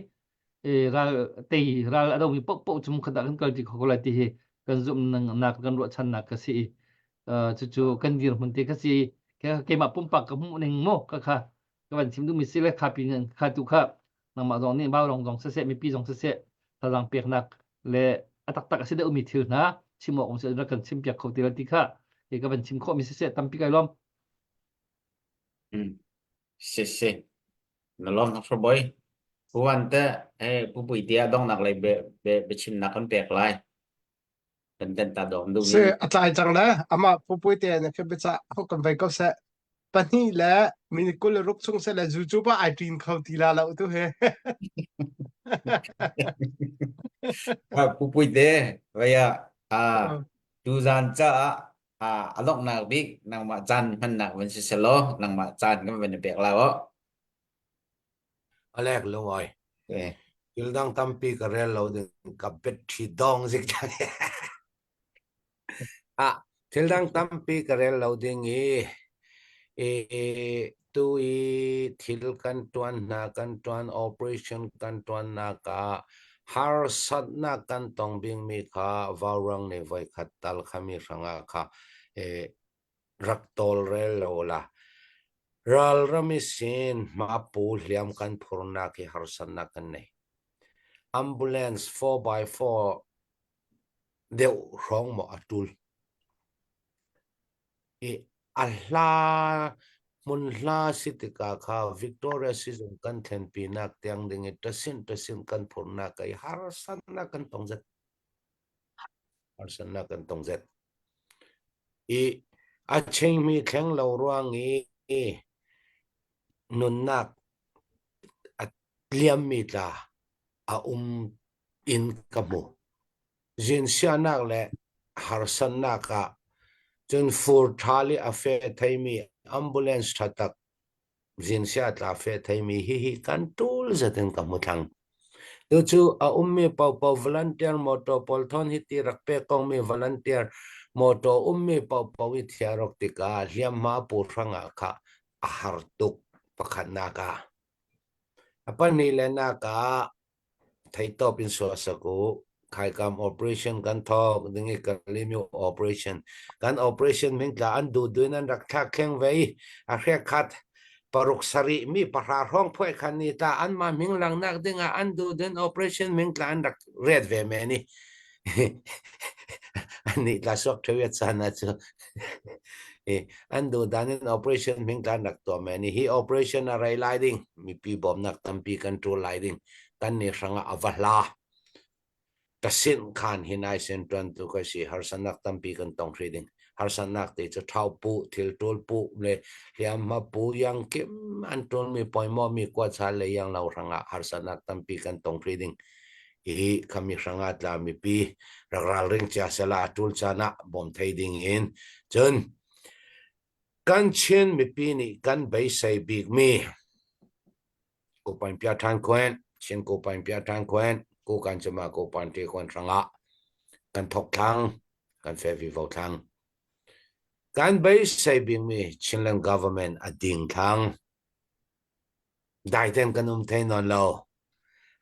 ral tei ral a domi paohpaoh cu khat ah kan kal ti kho ko lai ti hi kan zumhnak kan ruahchannak ka si i cucu kan dirhmun te ka si keimah pumpak ka hmuh ning mu ka kha ka van chim duhmi si le kha pi kha tu kha nangmah zong nih vaurong zong siseh mipi zong siseh thazaang peknak le a taktak a si deuhmi thil hna chim awk um si rak kan chim piak kho ti la ti kha ke ka van chim khawhmi siseh tampi kai lawm Si si na lawm na boy Puan te eh pupui tia dongnak lei be be biachimnak kan pek lai kan den ta dom du Si a tlai cang le amah pupui te na khi biaca ho kan vei ko seh pahnih le minute 26 chung se le zu cu pa ai ṭin kho ti la lo tu he pupui te vaya a tu zan ca a a donghnak bik nangmah caan hmannak van si selaw nangmah caan kan van i pek la o. Alek lungoi. Eh. Thil dang tampi ka rel lo ding ka bet thi dong zik cang. Ah, thil dang tampi ka rel lo ding i i tu i thil kan tuan hna kan tuan operation kan tuan nak ah harsatnak kan tong bingmi kha vaurang nih voikhat tal khami hrangah kha eh, rak tawlrel lo la ralram i sin hmapu hliam kan phurnak hi harsatnak kan nei. Ambulance 4x4 deuh hrawng maw a tul. I a hla hmun hla si tikah kha Victoria sizung kan thlenpinak tiang ding i tasin tasin kan phurnak i harsatnak kan tong zet. Harsatnak kan tong zet. I a chengmi thleng lo ruang i nunnak a liammi tla a um in ka hmu. Zinsianak le harsatnak ah cun fur ṭhal i a fe theimi ambulance ṭha tak zinsia tla fe theimi hihi kan ṭul zet in ka hmu thlang. Tucu a ummi paohpaoh volunteer motor pawl thawn hi ti rak pek kongmi volunteer motor ummi paohpaoh i thiarok tikah hliamhma pu hrangah kha a har tuk pakhatnak ah. A pahnih le nak ah Theihtawp in suahsak u. Khaikam operation kan thawk ding i Kalymyo operation. Kan operation min tla an duh duin an rak thlak kheng ve i a hrek khat paruk sarih mi pahra hrawng phuai khan ni tla an mah ming langnak ding ah an duh duin operation ming tla an rak ret ve men i an nih tla suak thewiat caan ah cu an duh dan in operation ming tla an rak tuah men i hi operation a rei lai ding mipi bawmnak tampi kan ṭul lai ding kan ni hrangah a va hla ka sin khan hi nai sen ṭuan tu ka si harsanak tampi kan tong hri ding harsanak te cu thau pu thil ṭul pu le hliamhma pu yang kim an ṭul mi poimo mi kwa cha le yang lo hrangah harsanak tampi kan tong hri ding hi khami hrangah tla mipi rak ralring cia sela ṭul caan ah bawm thei ding in cun kan Chin mipi nih kan beisei bikmi Ko pain pia ṭhan kuen, Chin ko pain pia ṭhan kuen, ko kan cuma ko pan ṭe kuen hrangah kan thok thlang, kan fe vivo thlang. Kan beisei bikmi Chinland government a ding thlang. Daiten kan um thei nawn lo.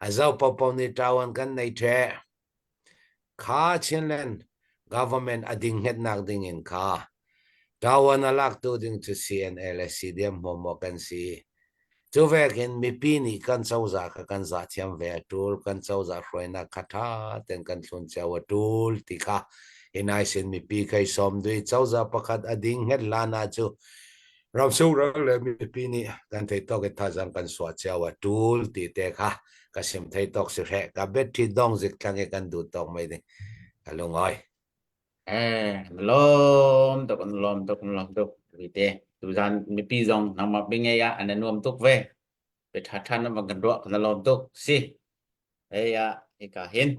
A zo popo nih ṭawan kan nei ṭhe. Kha Chinland government a ding hngetnak ding in kha ṭawan a laktu ding cu CNA le CDM hmuahhmuah kan si. Cu vekin mipi nih kan cozah kha kan zah thiam ve a ṭul, kan cozah hruainak kha ṭha tein kan thlun cio a ṭul ti kha hi sin mipi kai sawm dui cozah pakhat a ding hnget hlan ah cu ramsung ral le mipi nih kan thei tawk i thazang kan suah cio a ṭul ti te kha ka sim thei tawk si hre ka bet thi dong zik thlang i kan duh tawk mai ding ka lungoi Eh, lom tuk lom tuk lom tuk te tuzan mipi zong nangmah pe ngei ah an nuam tuk ve pe tha than na bang kan ruah kan lom tuk si ei a hika hin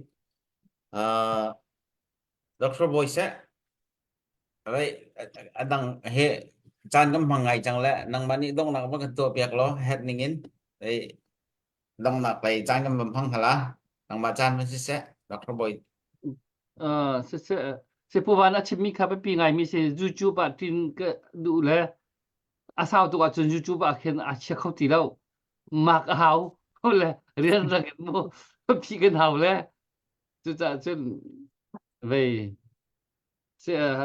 uh Dr. Boy se Rai a dang he caan kan hmang ngai cang le nangmah nih donghnak va kan tuah piak law het ning in ei donghnak lei caan kan van hmang hala nangmah caan van siseh Dr. Bawi Uh, se se se puvan a chimmi kha biapi ngaimi si YouTube ah tin ka duh le a sau tuk ahcun YouTube ah khin a chia kho ti lo mak a hau le rian rang in mu phi kan hau le cucaah cun vei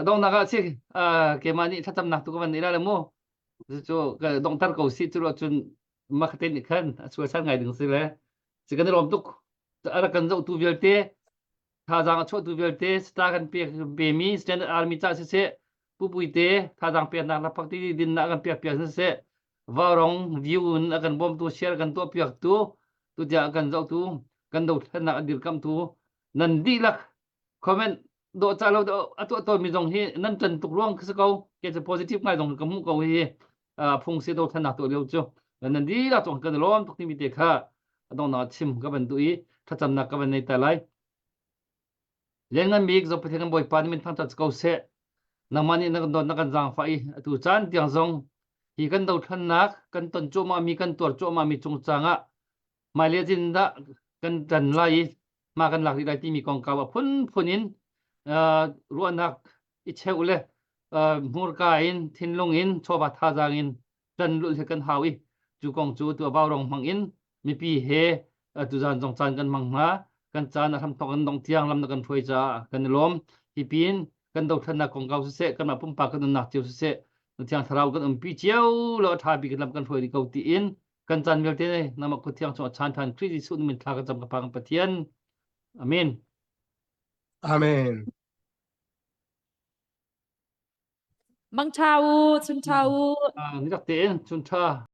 Donghnak ah si keimah nih thlacamnak tu ka van nei la le mu. Cucu ka donghter ko si cu cun makate nih khan a sualsan ngai ding si le si kan i lawm tuk. A rak kan zohtu vialte thazaang a chuahtu vialte star kan pek pemi Standard Army ca siseh pupuite thazaang peknak lakphak ti dinnak kan pek piak siseh vaurong view in a kan bawmtu share kan tuah piaktu tutiang a kan zohtu kan dothlennak a dirkamtu nan dihlak comment dawh ca lo a tuah tawnmi zong hi nan ṭan tuk ruang khi si ko ke cu positive ngai zong ka hmuh ko hi phung si dothlennak tuah lio cu nan dihlak cong kan lawm tuk timi te kha adongnak chim ka van duh i thlacamnak ka van nei ta lai Lianngan bik zo Pathian kan Bawipa nih min thangṭhat ko seh nangmah nih na kan dawt na kan zaangfah i atu caan tiang zong hi kan dothlennak kan ton cuahmah mi kan tuar cuahmah mi cungcang ah. Hmailei ah dah kan ṭan lai i hma kan lak rih lai timi kongkau a phunphun in ruahnak i cheuh le hmurka in thinlung in chawva thazaang in ṭan lulh hi kan hau i cu kong cu tu vaurawng hmang in mipi he tuzaan zong caan kan hmang hna. Kan caan a hramthawk in dongh tiang lam na kan hruai caah kan i lawm. Hi pin kan dothlannak kongkau siseh, kanmah pumpak kan nunnak cio siseh, Thiang Thlarau kan umpi cio lo a ṭha bik lam kan hruai dih ko tiin kan caan vialte nangmah kut thiang chungah chaan ṭhan Khrih Jesuh min thla kan cam ka Pa kan Pathian. Amen. Amen. Mang ṭha u, chun ṭha u. Ni tak tein chun ṭha.